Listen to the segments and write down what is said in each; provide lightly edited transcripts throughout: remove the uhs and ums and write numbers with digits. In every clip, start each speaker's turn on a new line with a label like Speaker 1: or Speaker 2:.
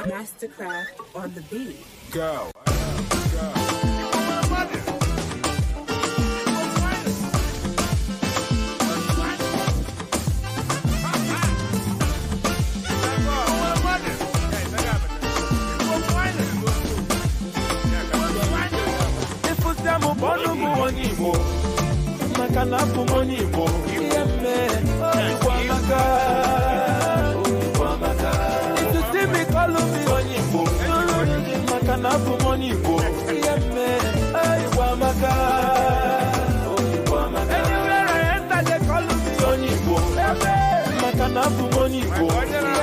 Speaker 1: Mastercraft on the beat.
Speaker 2: Go.
Speaker 3: Ịfụta m bụ ọnụ m onye Igbo, maka na abụ m onye Igbo. Ihe mme Igbo amaka, Igbo amaka. Ịtụsi m ịkọlụ m onye Igbo, maka na abụ m onye Igbo. Ihe mme Igbo amaka, Igbo amaka. Anywhere I enter, they call me onye Igbo, maka na abụ m onye Igbo. Ihe mme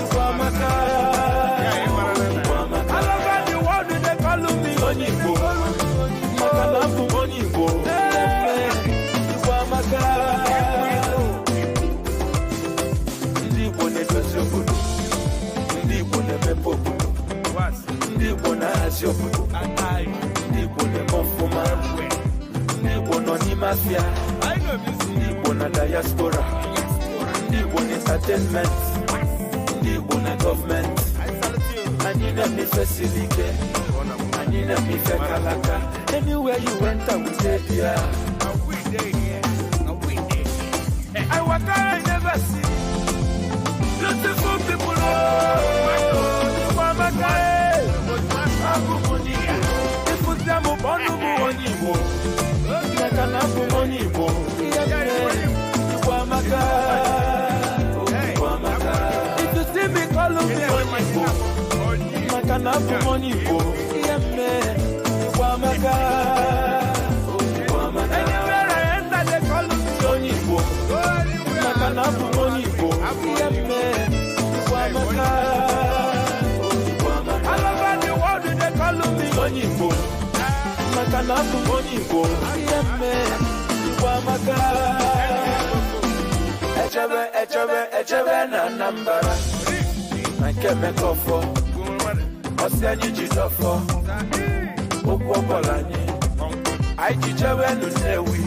Speaker 3: Igbo amaka, Igbo amaka. All over the world they call me onye Igbo, maka na abụ m onye Igbo. Igbo amaka. Ndị Igbo na-edozi obodo, ndị Igbo na-emepe obodo, ndị Igbo na-ahazi obodo, ndị Igbo na-eme ọfụma, ndị Igbo nọ n'ime afịa, ndị Igbo na diaspora, ndị Igbo na entertainment, ndị Igbo na gọọmenti. Anyị na-eme ife siri ike, anyị na-eme ife kalaka. Anywhere you enter, we dey there. I waka, I never see beautiful people. Oh, Igbo amaka, eh. Abụ m onye Igbo. Ịfụta m bụ ọnụ m onye Igbo, maka na abụ m onye Igbo. Ihe mere Igbo amaka, Igbo amaka. If you see me, call me onye Igbo, maka na abụ m onye Igbo. Ihe mere Igbo amaka, Igbo amaka. Anywhere I enter, they call me onye Igbo, maka na abụ m onye Igbo. Ihe mere Igbo amaka, Igbo amaka. All over the world they call me onye Igbo, maka na abụ m onye Igbo. Ihe mere Igbo amaka. Echebe, echebe, echebe na Anambra na nke Emeka Ọfọ, ọsị anyị ji dọfọ okwu ọbọla anyị anyị ji jewe nụ Nnewi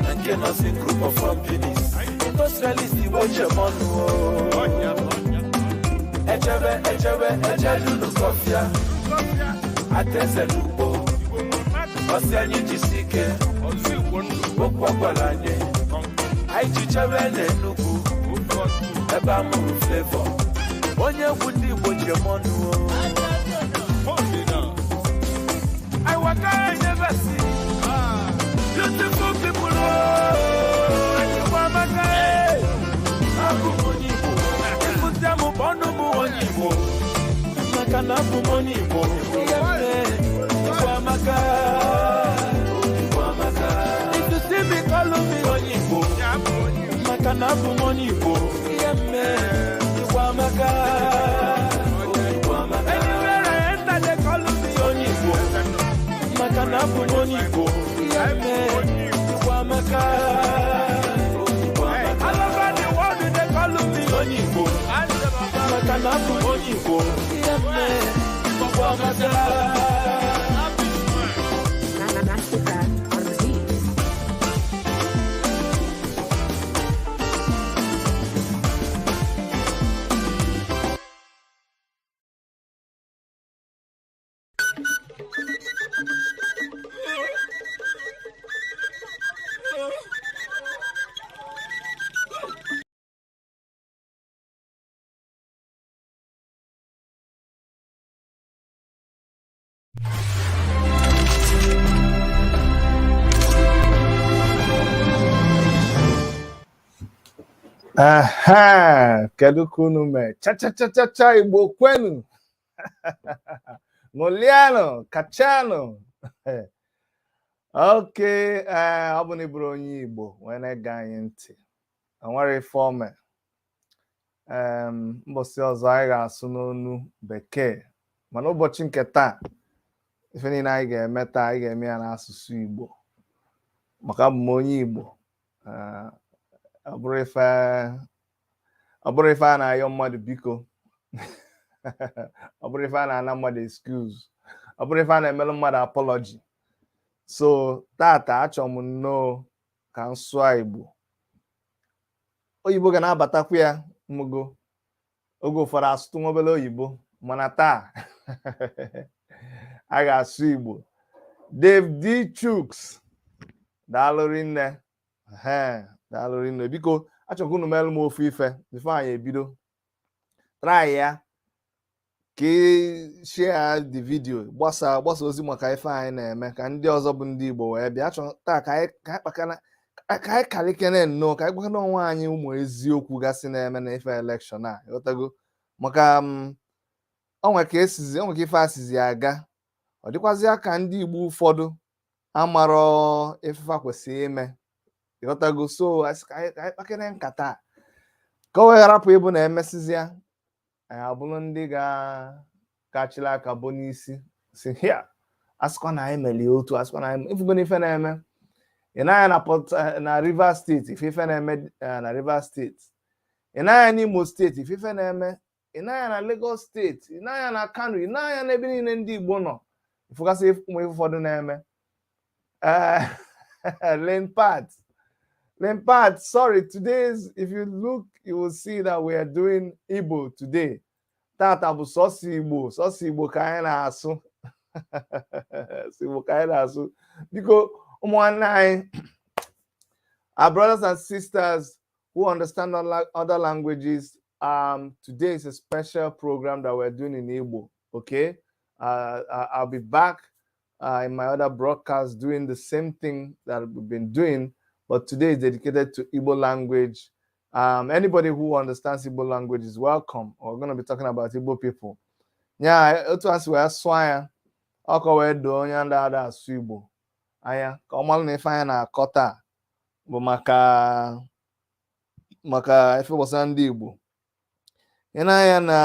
Speaker 3: na nke Nọsin Group of Companies, industrialist Igbo chemọnụ. Echebe, echebe, echedunu kọfịa ateze n'ugbo, ọsị anyị jisi ike okwu ọbọla anyị anyị ji jewe n'Enugwu ebe a mụrụ Flavour, onye egwu ndị Igbo ji eme ọnụ. I waka, I never see beautiful people. Oh, Igbo amaka, eh. Abụ m onye Igbo. Ịfụta m bụ ọnụ m onye Igbo, maka na abụ m onye Igbo. Ihe mere Igbo amaka, Igbo amaka. If you see me, call me onye Igbo, maka na abụ m onye Igbo. Ihe mere Igbo amaka, Igbo amaka. Anywhere I enter, they call me onye Igbo, maka na abụ m onye Igbo. Ihe mere Igbo amaka, Igbo amaka. All over the world they call me onye Igbo, maka na abụ m onye Igbo. Ihe mere Igbo amaka.
Speaker 1: Mastercraft on the beat.
Speaker 4: Ehe, kedu ka unu mee? Cha cha cha cha cha, Igbo kwenu, ṅụlianụ, kachanụ. Oke ee, ọ bụ na ị bụrụ onye Igbo wee na-ege anyị ntị, enwere ife ome mbọsị ọzọ anyị ga-asụ n'onu Bekee, mana ụbọchị nke taa, ife niile anyị ga-eme taa, anyị ga-eme ya n'asụsụ Igbo, maka abụ m onye Igbo. Ọ bụrụ ife a na-ayọ mmadụ biko, ọ bụrụ ife a na-ana mmadụ excuse, ọ bụrụ ife a na-emelụ mmadụ apology. So tata achọ m nnọọ ka m sụọ Igbo. Oyibo ga na-abatakwu ya mụgo oge ụfọdụ, asụtụ nwa obere oyibo, mana taa a ga-asụ Igbo. Dave D. Chuks, daalụ rinne. Ee, daalụ rinne. Biko, achọrọ ka unu meelụ m ofu ife before anyị ebido. Try ya ka ị share the video, gbasa ozi maka ife anyị na-eme, ka ndị ọzọ bụ ndị Igbo wee bịa. Achọ taa ka anyị kpakana, ka anyị kalikene nnọọ, ka anyị gwakana onwe anyị ụmụ eziokwu gasị na-eme na ife election a. Ịghọtago? Maka onwe ka esizi, onwe ka ife asizi aga, ọ dịkwazịa ka ndị Igbo ụfọdụ amarọ ifefa kwesịrị ime. Ịghọtago? So asị ka anyị kpakene nkata a, ka o wee gharapụ ịbụ na emesizịa, anyị abụrụ ndị ga-achịla aka bụ n'isi si hia, asịkwa na anyị melie otu, asịkwa na anyị ifugo n'ife na-eme. Ị na-anya na Port na Rivers Steeti, ife na-eme na Rivers Steeti. Ị na-anya n'Imo Steeti, ife na-eme. Ị na-anya na Lagos Steeti, ị na-anya na Kano, ị na-anya n'ebe niile ndị Igbo nọ, ịfụgasị ụmụ ife ụfọdụ na-eme. Lempat, Lempat, sorry, today's, if you look, you will see that we are doing Igbo today. Tata bụ sọsọ Igbo, sọsọ Igbo ka anyị na-asụ, sọ Igbo ka anyị na-asụ. Biko, ụmụ nwanne anyị, our brothers and sisters who understand other languages, today is a special program that we're doing in Igbo, okay? I'll be back in my other broadcast doing the same thing that we've been doing, but today is dedicated to Igbo language. Anybody who understands Igbo language is welcome. We're going to be talking about Igbo people. Yeah, otu a si wee sụọ ya, ọ ka wee doo onye ndị ada asụ Igbo anya, ka ọ malụ na ife anyị na-akọ taa bụ maka ife gbasara ndị Igbo. Ị na-anya na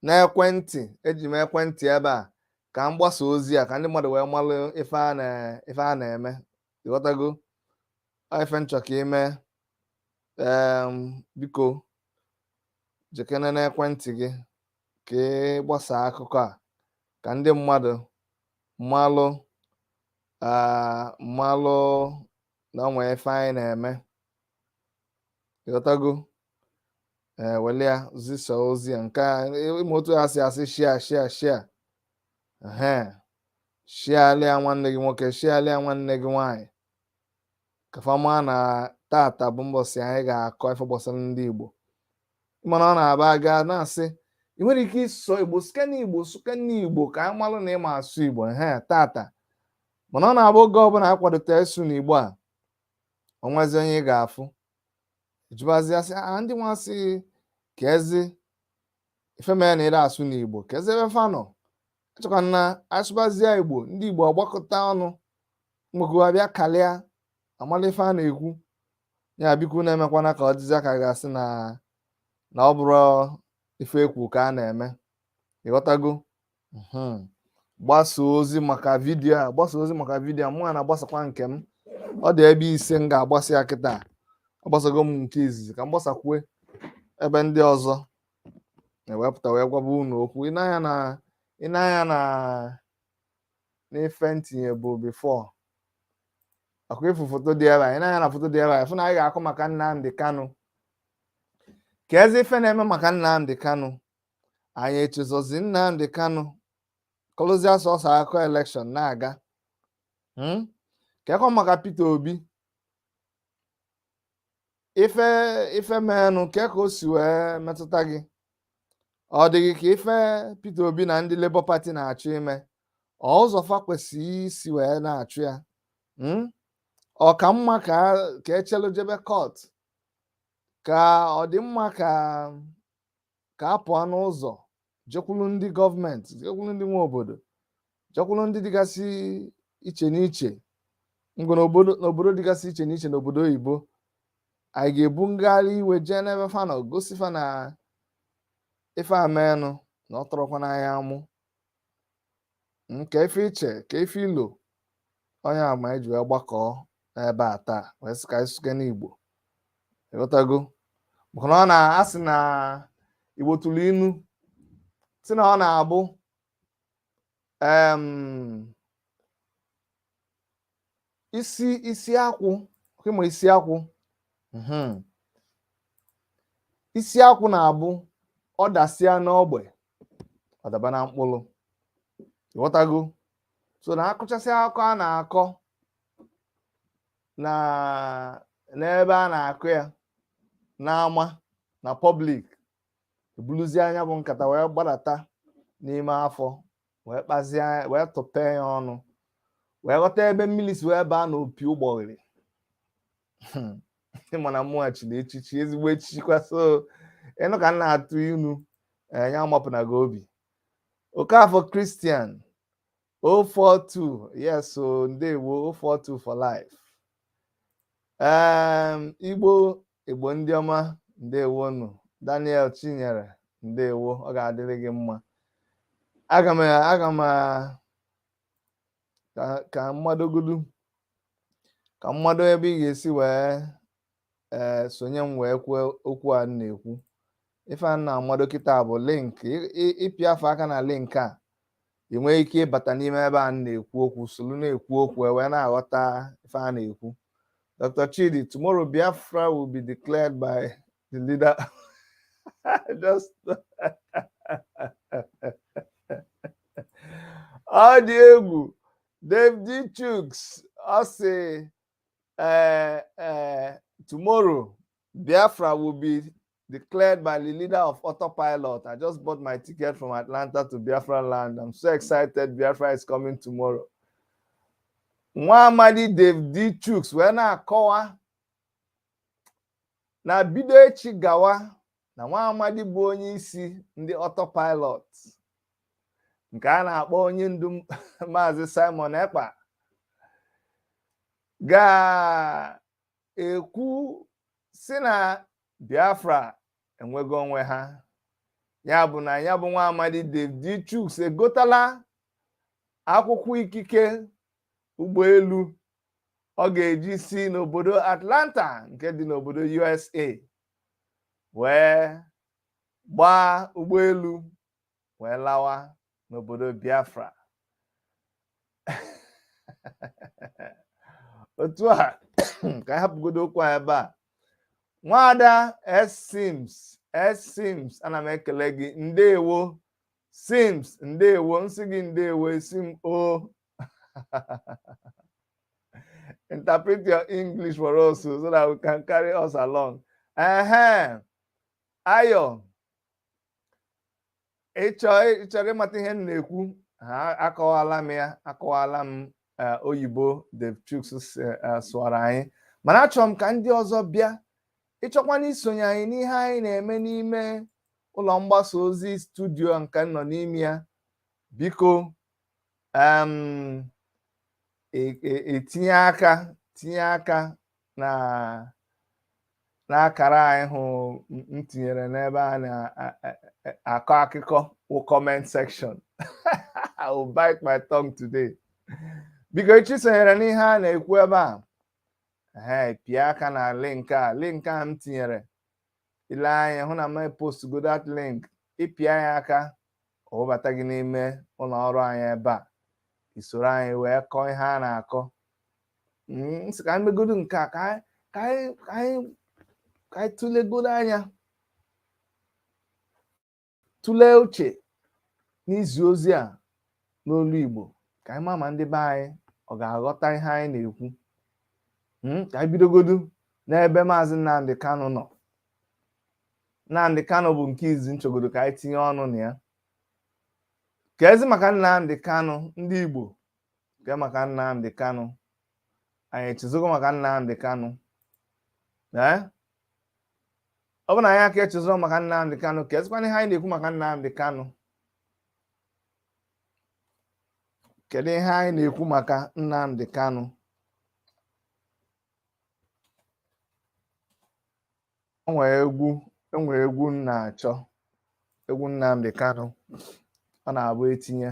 Speaker 4: n'ekwentị, eji m ekwentị ebe a ka m gbasa ozi a, ka ndị mmadụ wee malụ ife a na-eme. Ịghọtago? Ọ ife nchọ ka ime. Biko, jekene n'ekwentị gị ka ị gbasaa akụkọ a, ka ndị mmadụ malụ na o nwee ife anyị na-eme. Ịghọtago? Ee, wele ya zisa ozi a. Nke a, ịma otu ha si asị share, share, share. Ehe, shialịa nwanne gị nwoke, shialịa nwanne gị nwaanyị, ka fa maa na tata bụ mbọsị anyị ga-akọ ife gbasara ndị Igbo. Mana ọ na-aba aga na-asị ị nwere ike ịsọ Igbo, site n'Igbo, site n'Igbo, ka anyị malụ na ịma asụ Igbo. Ehe, tata, mana ọ na-abụ oge ọbụla a kwadote ịsụ n'Igbo a, onwezi onye ị ga-afụ jụbazi asị, "Ah, ndị nwa sị ka ezi ife mere na ịda asụ n'Igbo, ka ezi ebe fa nọ?" Achọkwa na asụbazie Igbo, ndị Igbo agbakọta ọnụ mgbekọ abịa kalịa amala ife a na-ekwu ya. Biko, na-emekwana ka ọ dịzịa ka a ga-asị na ọ bụrụ ife ekwu ka a na-eme. Ịghọtago? Gbasa ozi maka vidiyo a, gbasa ozi maka vidiyo a. Mụ na-agbasakwa nke m, ọ dị ebe 5 m ga-agbasa ya kịta. Agbasago m nke izizi, ka m gbasakwue ebe ndị ọzọ ewepụta wee gwaba unu okwu. Ị na-anya na n'ife ntinye bụ before akwa ịfụ foto dị ebe a. Ị na-anya na foto dị ebe a, fụ na anyị ga-akụ maka Nnamdi Kanu. Ka ezi ife na-eme maka Nnamdi Kanu, anyị echezozi Nnamdi Kanu, kọlụzie sọsọ akụkọ election na-aga. Ka ekọ maka Peter Obi, ife menụ, ke ka o si wee metụta gị? Ọ dị gị ka ife Peter Obi na ndị Labour Party na-achọ ime, ọ ụzọ fa kwesịrị isi wee na-achụ ya? Ọ ka mma ka echelu jebe court, ka ọ dị mma ka a pụọ n'ụzọ jekwulu ndị gọọmenti, jekwulu ndị nwe obodo, jekwulu ndị dịgasị iche n'iche ngwa n'obodo dịgasị iche n'iche n'obodo oyibo? Anyị ga-ebu ngagharị iwe jee n'ebe fa nọ, gosi fa na ife amenụ na ọ tọrọkwa n'anya amụ nke ife iche ka ife ilo onye ama eji wee gbakọọ n'ebe a taa, wee sị ka anyị sụke n'Igbo. Ịghọtago? Maka na ọ na-asị na Igbo tụrụ inu si na ọ na-abụ Isi isi akwụ, ịma isi akwụ. Isi akwụ na-abụ ọ dasịa n'ogbe, ọ daba na mkpụrụ. Ịghọtago? So na akụchasị akụkọ a na-akọ na n'ebe a na-akụ ya n'ama na public, ebuluzie anya bụ nkata wee gbadata n'ime afọ, wee kpazie, wee tụpee ya ọnụ, wee ghọta ebe mmiri si wee baa n'opi ụgbọghịrị. Ịma na mụnwa chiri echichi, ezigbo echichi kwa. So ịnụ ka m na-atụ inu ya amapụna gị obi. Okafọ Christian 042, yes o, ndewo. 042 for life. Igbo Igbo ndị ọma, ndewonu. Daniel Chinyere, ndewo, ọ ga-adịrị gị mma. Aga m ka mmadogodu, ka mmadụ ebe ị ga-esi wee sonye m wee kwuo okwu a m na-ekwu. Ife a na-amado kịta bụ link. Ịpị afọ aka na link a, ị nwee ike ịbata n'ime ebe a na-ekwu okwu, solu na-ekwu okwu, wee na-aghọta ife a na-ekwu. Dr. Chidi, tomorrow Biafra will be declared by the leader. Just ọ dị egwu. Dave D. Chuks, ọ sị tomorrow Biafra will be declared by the leader of Autopilot. I just bought my ticket from Atlanta to Biafra land. I'm so excited. Biafra is coming tomorrow. Nwa amadi Dave D. Chuks wee na-akọwa na bido echi gawa, na nwa amadi bụ onye isi ndị Autopilot nke a na-akpọ onye ndu Maazị Simon Ekpa ga-ekwu si na Biafra enwego onwe ha. Ya bụ na ya bụ nwa amadi Dave D. Chuks egotala akwụkwọ ikike ụgbọelu ọ ga-eji si n'obodo Atlanta nke dị n'obodo USA wee gbaa ụgbọelu wee lawa n'obodo Biafra. Otu a ka anyị hapụgodo okwu a ebe a. Nwada S. Sims, S. Sims, ana m ekele gị, ndewo. Sims, ndewo, m sị gị ndewo, esi m o. Interpret your English for us so that we can carry us along. Ehe, Ayo, ịchọrọ ịmata ihe m na-ekwu? Ha akọwala m ya, akọwala m oyibo Dave Chuks sụara anyị, mana achọrọ m ka ndị ọzọ bịa. Ịchọkwana isonye anyị n'ihe anyị na-eme n'ime ụlọ mgbasa ozi studio nke nọ n'ime ya, biko etinye aka, tinye aka na n'akara anyị hụ m tinyere n'ebe a na-akọ akụkọ wụ comment section. I will bite my tongue today. Biko, echi sonyere n'ihe a na-ekwu ebe a, ee, pịa aka na link a, link a m tinyere. Ile anya hụ na m post go that link, ịpịa ya aka, ọ webata gị n'ime ụlọ ọrụ anyị ebe a, isoro anyị wee kọọ ihe a na-akọ. M sị ka anyị megodo nke a, ka anyị tụlegodo anya, tụlee uche n'izi ozi a n'olu Igbo, ka anyị ma ma ndị be anyị ọ ga-aghọta ihe anyị na-ekwu. Ka anyị bidogodu n'ebe Maazị Nnamdi Kanu nọ. Nnamdi Kanu bụ nke izi nchogodo ka anyị tinye ọnụ na ya. Ka ezi maka Nnamdi Kanu, ndị Igbo, nke maka Nnamdi Kanu, anyị echezogo maka Nnamdi Kanu. Ee, ọ bụ na anyị aka echezoro maka Nnamdi Kanu, ka ezikwana ihe anyị na-ekwu maka Nnamdi Kanu? Kedu ihe anyị na-ekwu maka Nnamdi Kanu? O nwere egwu, enwere egwu m na-achọ, egwu Nnamdi Kanu ọ na-abụ etinye,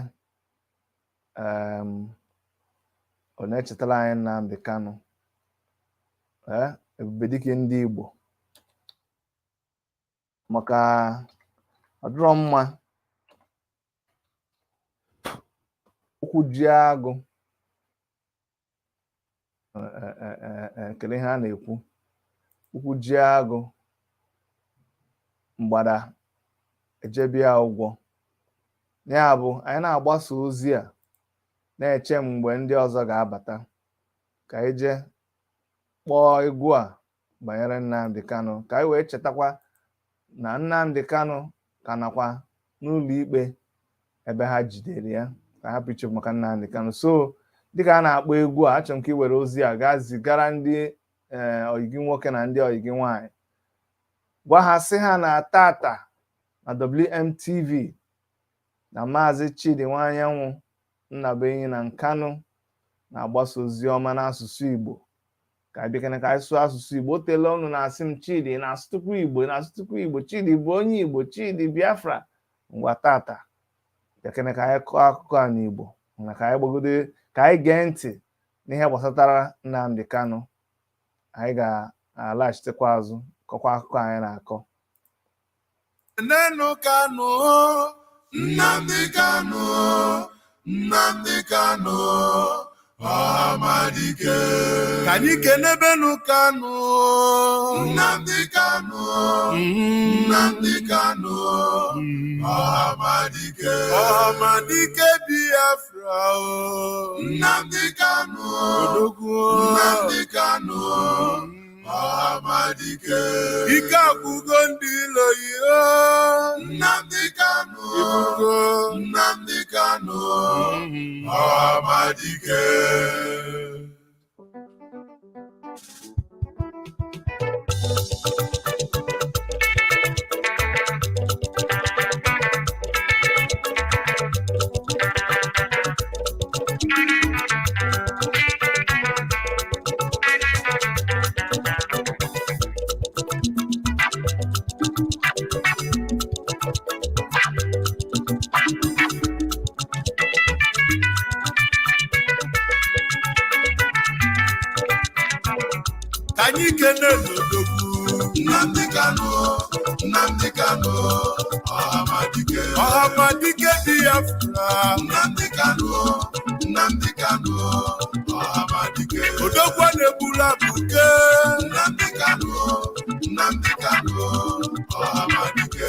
Speaker 4: ọ na-echetara anyị Nnamdi Kanu, ee, ebubedike ndị Igbo, maka ọ dịrọ mma ụkwụ ji agụ. Kedu ihe a na-ekwu? Ụkwụ ji agụ, mgbada ejebia ụgwọ. Ya bụ, anyị na-agbasa ozi a, na-eche mgbe ndị ọzọ ga-abata ka anyị jee kpọọ egwu a banyere Nnamdi Kanu, ka anyị wee chetakwa na Nnamdi Kanu ka nakwa n'ụlọ ikpe ebe ha jidere ya, ka hapụ ichefu maka Nnamdi Kanu. So dịka a na-akpọ egwu a, achọrọ m ka ị were ozi a gaa zigara ndị ọyị gị nwoke na ndị ọyị gị nwaanyị. Gwa ha, sị ha na tata na WMTV na Maazị Chidi Nwanyanwụ Nnabuenyi na Nkanu na-agbasa ozi ọma n'asụsụ Igbo, ka anyị bịakene ka anyị sụọ asụsụ Igbo. O teela ọnụ na-asị m, "Chidi, ị na-asụtụkwa Igbo, ị na-asụtụkwa Igbo? Chidi bụ onye Igbo, Chidi Biafra." Ngwa, tata bịakene ka anyị kọọ akụkọ a n'Igbo, na ka anyị gbagode, ka anyị gee ntị n'ihe gbasatara Nnamdi Kanu. Anyị ga-alaghachitekwa azụ kọkwa akụkọ anyị na-akọ.
Speaker 3: Nenu Kanu, Nnamdi Kanu, Nnamdi Kanu, Ọhamadike. Ka anyị kenebenu Kanu, Nnamdi Kanu, Nnamdi Kanu, Ọhamadike. Ọhamadike Biafra o. Nnamdi Kanu, Odogwu. Nnamdi Kanu, Ọhamadike. Ike agwụgo ndị ilo yi o. Nnamdi Kanu, Ibugo. Nnamdi Kanu, Ọhamadike. Ka anyị kene n'odogwu Nnamdi Kanu, Nnamdi Kanu, Ọhamadike. Ọhamadike Biafra. Nnamdi Kanu, Nnamdi Kanu, Ọhamadike. Odogwu a na-egburu abụke. Nnamdi Kanu, Nnamdi Kanu, Ọhamadike.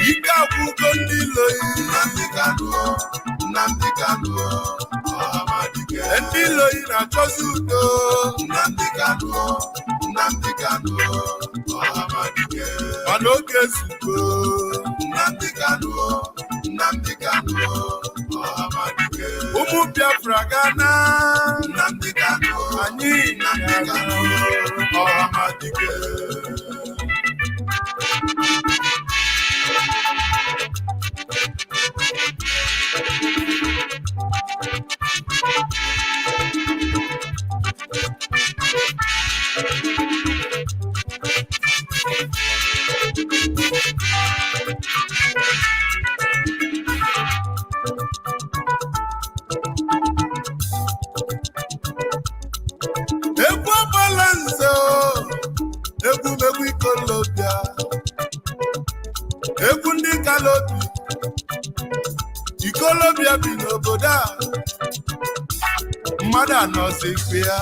Speaker 3: Ike agwụgo ndị iloyi. Nnamdi Kanu, Nnamdi Kanu, Ọhamadike. Ndị iloyi na-achọzi udo. Nnamdi Kanu, Nnamdi Kanu, Ọhamadike. Mana oge ezugo. Nnamdi Kanu, Nnamdi Kanu, Ọhamadike. Ụmụ Biafra gana. Nnamdi Kanu, anyị Nnamdi Kanu, Ọhamadike. Egwu agbala nze o, egwu megwu ikolobịa, egwu ndị kalobi ikolobịa bi n'obodo a, mmadụ anọzi ikpe ya.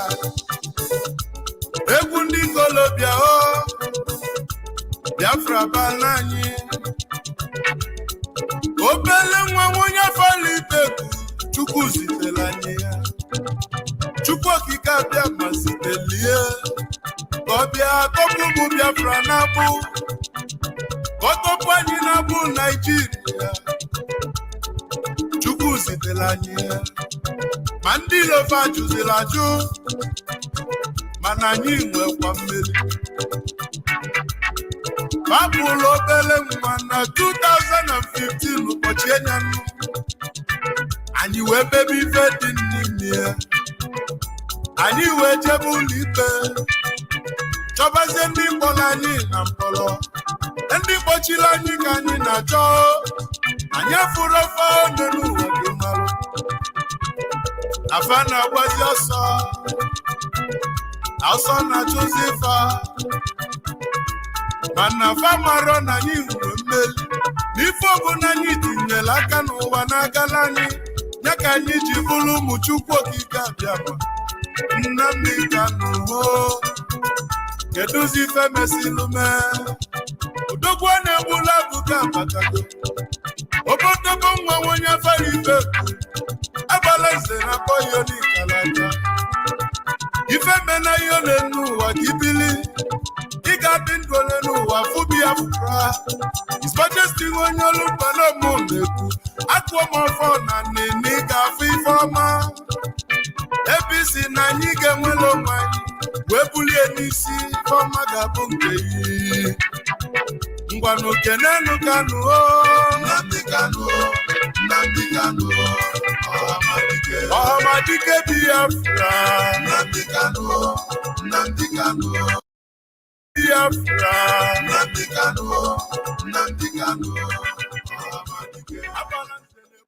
Speaker 3: Egwu ndị ikolobịa o, Biafra bala anyị. Obele nwa nwonye fọliteku, Chukwu zitere anyị ya. Chukwu Okike abịa ma zitelie ka ọ bịa tọpụ ụmụ Biafra n'agbụ, ka ọ tọpụ anyị n'agbụ Naijiria. Chukwu zitere anyị ya, ma ndị ilofe ajụziri ajụ, mana anyị nwekwa mmeri. Babụlụ obele nwa na 2015, ụbọchị enyanụ anyị wee bebe ife dị n'ime ya. Anyị wee jebe ụlọ ikpe, chọbazie ndị mkpọrọ anyị na mkpọrọ, ndị kpọchiri anyị ka anyị na-achọ. Anyị afụrụ ofe ọnụ n'ụwa gị marụ afa na-agbazi ọsọ, ọsọ na-achụzi fa, mana fa marọ na anyị nwere mmeri n'ife ọbụla anyị tinyere aka n'ụwa na-agala anyị. Ya ka anyị ji bụrụ ụmụ Chukwu Okike abịa ma. Nnamdi Kanu ho, kedụzi ife mesilu mee? Odogwu na-egbula agụga abatago, obodobo nwa onye afara ife agbala nze na akpọ ya onikalata ife mena ihe na-enu ụwa ka ibili. Ị ga-adị ndụ ole n'ụwa fụ Biafra. His Majesty onye olu mụ na-ekwu, akụọ m ọfọ na nene, ị ga-afụ ife ọma. APC na anyị ga-enwere onwe anyị wee bulie n'isi. Ife ọma ga-abụ nke yi. Ngwanụ, kenenu Kanu o, Nnamdi Kanu o, Nnamdi Kanu o, Ọhamadike, Ọhamadike Biafra. Nnamdi Kanu o, Nnamdi Kanu o, Biafra. Nnamdi Kanu o, Nnamdi Kanu o, Ọhamadike. Agbala nzele.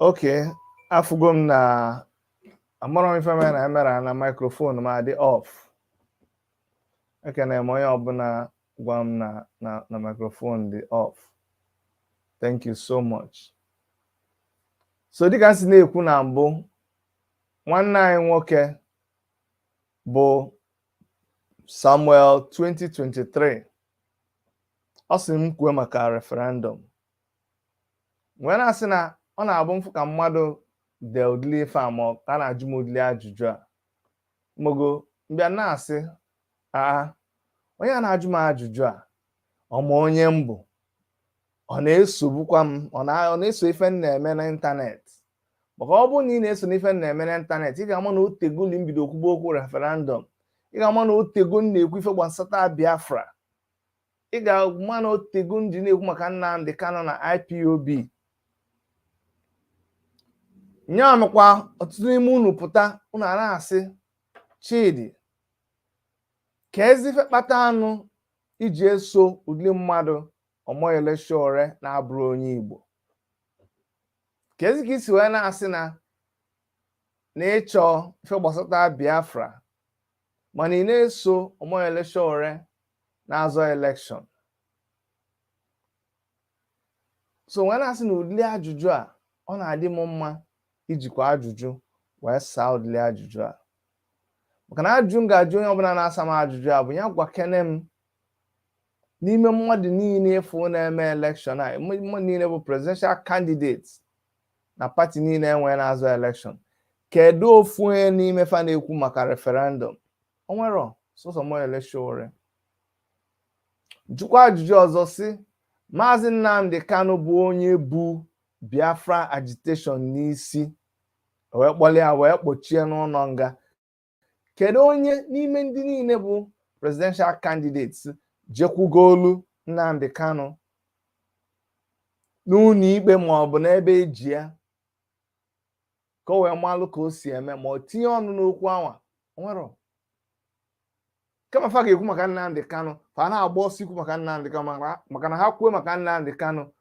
Speaker 4: Okay, afụgo m na amarọ m ife mere na emere na microphone m adị off. Ekene m onye ọbụla gwa m na microphone dị off. Thank you so much. So dịka m si na-ekwu na mbụ, nwanne anyị nwoke bụ Samuel 2023, ọ sị m kwuo maka referendum, wee na-asị na ọ na-abụ mfụ ka mmadụ dee ụdịrị ife a, ma ọ ka a na-ajụ m ụdịrị ajụjụ a, mogo mbịa na-asị, aa, onye a na-ajụ m ajụjụ a, ọ ma onye m bụ? Ọ na-esogbukwa m? Ọ na-eso ife m na-eme n'ịntanetị? Maka ọ bụrụ na ị na-eso n'ife m na-eme n'ịntanetị, ị ga-ama na otegoli m bido kwuba okwu referendum. Ị ga-ama na otego m na-ekwu ife gbasata Biafra. Ị ga-ama na otego m ji na-ekwu maka Nnamdi Kanu na IPOB. Nya mekwa ọtụtụ n'ime unu pụta, unu a na-asị, "Chidi, ka ezi ife kpata anụ iji eso ụdị mmadụ Omoyele Sowore na-abụrụ onye Igbo? Ka ezi ka isi wee na-asị na ịchọ ife gbasata Biafra, mana ị na-eso Omoyele Sowore na-azọ election?" So wee na-asị na ụdịrị ajụjụ a, ọ na-adị m mma ijikwa ajụjụ wee saa ụdịrị ajụjụ a, maka na ajụjụ m ga-ajụ onye ọbụla na-asa m ajụjụ a bụ ya gwakene m, n'ime mmadụ niile ịfụ na-eme election a, mmadụ niile bụ presidential candidate na party niile enwe na-azọ election, kedu ofu onye n'ime fa na-ekwu maka referendum? O nwero, sọsọ Omoyele Sowore. Jụkwa ajụjụ ọzọ si, Maazị Nnamdi Kanu bụ onye bu Biafra agitation n'isi, wee kpọlie ya wee kpochie n'ụlọ nga, kedu onye n'ime ndị niile bụ presidential candidates jekwugolu Nnamdi Kanu n'ụlọ ikpe ma ọ bụ n'ebe eji ya ka o wee malụ ka o si eme, ma ọ tinye ọnụ n'okwu anwa? Nwere kama fa ga-ekwu maka Nnamdi Kanu, fa na-agba ọsọ ikwu maka Nnamdi Kanu, maka na ha kwuo maka Nnamdi Kanu,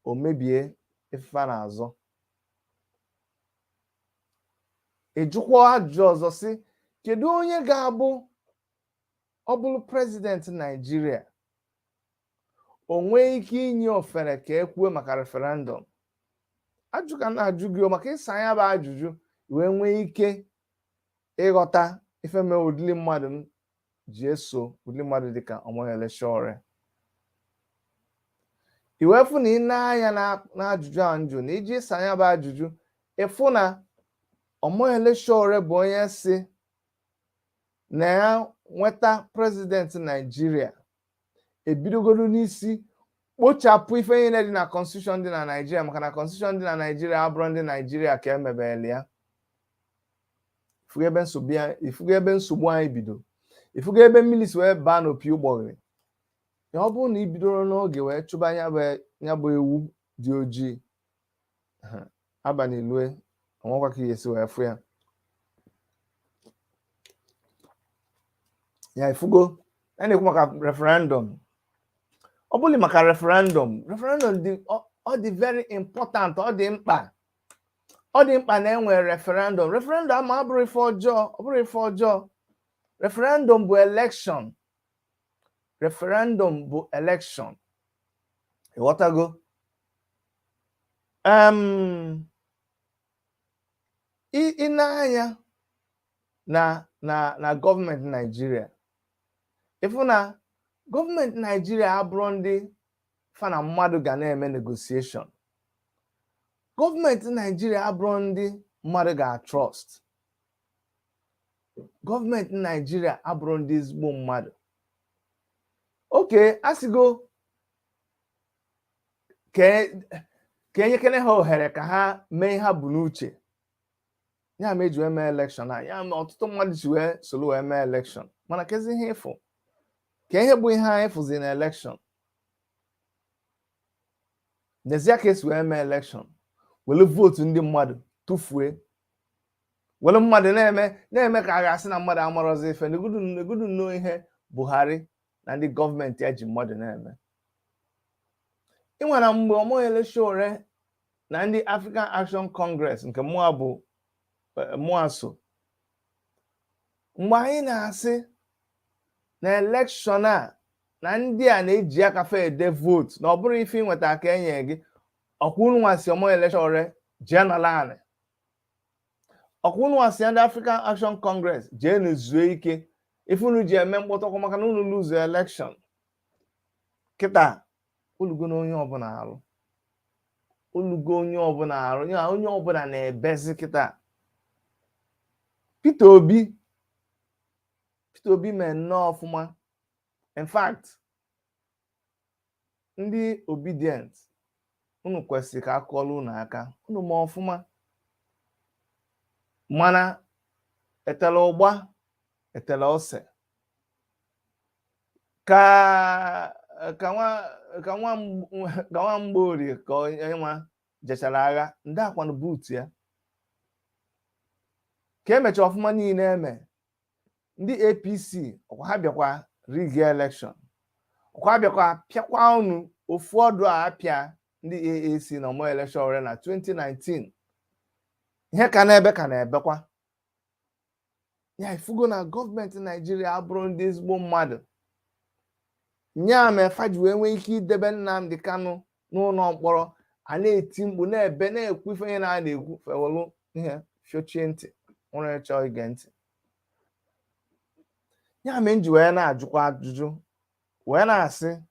Speaker 4: o mebie ife fa na-azọ. Ị jụkwa ajụjụ ọzọ sị, kedu onye ga-abụ ọ bụrụ president Naijiria, o nwee ike inye ofere ka e kwuo maka referendum? Ajụ ka m na-ajụ gị o, maka ịsa ya bụ ajụjụ wee nwee ike ịghọta ife mere ụdịrị mmadụ m ji eso ụdịrị mmadụ dịka Omoyele Sowore. I wee fụ na ị na-anya n'ajụjụ a njụ na iji ịsa ya bụ ajụjụ, ịfụ na Omoyele Sowore bụ onye si na ya nweta president Naijiria. Ebidogoro n'isi kpochapụ ife niile dị na constitution dị na Naijiria, maka na constitution dị na Naijiria abụrụ ndị Naijiria ka emebere ya. Ifugo ebe nsogbu anyị bido, ifugo ebe mmiri si wee baa n'opi ụgbọghịrị ya. Ọ bụrụ na i bidoro n'oge wee chụba ya bụ ewu dị ojii, abalị lue, onwekwa ka esi wee fụ ya. Ya ifugo a na-ekwu maka referendum. Ọ bụghị maka referendum, referendum dị, ọ dị very important. Ọ dị mkpa, ọ dị mkpa na enwere referendum. Referendum ama abụrụ ife ọjọọ, ọ bụrụ ife ọjọọ. Referendum bụ election, referendum bụ election, ịghọtago? Ị na-anya na gọọmenti Naijiria, ịfụ na gọọmenti Naijiria abụrụ ndị fa na mmadụ ga na-eme negotiation. Gọọmenti Naijiria abụrụ ndị mmadụ ga-trust. Gọọmenti Naijiria abụrụ ndị ezigbo mmadụ. Okay, asịgo ka enyekene ha ohere ka ha mee ihe ha bu n'uche. Ya ma eji wee mee election a, ya ma ọtụtụ mmadụ si wee soro wee mee election. Mana kezi ihe ịfụ ka ihe bụ ihe anyị fụzi na election? N'ezie, ka esi wee mee election, were vote ndị mmadụ tụfue, were mmadụ na-eme ka a ga-asị na mmadụ amarọzi ife. Negudu nnọọ ihe Buhari na ndị gọọmenti ya ji mmadụ na-eme. Ị nwere mgbe Omoyele Sowore na ndị African Action Congress, nke mụa bụ mụa so, mgbe anyị na-asị na election a na ndị a na-eji aka fa ede vote, na ọ bụrụ ife ịnweta aka enye gị. Ọkwa unu nwa si Omoyele Sowore jee nala anị, ọkwa unu nwa si ndị African Action Congress jee na zuo ike. Ife unu ji eme mkpọtụ ọkwa maka na unu lose election. Kịta olugo na onye ọbụla arụ, olugo onye ọbụla arụ ya, onye ọbụla na-ebezi kịta. Peter Obi mee nnọọ ọfụma. In fact, ndị Obidient, unu kwesịrị ka akụọla unu aka. Unu ma ọfụma, mana etela ụgba etela ose ka nwa mgborie ka onye nwa jechara agha ndị akwanụ buutu ya ka emecha ọfụma niile eme. Ndị APC, ọkwa ha bịakwa rig election, ọkwa bịakwa pịakwa unu ofu ọdụ a apịa ndị AAC na Omoyele Sowore na 2019. Ihe ka na-ebe ka na-ebekwa ya. Ifugo na gọọmenti Naijiria abụrụ ndị ezigbo mmadụ. Nya mee fa ji wee nwee ike idebe Nnamdi Kanu n'ụlọ mkpọrọ, a na-eti mkpu, na-ebe, na-ekwu ife ihe na a na-ekwu, fewelu ihe fiochie ntị nwere chọọ ige ntị. Ya mee m ji wee na-ajụkwa ajụjụ, wee na-asị,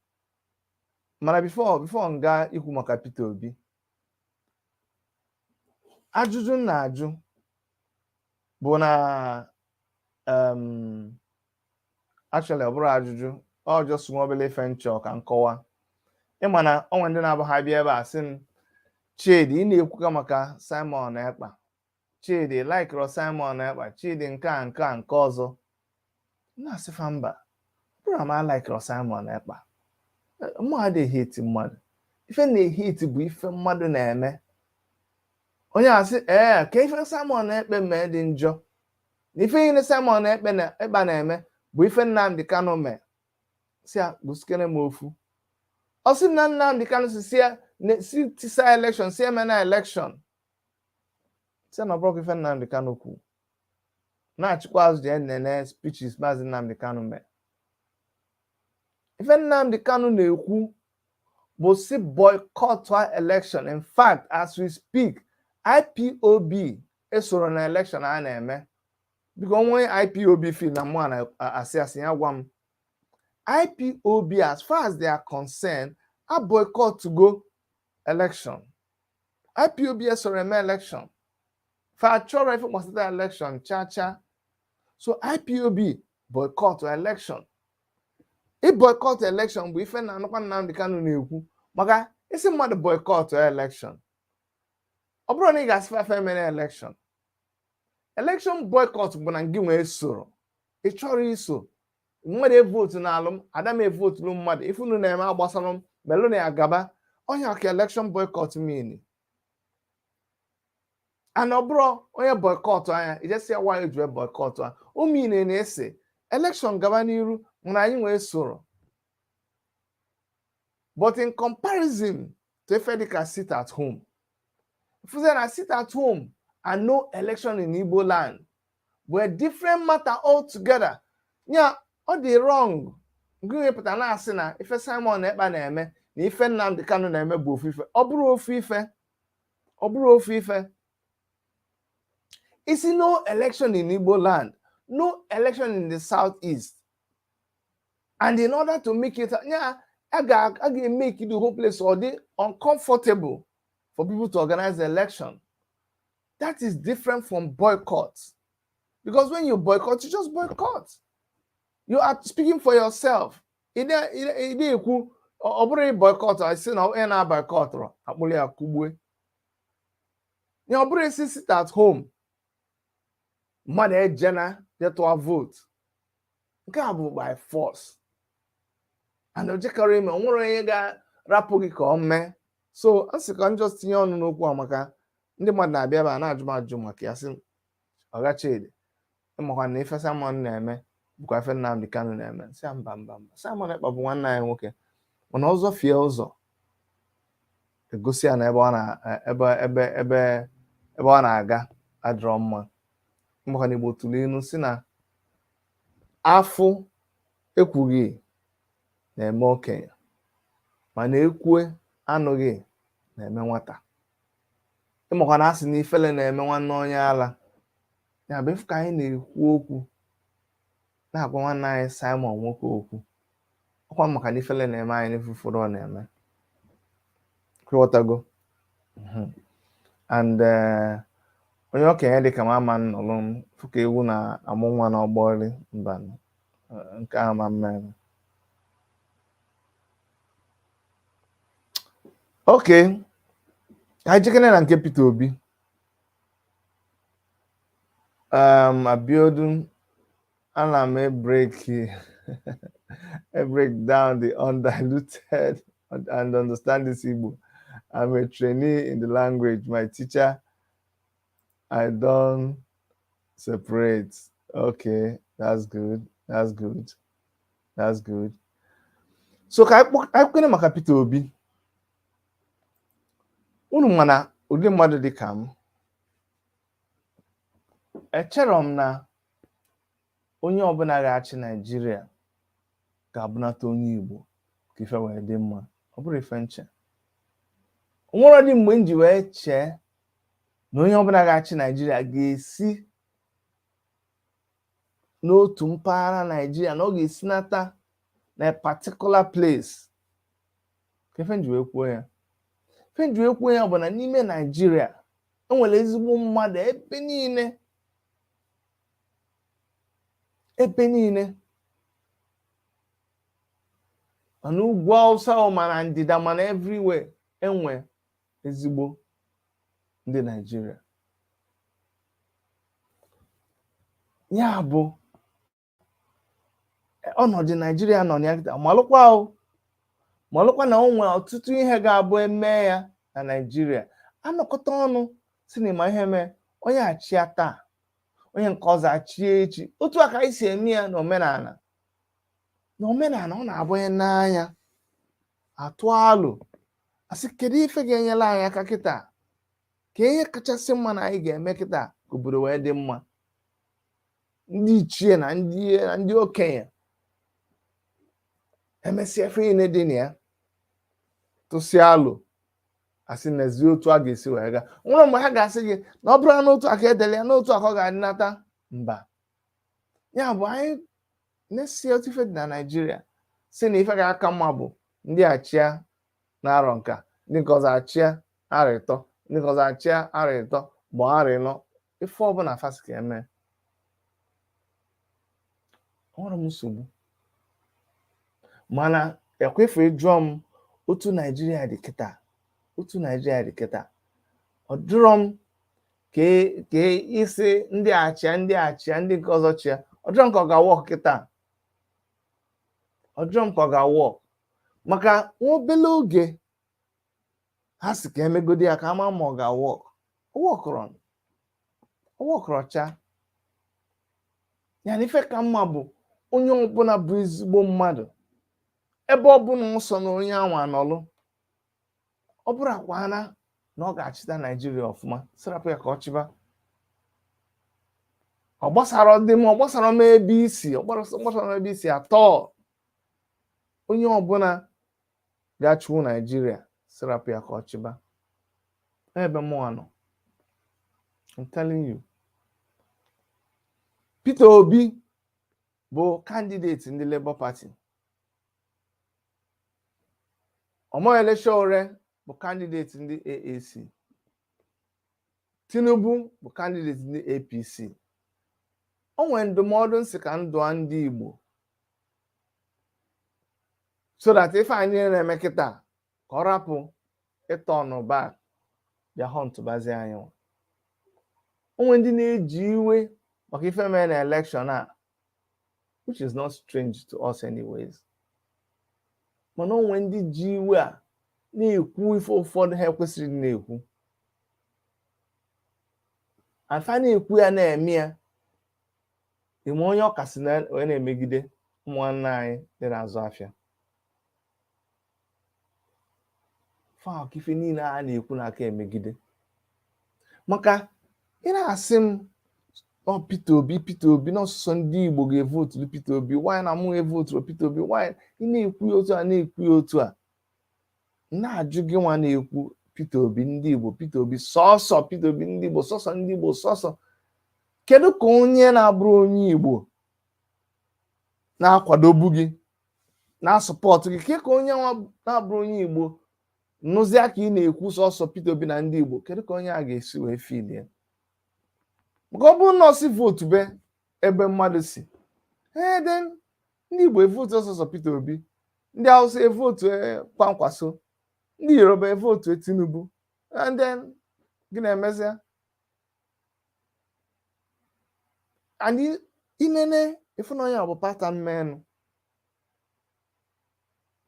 Speaker 4: mana before m gaa ikwu maka Peter Obi, ajụjụ m na-ajụ bụ na actually ọ bụrụ ajụjụ, ọ just nwa obele ife nchọ ka m kọwa. Ịma na onwe ndị na-abụ ha bịa ebe a sị m, "Chidi, ị na-ekwuka maka Simon Ekpa. Chidi laikịrọ Simon Ekpa. Chidi, nke a, nke a, nke ọzọ." Na-asịfa mba, bụrụ ma laikịrọ Simon Ekpa, mụ adịghị hate mmadụ. Ife na-ehate bụ ife mmadụ na-eme. Onye asị ee, ka ife Simon Ekpa mee dị njọ, na ife niile Simon Ekpa na Ekpa na-eme bụ ife Nnamdi Kanu mee. Si ya gosikere m ofu. Ọ sị m na Nnamdi Kanu si ya si tisa election, si eme na election. Si na ọ bụrụ ife Nnamdi Kanu kwu, na-achịkwa azụ jee nene speeches Maazị Nnamdi Kanu mee. Ife Nnamdi Kanu na-ekwu bụ si boycott election. In fact, as we speak, IPOB esoro na election a na-eme. Biko, onwe IPOB feel na mụ na-asị asị, ya gwa m. IPOB, as far as they are concerned, a boycott go election. IPOB esoro eme election, fa chọrọ ife gbasata election cha cha. So IPOB boycott election. Ị boycott election bụ ife na-anụkwa Nnamdi Kanu na-ekwu maka ị sị mmadụ boycott election. Ọ bụrụ na ị ga-asị fa emena election, election boycott bụ na gị nwee soro ị chọrọ iso mmadụ evotu n'alụ m ada m evotulu mmadụ ife unu na-eme agbasara m melụ na ya gaba onye ka election boycott mean. And ọ bụrụ onye boycott anya ijesi ya nwaanyị ji boycott a o mean na-ese election gaba n'iru mana anyị nwee soro. But in comparison to ife dịka sit at home, fụzie na sit at home and no election in Igbo land bụ a different matter altogether. Ya ọ dị wrong gị wepụta na-asị na ife Simon Ekpa na-eme na ife Nnamdi Kanu na-eme bụ ofu ife. Ọ bụrụ ofu ife, ọ bụrụ ofu ife. Isi no election in Igbo land, no election in the southeast, and in order to make it, yeah, a ga-make the whole place ọ dị uncomfortable for people to organize the election. That is different from boycott, because when you boycott, you just boycott. You are speaking for yourself. Ị na-ekwu ọ bụrụ boycott, I sị na onye na-boycott akpụrụ ya kụgbue ya. Ọ bụrụ isi sit at home, mmadụ ejena detụa vote, nke a bụ by force and ojekọrọ ime o nwere onye ga-rapụ gị ka ọ mee. So a sị ka m just tinye ọnụ n'okwu a maka ndị mmadụ na-abịa ebe a na-ajụ m ajụ maka ya, sị Ọga Chidi, ịmakwa na ife Simon na-eme bụkwa ife Nnamdi Kanu na-eme. Sị ya mba mba mba, Simon Ekpa bụ nwanne anyị nwoke, mana ọzọ fie ụzọ egosi ya na ebe ọ na ebe ebe ebe ebe ọ na-aga adịrọ mma. Maka na Igbo tụrụ ilu si na afụ ekwughị na-eme okenye, mana ekwue anụghị na-eme nwata. Ịmakwa na asị na ifele na-eme nwanne onye ala. Ya bụ ife ka anyị na-ekwu okwu na-agwa nwanne anyị Simon nwoke okwu ọkwa maka na ifele na-eme anyị n'ife ụfọdụ ọ na-eme. Ịghọtago? And onye okenye dịka m ama nnọrọ m fụ ka ewu na-amụ nwa n'ọgbọrị mba nke a ma mmemme. Okay, ka anyị jekene na nke Peter Obi. Abiodun, ana m break down the undiluted and understand this Igbo. I'm a trainee in the language. My teacher, I don't separate. Okay, that's good. That's good. That's good. So ka anyị kwene maka Peter Obi. Unu mana ụdị mmadụ dị ka m, echere m na onye ọbụla ga-achị Naịjirịa ga-abụnata onye Igbo ka ife wee dị mma. Ọ bụrụ ife nche. O nwere dị mgbe m ji wee chee na onye ọbụla ga-achị Naịjirịa ga-esi n'otu mpaghara Naịjirịa, na ọ ga-esinata na a particular place. Ka ife m ji wee kwuo ya, ife m ji wee kwuo ya bụ na n'ime Naịjirịa enwere ezigbo mmadụ ebe niile, ebe niile, mana ugwu Awụsa, mana ndịda, mana everywhere enwe ezigbo ndị Naịjirịa. Ya bụ ọnọdụ Naịjirịa nọ na ya kịta, malụkwa o malụkwa na o nwere ọtụtụ ihe ga-abụ eme ya na Naịjirịa anọkọta ọnụ si na ịma ihe mee onye achịa taa, onye nke ọzọ achịa echi. Otu a ka anyị si eme ya n'omenala. N'omenala ọ na-abụ onye n'anya atụ alụ asị kedu ife ga-enyere anyị aka kịta, ka ihe kachasị mma na anyị ga-eme kịta ka obodo wee dị mma. Ndị ichie na ndị okenye emesịa ife niile dị na ya tụsịa alụ asị n'ezi otu a ga-esi wee gaa. Nwere mgbe ha ga-asị gị na ọ bụrụ n'otu aka edele ya n'otu aka ọ ga-adịnata mba. Ya bụ anyị na-esi otu ife dị na Naịjirịa si na ife ga-aka mma bụ ndị achịa na-arọ nka, ndị nke ọzọ achịa arọ ịtọ, ndị nke ọzọ achịa arọ ịtọ ma arọ ịnọ, ife ọbụla fasị ka eme. Nwere m nsogbu Mana ekwefu jụọ m otu Naijiria dị kịta, otu Naijiria dị kịta, ọ dụrọ m ka isi ndị achịa, ndị achịa, ndị nke ọzọ chịa, ọ dụrọ m ka ọ ga-work kịta, ọ dụrọ m ka ọ ga-work, maka nwa obele oge ha si ka emegodi ya ka ama ma ọ ga-work. Ọ workụrọ, ọ workụrọ cha. Ya na ife ka mma bụ onye ọbụla bụ ezigbo mmadụ, ebe ọbụla nsọ na onye anwa anọlụ, ọ bụrụ akwana na ọ ga-achịta Naijiria ọfụma, sirapụ ya ka ọ chịba. Ọ gbasara ndị m, ọ gbasara m ebe isi, ọ gbasara m ebe isi atọ. Onye ọbụla ga-achịwu Naijiria, sirapụ ya ka ọ chịba. Ebe mụnwa nọ, I'm telling you, Peter Obi bụ candidate ndị Labour Party, Omoyele Sowore bụ candidate ndị AAC, Tinubu bụ candidate ndị APC. O nwere ndụmọdụ nsị ka ndụa ndị Igbo so that ife anyị na-eme kịta ka ọ rapụ ịtọ ọnụba bịa họntụbazi anyị. O nwere ndị na-eji iwe maka ife mere na election a, which is not strange to us anyways, mana o nwere ndị ji iwe a na-ekwu ife ụfọdụ ha ekwesịrị ịdị na-ekwu. Afa na-ekwu ya na-eme ya ime onye ọkasị na onye na-emegide ụmụnne anyị dị na-azụ afịa fa ka ife niile a na-ekwu n'aka emegide. Maka ị na-asị m ọ Peter Obi, Peter Obi, na ọsụsọ ndị Igbo ga-evoturu Peter Obi, why na mụ evoturu Peter Obi, why ị na-ekwu ya otu a, na-ekwu ya otu a, na-ajụ gị nwa na-ekwu Peter Obi ndị Igbo, Peter Obi sọsọ, Peter Obi ndị Igbo sọsọ, ndị Igbo sọsọ. Kedu ka onye na-abụrụ onye Igbo na-akwadobu gị, na-asọpọtụ gị, ke ka onye na-abụrụ onye Igbo nụzịa ka ị na-ekwu sọsọ Peter Obi na ndị Igbo, kedu ka onye a ga-esi wee filie? Maka ọ bụrụ na ọ si votu be ebe mmadụ si, ee, then ndị Igbo evotu ọsọsọ Peter Obi, ndị Hausa evotu Kwankwaso, ndị Yoruba evotu Tinubu, and then gị na-emezia? And inene ịfụnanya bụ pata mmenụ.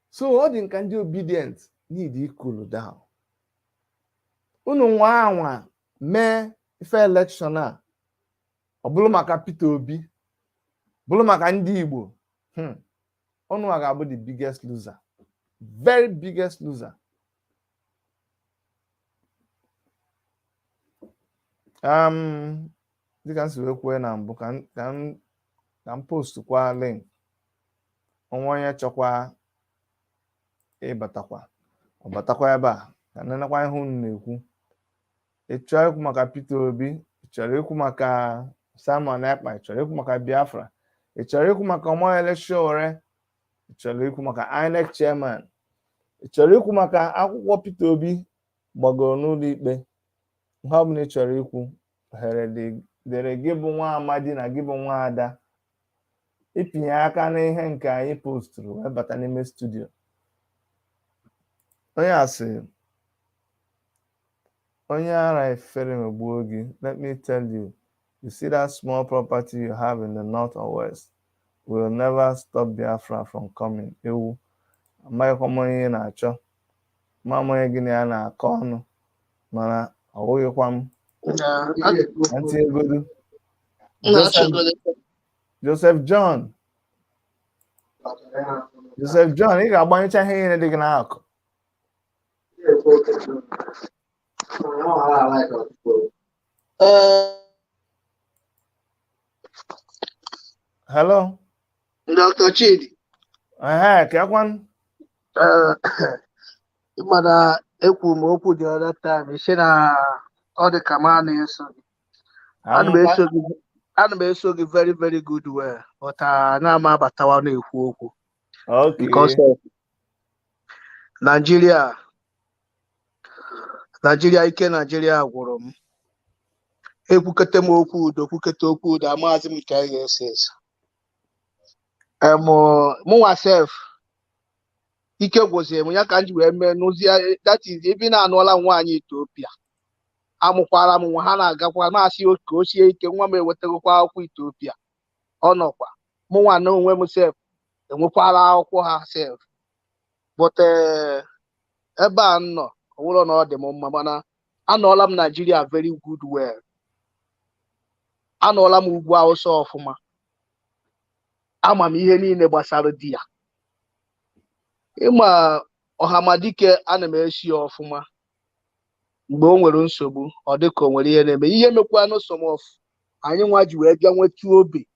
Speaker 4: So ọ dị nka ndị obedient need cool down. Unu nwa anwa mee ife election a, ọ bụrụ maka Peter Obi, bụrụ maka ndị Igbo, unu ga-abụ the biggest loser, very biggest loser. Dịka m si wee kwuo na mbụ, ka m postkwa link, onwe onye chọkwa ịbatakwa, ọ batakwa ebe a ka nenekwa ihe unu na-ekwu. Ị chọrọ ikwu maka Peter Obi, ị chọrọ ikwu maka Simon Ekpa, ị chọrọ ikwu maka Biafra, ị chọrọ ikwu maka Omoyele Sowore, ị chọrọ ikwu maka INEC chairman, ị chọrọ ikwu maka akwụkwọ Peter Obi gbagoro n'ụlọ ikpe, ihe ọ bụla ị chọrọ ikwu, ohere dịrị gị bụ nwa amadi na gị bụ nwa ada ịpịnye aka n'ihe nke anyị postụrụ wee bata n'ime studio. Onye a sị onye ara efere megbuo gị, let me tell you, you see that small property you have in the north or west will never stop Biafra from coming. Ewu, amaghịkwa m onye ị na-achọ, ma onye gị na ya na-akọ ọnụ, mana ọ bụghịkwa m. Ntị egodu. Joseph John, Joseph John, ị ga-agbanyecha ihe niile dị gị n'akụ. Hello,
Speaker 2: Dr. Chidi.
Speaker 4: Kekwan.
Speaker 2: Mana ekwu m okwu the other time, ị na ọ dị ka m na-eso gị. Ana m eso gị very very good well, but ana m abatawa na-ekwu okwu. Because of Nigeria, Nigeria ike Nigeria gwụrụ m. Ekwukete m okwu udo, kwukete okwu udo, amaghịzi m nke a ga-esi esi. Mụnwa sef Ike gwụziri m ya ka m ji wee mee nụzie. That is, ebe ị na-anụọla m nwaanyị Ethiopia, amụkwara m nwa, ha na-agakwa na-asị ka o sie ike. Nwa m ewetagokwa akwụkwọ Ethiopia, ọ nọkwa mụ nwa na onwe m sef enwekwara akwụkwọ ha sef. But ebe a m nọ, ọ bụrụ na ọ dị m mma, mana anọọla m Nigeria very good well, anọọla m ugwu Awụsa ọfụma, ama m ihe niile gbasara di ya. Ịma Ọhamadike, ana m esi ya ọfụma. Mgbe o nwere nsogbu, ọ dị ka o nwere ihe na-eme ihe mekwanụ. Some of anyị nwa ji wee bịa nweta obi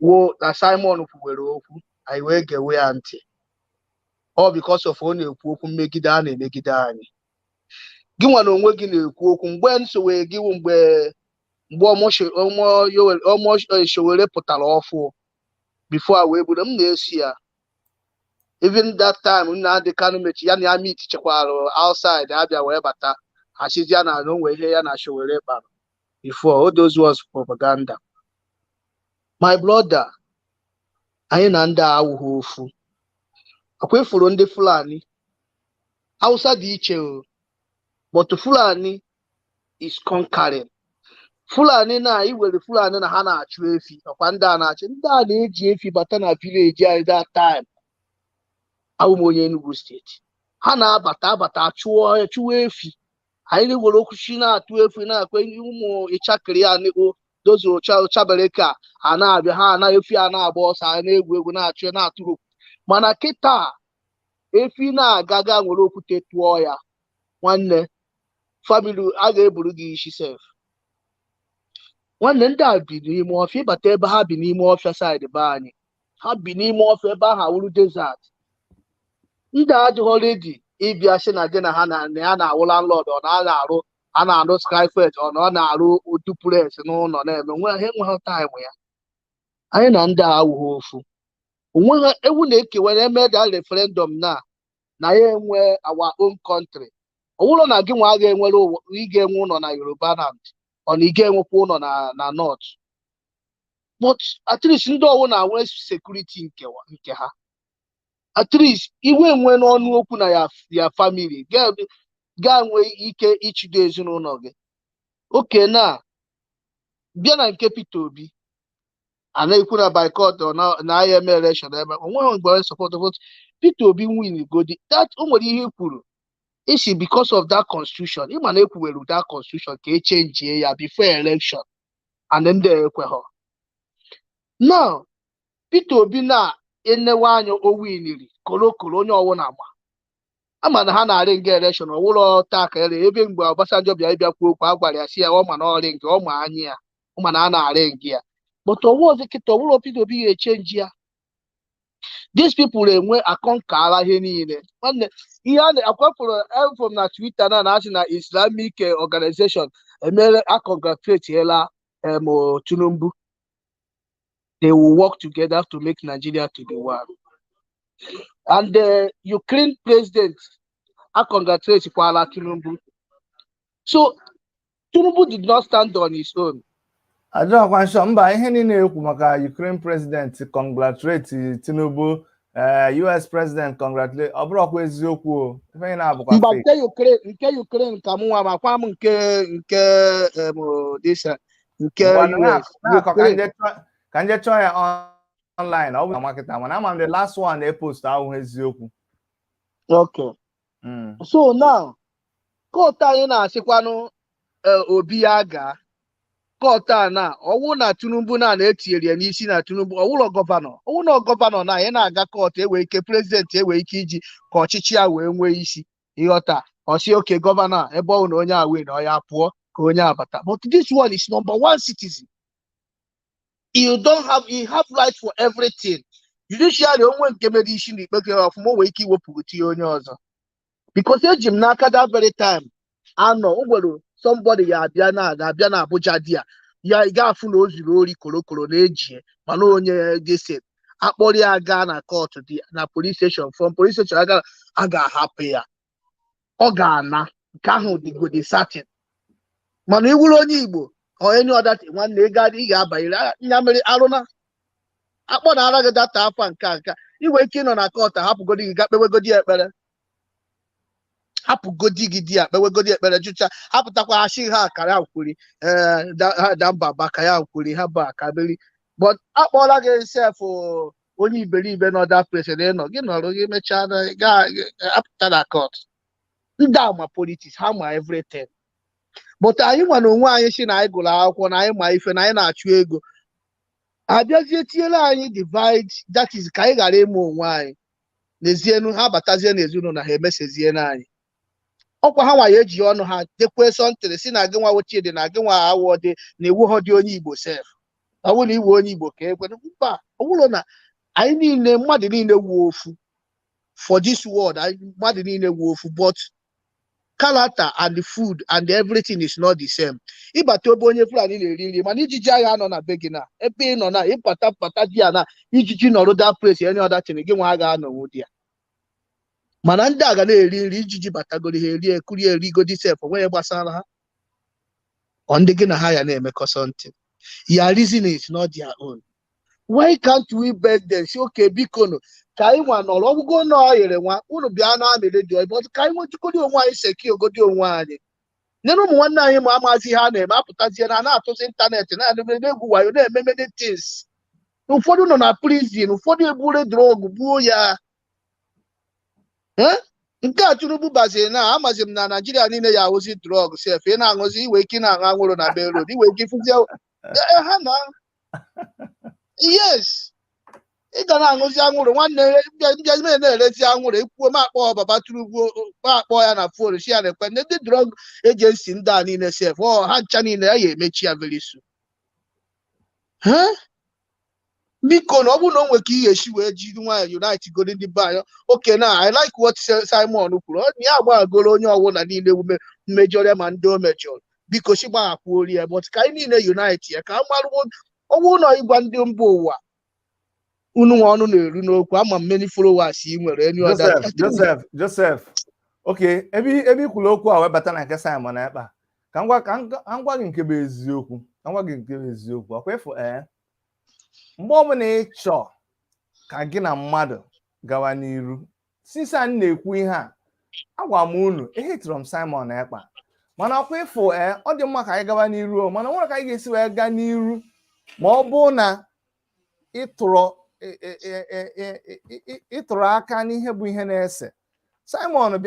Speaker 2: wo na Simon kwuwere okwu, anyị wee gewe ya ntị. Ọ because of ọ na-ekwu okwu mmegide a na-emegide anyị. Gị nwa na onwe gị na-ekwu okwu mgbe nsogbu gị wụ mgbe ọmọ Sowore pụtara ọfụ before a wee buru m na-esi ya. Even that time Nnamdi Kanu mechi ya na ya meet chekwara outside, abịa wee bata asịzi ya na o nwee ihe ya na Sowore kpara before. All those was propaganda, my brother. Anyị na ndị a awụghị ofu. Akwa ifuru ndị Fulani, Hausa dị iche o, but Fulani is conquering. Fulani na iwere Fulani na ha na-achụ efi. Ọkwa ndị a na-achụ, ndị a na-eji efi bata na village anyị. That time awụ m onye Enugu Steeti. Ha na-abata abata chụọ chụwa efi anyị, were okwuchi na-atụ efi, na-akwe ụmụ ịchakịrị ya dozu ụchabeleke a na-abịa. Ha na efi a na-agba ọsọ, a na-egwu egwu, na-achụ, na-atụrụ. Mana kịta efi na-aga ga nwere okwute tụọ ya, nwanne, family a ga-eburu gị isi sef. Nwanne, ndị a bi n'ime ọfịa. Ịbata ebe ha bi n'ime ọfịa side be anyị, ha bi n'ime ọfịa ebe ahụ awụrụ desert. Ndị a adịghị ready ịbịa sị na gị na ha na ya na-awụ landlord, ọ na a na-arụ, a na-arụ skyfet, ọ na ọ na-arụ duplex n'ụlọ na-eme nwe ha enweghị time ya. Anyị na ndị a awụghị ofu. Onweghị ewu na-ekewa eme da referendum na ya enwe our own country. Ọ bụrụ na gị nwa ga-enwere ụwa, ị ga-enwe ụlọ na Yoruba land, ọ na ị ga-enwekwa ụlọ na north, but at least ndị ọwụ na-enwe security nke ha. At least iwe nwe n'ọnụ okwu na ya family ga nwee ike ichido ezinụlọ gị oke. Na bịa na nke Peter Obi, a na-ekwu na boycott na ya eme election eme onweghị mgbe onye support vote Peter Obi win godi that. O nwere ihe i kwuru isi because of that constitution. Ịma na ekwuwere that constitution ka e chenjie ya before election and ndị ekweghọ. Now Peter Obi na-enewe anya, o winiri kolokolo, onye ọwụna ma ama na ha na-arị nga election. Ọwụlọ taa ka ere ebe mgbe Obasanjo bịa ịbịa kwuo okwu, a gwara ya si ya ọ ma na ọrị nke ọ ma anya ya, ọ ma na a na-arị nga ya. But ọwụ ọzọ kịta, ọwụlọ Peter Obi ga-echenji ya. These people enwe akọnkala ihe niile. Nwanne, ihe a na-akwapụrụ from na Twitter na na-asị na Islamic organization emere acongratulate Tinubu. They will work together to make Nigeria to be one. And the Ukraine president acongratulate kwala Tinubu. So Tinubu did not stand on his own.
Speaker 4: Ajọkwa nsọ mba, ihe niile ekwu maka Ukraine president congratulate Tinubu, US president congratulate, ọ bụrụkwa eziokwu o. Ife niile abụkwa
Speaker 2: Mba.
Speaker 4: fake.
Speaker 2: Nke Ukraine ka mụ nwa makwa m nke this nke
Speaker 4: Ngwanụ,
Speaker 2: US
Speaker 4: na-akọ ka
Speaker 2: Ukraine.
Speaker 4: Ka nje chọọ ya online. Ọ bụ na makịta, mana ama m the last one na-epost ahụhụ eziokwu.
Speaker 2: Okay. So now court anyị na-asịkwanụ Obi ya gaa court a na ọwụ na Tinubu na na-etinyere ya n'isi na Tinubu ọwụlọ governor, ọwụ na governor na anyị na-aga court, enwee ike president enwee ike iji ka ọchịchị ya wee nwee isi ịghọta ọsị oke governor ebe ọ bụ na onye a wee na ọ ya pụọ ka onye abata. But this one is number one citizen. You don't have, you have right for everything. Judiciary onwe nke mere isi na ikpe gị ọfụma, o nwere ike iwepụ tinye onye ọzọ, because eji m n'aka that very time anọ o nwere somebody ya abịa na abịa na Abuja di ya ya ị ga-afụ na o zuru ori korokoro na-ejie, mana onye dese akpọrọ ya gaa na court dị na police station, from police station aga a ga-ahapụ ya, ọ ga-ana. Nke ahụ dịgodi certain. Mana iwuru onye Igbo or any other thing, nwanne, ị ga ị ga-abanyere nya mere arụna akpọ na ara gị data afa nke a nke a. Inwe ike ịnọ na court, hapụgodi gị ga kpewegodi ekpere, hapụgodi gị di ya kpewegodi ekpere, jụcha, hapụtakwa asị ha akara kwuri, ee, ha da mba baka ya kwuri ha bụ akaberi, but akpọọla gị sef onye iberibe nọ that place na ịnọ gị nọrọ gị mechaa na gaa apụta na court. Ndị a ma politics, ha ma everything, but anyị nwa na onwe anyị si na anyị gụrụ akwụkwọ, na anyị ma ife, na anyị na-achụ ego, abịazie tinyere anyị divide, that is ka anyị ghara ịmụ onwe anyị n'ezienu. Ha batazie n'ezinụlọ na ha emesezie anyị ọkwa ha nwa ya eji ọnụ ha dekwe sọntịrị si na gị nwa Chidi na gị nwa awọ dị na iwu ha dị onye Igbo sef. Ọ bụrụ na iwu onye Igbo ka ekwe mba, ọ bụrụ na anyị niile, mmadụ niile wu ofu for this world, mmadụ niile wu ofu, but character and the food and everything is not the same. Ịbata ebe onye Fulani na-eri nri, mana ijiji agha anọ na be gị, na ebe ị nọ na ịbata bata di ya na ijiji nọrọ that place, any other thing gị nwa ga-anọnwu di ya. Mana ndị a ga na-eri nri, ijiji batagoro, ha erie, kurie, erigodi sef, onwe gbasara ha. Ọ ndị gị na ha ya na-emekọ something, your reason is not their own. Why can't we beg them, say, "Okay, biko nụ, ka anyị nwa nọrọ ọgwụgwọ na ọ yere nwa unu bịa na amị redio," but ka anyị nwetụgodi onwe anyị, secure ogodi onwe anyị, nene ụmụ nwanne anyị ma amazi ihe a na-eme, apụtazie na na-atụzi internet, na-egwu wayo, na-eme many things. Ụfọdụ nọ na prison, ụfọdụ ebure drug gbuo ya. Nke a Tinubu baziri na amazi m na Naijiria niile ya awụzi drug sef. Ị na-aṅụzi, iwe ike na-aṅụ anwụrụ na main road, iwe ike ịfụzi ha na yes, ị ga na-aṅụzi anwụrụ. Nwanne mbịa na-erezi anwụrụ, ekwuo m akpọ baba Tinubu, ma akpọ ya na phone, si ya na-ekwe ndị drug agency ndị a niile sef, ọ ha ncha niile ya ya emechi ya very soon. Biko, na ọ bụrụ na o nwere ka ihe esi wee jiri nwayọ unite godi ndị be anyị. Okay, na I like what Simon kwuru. Ọ ya agbaghagoro onye ọbụla niile mmejọrọ ya, ma ndị o mejọrọ, biko si gbaghakwuori ya, but ka anyị niile unite ya ka a marụwo ọnwụ ụlọ ịgwa ndị mba ụwa unu nwa ọnụ na-eru n'okwu. Ama m many followers ị nwere, any other.
Speaker 4: Joseph, Joseph, Joseph, okay, ebe i kwuru okwu a wee bata na nke Simon Ekpa, ka m gwa gị nke bụ eziokwu, ka m gwa gị nke bụ eziokwu. Ọkwa ịfụ, ee, mgbe ọbụla ị chọọ ka gị na mmadụ gawa n'iru, since a na-ekwu ihe a, agwa m unu ehetụrụ m Simon Ekpa, mana ọkwa ịfụ, ee, ọ dị mma ka anyị gawa n'iru o, mana nwere ka anyị ga-esi wee gaa n'iru ma ọ bụ na ịtụrụ aka n'ihe bụ ihe na-ese Simon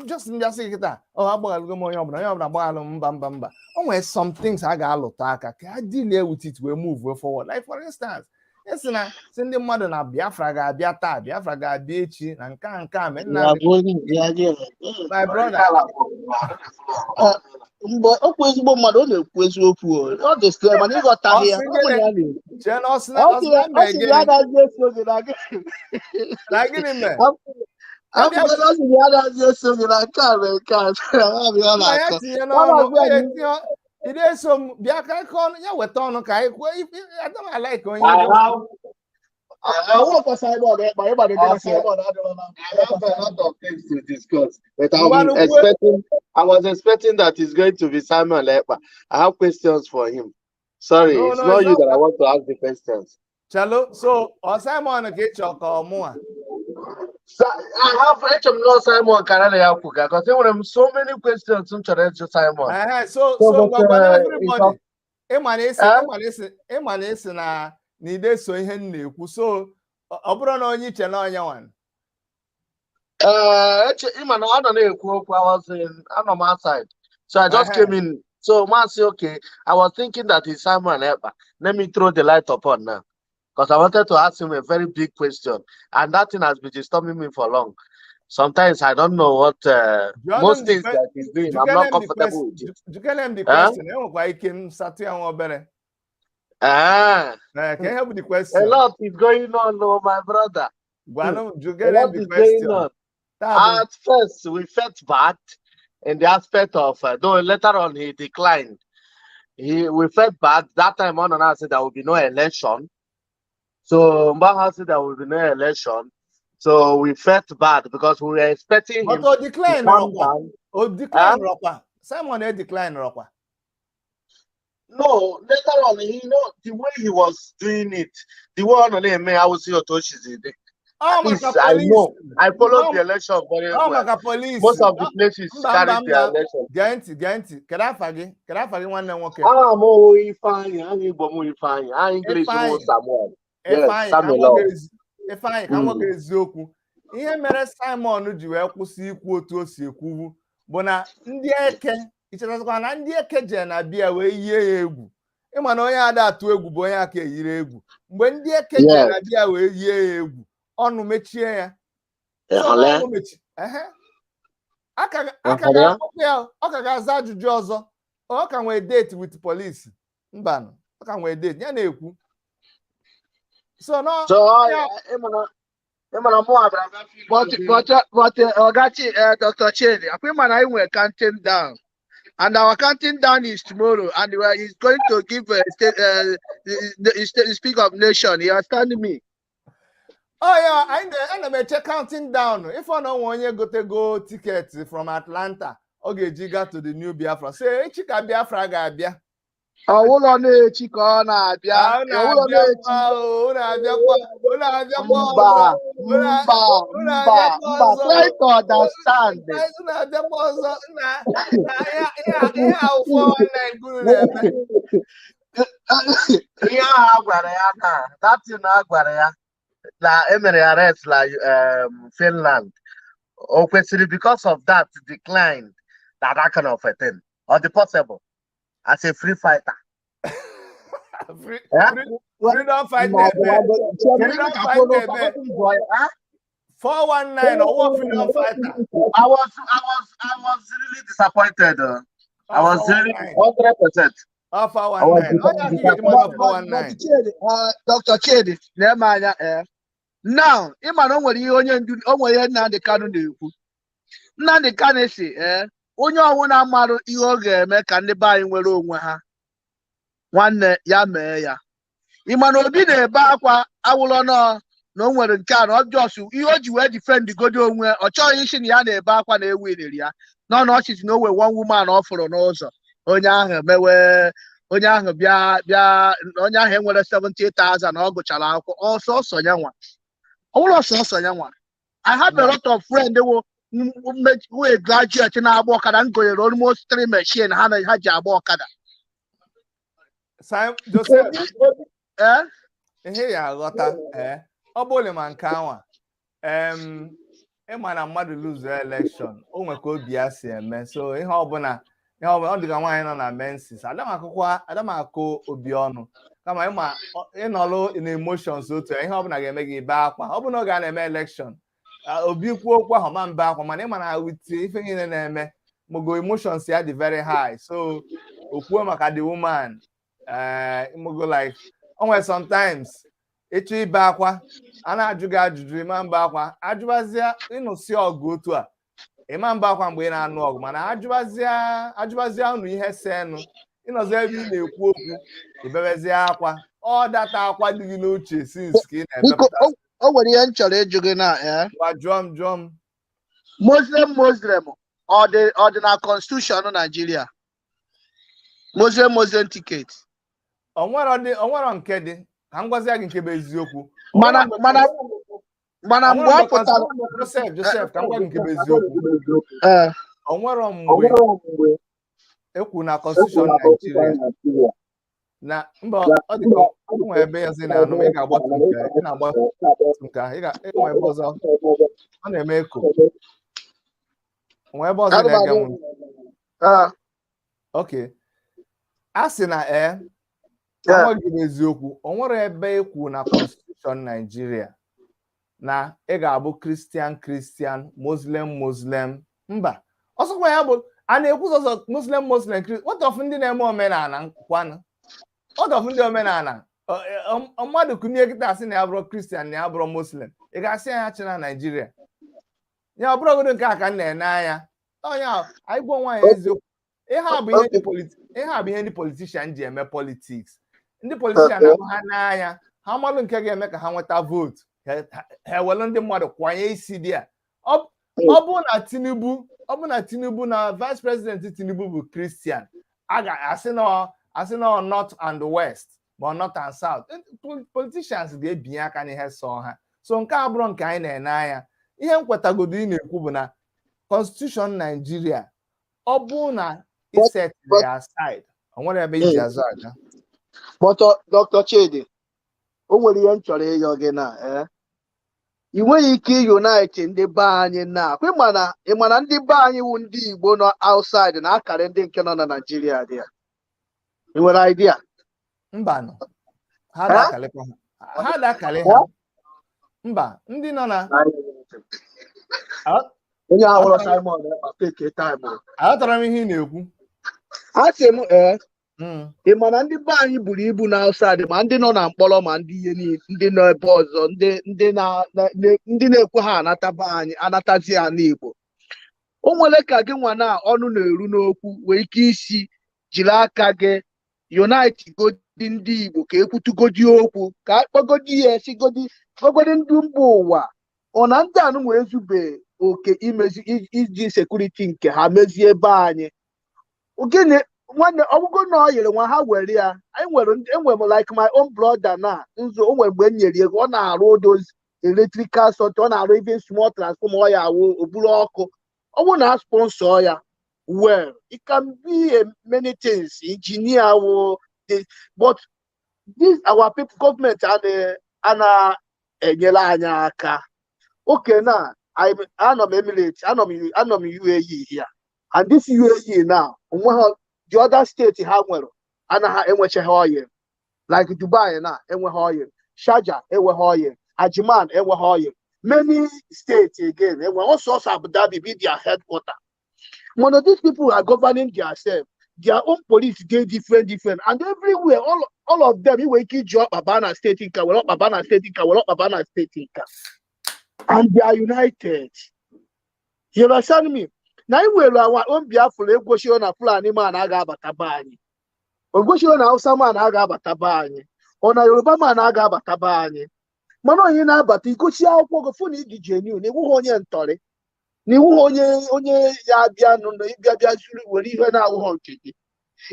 Speaker 4: just mbịasị gị kịta, ọ agbaghalụgo m onye ọbụla, onye ọbụla agbaghalụ m. Mba, mba, mba, o nwere some things a ga-alụta aka ka ha deal with it wee move forward. Like for instance, esi na si ndị mmadụ na Biafra ga-abịa taa, Biafra ga-abịa echi, na nke a nke a mee Nnamdi, my brother.
Speaker 2: Mgbe okwu ezigbo mmadụ, ọ na-ekwu eziokwu o. Ọ dị still, mana ịghọtaghị ya,
Speaker 4: Ọ sị
Speaker 2: ọ bụ na ya na-ekwu.
Speaker 4: Chee na ọ sị na
Speaker 2: Ọ
Speaker 4: ọ
Speaker 2: sị
Speaker 4: sị na
Speaker 2: ya, ọ
Speaker 4: mee
Speaker 2: sị ya
Speaker 4: gịnị
Speaker 2: anaghị eso gị na gị.
Speaker 4: Na gịnị mee?
Speaker 2: Ọ sị ya anaghị eso gị na nke a mere nke a, ọ bụ ya
Speaker 4: Nna ya
Speaker 2: na-akọ.
Speaker 4: tinye
Speaker 2: Ọ
Speaker 4: n'ọnụ
Speaker 2: na-agwa
Speaker 4: onye
Speaker 2: anyị
Speaker 4: tinye ị na-eso m bịa ka kọọ ya, weta ọnụ ka anyị kwuo. I don't like onye
Speaker 5: I have
Speaker 2: Ọwụkwa Simon Ekpa ịgbado na
Speaker 5: Okay.
Speaker 2: Simon adịrọ na
Speaker 5: I have a lot of things to discuss, but I'm
Speaker 4: Ngwanụ kwuo.
Speaker 5: expecting. I was expecting that it's going to be Simon Ekpa. I have questions for him. Sorry,
Speaker 4: No,
Speaker 5: it's
Speaker 4: no,
Speaker 5: not
Speaker 4: it's
Speaker 5: you
Speaker 4: not.
Speaker 5: that I want to ask the questions.
Speaker 4: Chalo, so ọ Simon ka ị chọ ka ọ mụa?
Speaker 5: So I have HM no Simon Karale Yakuga because there were so many questions to chọrọ Simon.
Speaker 4: Ehe, so
Speaker 5: So,
Speaker 4: so
Speaker 5: but,
Speaker 4: gwa
Speaker 5: it's
Speaker 4: everybody, ịma na isi
Speaker 5: Eh?
Speaker 4: ịma na isi na ide so ihe m na-ekwu, so ọ bụrụ na onye iche na onye nwa
Speaker 5: Ịma na ọ nọ na-ekwu okwu, I was in, anọ m outside. So I just
Speaker 4: Ehe.
Speaker 5: came in. So Mazi, okay, I was thinking that it's Simon Ekpa. Let me throw the light upon now. Because I wanted to ask him a very big question. And that thing has been disturbing me for long. Sometimes I don't know what
Speaker 4: Jụọnụ
Speaker 5: most
Speaker 4: m the
Speaker 5: things that he's doing. I'm
Speaker 4: jukene
Speaker 5: not
Speaker 4: m the
Speaker 5: comfortable with it.
Speaker 4: jukene m the
Speaker 5: Eh?
Speaker 4: question. Enwekwa ike m satụ ya nwa obere.
Speaker 5: Ah,
Speaker 4: Ee, ka ihe bụ the
Speaker 5: a
Speaker 4: question?
Speaker 5: lot is going on, oh, my brother.
Speaker 4: Gwanụ m,
Speaker 5: A
Speaker 4: jukene m
Speaker 5: lot
Speaker 4: the
Speaker 5: is going
Speaker 4: question.
Speaker 5: on.
Speaker 4: Taa bụ
Speaker 5: At first, we felt bad in the aspect of, though later on he declined. He we felt bad that time. On and said there will be no election. So Mbaha said there will be no election. So we felt bad because we were expecting
Speaker 4: But
Speaker 5: him
Speaker 4: o
Speaker 5: to
Speaker 4: decline
Speaker 5: come
Speaker 4: rọkwa.
Speaker 5: down.
Speaker 4: O decline
Speaker 5: Huh?
Speaker 4: rọkwa. Simon e decline rọkwa.
Speaker 5: No, later on, he know the way he was doing it, the way on I was
Speaker 4: Ọ
Speaker 5: At
Speaker 4: maka
Speaker 5: least I know.
Speaker 4: police.
Speaker 5: I followed
Speaker 4: Ọ
Speaker 5: the election very
Speaker 4: ọ
Speaker 5: well.
Speaker 4: maka police.
Speaker 5: Most of the places
Speaker 4: Mba, mba,
Speaker 5: carried their
Speaker 4: mba.
Speaker 5: election.
Speaker 4: Gee ntị, gee ntị. Kedu afa gị? Kedu afa gị, nwanne m nwoke?
Speaker 5: Aha m wụ Ifeanyị, aha Igbo m Ifeanyị, aha English m
Speaker 4: Ifeanyị.
Speaker 5: Samuel. Yes,
Speaker 4: Ifeanyị, ka m
Speaker 5: Samuel.
Speaker 4: gwa gị Ifeanyị, ka m gwa
Speaker 5: Mm.
Speaker 4: gị eziokwu. Ihe mere Simon ji wee kwụsị ikwu otu o si ekwuwu bụ na ndị eke ichetasịkwa na ndị eke jere na bịa wee yie ya egwu. Ịma na onye ada atụ egwu bụ onye aka eyiri egwu. Mgbe ndị eke jere na bịa wee yie ya egwu, ọnụ mechie ya. So
Speaker 5: Ịhụle?
Speaker 4: ọnụ mechi ehe. Aka
Speaker 5: Ịhụrụ ya?
Speaker 4: ga-akpọkwa ya, ọ ka ga-aza ajụjụ ọzọ. Ọ ka nwee date with police. Mbanụ, ọ ka nwee date ya na-ekwu. So no.
Speaker 5: So,
Speaker 4: Ya.
Speaker 5: ịmana mụ abịara bịa feel
Speaker 2: But Ogachi, Dr. Chidi, I think I we're counting down, and our counting down is tomorrow, and he's going to give a state, the speak of nation. You understand me?
Speaker 4: Oh yeah, anyị ana m eche counting down. Ife ọ na onwe onye gotego ticket from Atlanta, ọ ga-eji gaa to the new Biafra. So echi ka Biafra ga-abịa.
Speaker 2: Ọwụlọ na-echi ka ọ na-abịa.
Speaker 4: Ah, unu
Speaker 2: Ọwụlọ na-echi.
Speaker 4: abịakwa o, unu abịakwa, unu abịakwa
Speaker 2: Mba,
Speaker 4: ọzọ.
Speaker 2: mba,
Speaker 4: Unu
Speaker 2: mba,
Speaker 4: abịakwa
Speaker 2: mba.
Speaker 4: ọzọ.
Speaker 2: Try to understand.
Speaker 4: Unu abịakwa ọzọ na ihe ahụ 419 guru na-eme.
Speaker 5: Ihe ahụ a gwara ya na that thing a gwara ya na emere ya arrest na Finland, o kwesịrị because of that decline that kind of a thing, or the possible as a free fighter?
Speaker 4: Free,
Speaker 5: Yeah?
Speaker 4: freedom fighter ebe. Freedom fighter ebe. 419 ọwọ́ freedom fighter.
Speaker 5: I was really disappointed. I was really
Speaker 4: 419.
Speaker 5: 100%.
Speaker 4: Ọ
Speaker 5: I was
Speaker 4: 419. Onye aka ị ga-eji mmadụ 419.
Speaker 2: Chidi, Dr. Chidi, na-eme anya eh. Now, ị ma na o nwere ihe onye ndu, o nwere ihe Nnamdi Kanu na-ekwu. Nnamdi Kanu si onye ọbụla marụ ihe ọ ga-eme ka ndị be anyị nwere onwe ha, nwanne ya mee ya. Ị ma na Obi na-ebe akwa awụlọ nọ na o nwere nke a na ọjọọ ihe o ji wee defend godi onwe, ọ chọghị isi na ya na-ebe akwa na ewiniri ya nọ na ọchịchị na o wee one woman ọ fụrụ n'ụzọ, onye ahụ mewe, onye ahụ bịa bịa, onye ahụ enwere 70,000 ọ gụchara akwụkwọ ọsọsọ ya nwa, ọ bụrụ ọsọsọ ya nwa. I have a lot of friends who who a graduate na-agba ọkada, m gonyere almost three machine ha na ha ji agba ọkada.
Speaker 4: Simon Joseph.
Speaker 2: Eh?
Speaker 4: Ihe ya aghọta ee, ọ bụrụ ma nke anwa ịma na mmadụ lose election, o nwe ka obi ya si eme. So ihe ọbụla, ihe ọbụla ọ dịka nwaanyị nọ na menses, adamakụkwa adamakụ obi ọnụ, kama ịma ịnọlụ in emotions otu a, ihe ọbụla ga-eme gị bee akwa. Ọ bụ na oge a na-eme election, obi kwuo okwu ahụ ma mbe akwa, mana ịma na with ife niile na-eme mogo, emotions ya dị very high. So o kwuo maka the woman, mogo like o nwere sometimes ịchọ ibe akwa, a na-ajụ gị ajụjụ, ịma mba akwa, ajụbazie ịnụsị ọgụ otu a, ịma mba akwa mgbe ị na-anụ ọgụ, mana ajụbazie ajụbazie unu ihe senụ, ịnọzi ebe ị na-ekwu okwu, ibebezie akwa, ọ data akwa dị gị n'uche since ka ị
Speaker 2: Biko,
Speaker 4: na-emepụta.
Speaker 2: O nwere ihe m chọrọ ịjụ gị na
Speaker 4: Ngwa, jụọ m, jụọ m.
Speaker 2: Muslim Muslim, ọ dị na constitution Nigeria? Muslim Muslim ticket.
Speaker 4: Onwero dị, onwero nke dị. Ka m gwazie gị nke bụ eziokwu.
Speaker 2: Mana mana mgbe ọ pụtara
Speaker 4: Joseph, Joseph, ka m gwa gị nke bụ eziokwu.
Speaker 2: Ee.
Speaker 4: Onwero mgbe ekwu na constitution Nigeria na mba, ọ dị ka o nwere ebe ya zi na-anụ ma ị ga-agbatu nke ị na-agbatu nke ahụ, ị ga enwe ebe ọzọ ọ na-eme eko, onwe ebe ọzọ ị na-ege m ntị.
Speaker 2: Ee.
Speaker 4: Okay, a sị na ee, ka m gwa gị bụ eziokwu, o nwere ebe ekwu na constitution Nigeria na ị ga-abụ Christian Christian, Muslim Muslim. Mba, ọsọkwa ya bụ a na-ekwu sọsọ Muslim Muslim, what of ndị na-eme omenala kwanụ? What of ndị omenala? Mmadụ kụnye kịta sị na ya bụrụ Christian, na ya bụrụ Muslim, ị ga-asị ya chi na Naijiria ya? Ọ bụrụgodo nke a ka m na-ene anya onye ahụ, anyị gwa nwaanyị eziokwu, ihe a bụ ihe ndị politician ji eme politics. Ndị politician na-ahụ ha n'anya, ha malụ nke ga-eme ka ha nweta vote, ha ewelu ndị mmadụ kwanye isi dị a. Ọ bụ na Tinubu, ọ bụ na Tinubu na vice president Tinubu bụ Christian, a ga-asị na asị na north and west, ma north and south. Politicians ga-ebinye aka n'ihe sọ ha. So nke a bụrụ nke anyị na-ene anya. Ihe m kwetagodo ị na-ekwu bụ na constitution Nigeria, ọ bụ na isetịrị ya aside, o nwere ebe iji azụ aga.
Speaker 2: But Dr. Chidi, o nwere ihe m chọrọ ịyọ gị na ị nweghị ike unite ndị be anyị na ịma na ndị be anyị wụ ndị Igbo nọ outside na akarị ndị nke nọ na Nigeria dị ya. Ị nwere idea?
Speaker 4: Mba nọ, ha da-akalịkwa ha, ha da-akalị ha. Mba, ndị nọ na
Speaker 2: Onye ahụrụ Simon Ekpa, take time o.
Speaker 4: Aghọtara m ihe ị na-ekwu.
Speaker 2: A sị m ị ma na ndị be anyị buru ibu na outside, ma ndị nọ na mkpọrọ, ma ndị ihe niile, ndị nọ ebe ọzọ, ndị na-ekwe ha anata be anyị, anatazi ala Igbo. O nwere ka gị nwa na ọnụ na-eru n'okwu nwee ike isi jiri aka gị unite godi ndị Igbo ka ekwutugodi okwu, ka akpọgodi ya, esigodi kpọgodi ndị mba ụwa, ọ na ndị anụ nwee ezube oke imezi iji security nke ha mezie ebe anyị. Gịnị nwanne, ọgwụgwọ na ọ yiri nwa ha were ya. Anyị nwere enwere m like my own brother na nzu. O nwere mgbe m nyere ego, ọ na-arụ those electrical something, ọ na-arụ even small transformer, ọ ya awụ oburu ọkụ. Ọ bụrụ na a sponsor ya well, it can be a many things, engineer wo, but this our people, gọọmenti a na-enyere anyị aka oke na anọ m Emirates, anọ m UAE here, and this UAE now, onwe ha the other state ha nwere anaghị enwechaghị oil, like Dubai na enweghị oil, Sharjah enweghị oil, Ajman enweghị oil, many states again enwe ọsọsọ Abu Dhabi be their headquarter. Mana these people are governing themselves, their own police dey different different and everywhere. All of them, inwe ike iji ọkpa baa na steeti nka, were ọkpa baa na steeti nka, were ọkpa baa na steeti nka, and they are united. You understand me? Na anyị nwere our own Biafra. Egwochiro na Fulani man a ga-abata be anyị, ogwochiro na Hausa man a ga-abata be anyị, ọ na Yoruba man a ga-abata be anyị. Mana onye na-abata, igochi akwụkwọ gị, fụ na ịdị genuine, na iwughị onye ntọrị, na iwughị onye ya abịa nụ na ịbịa bịa zuru were ihe na-awụghọ nke gị.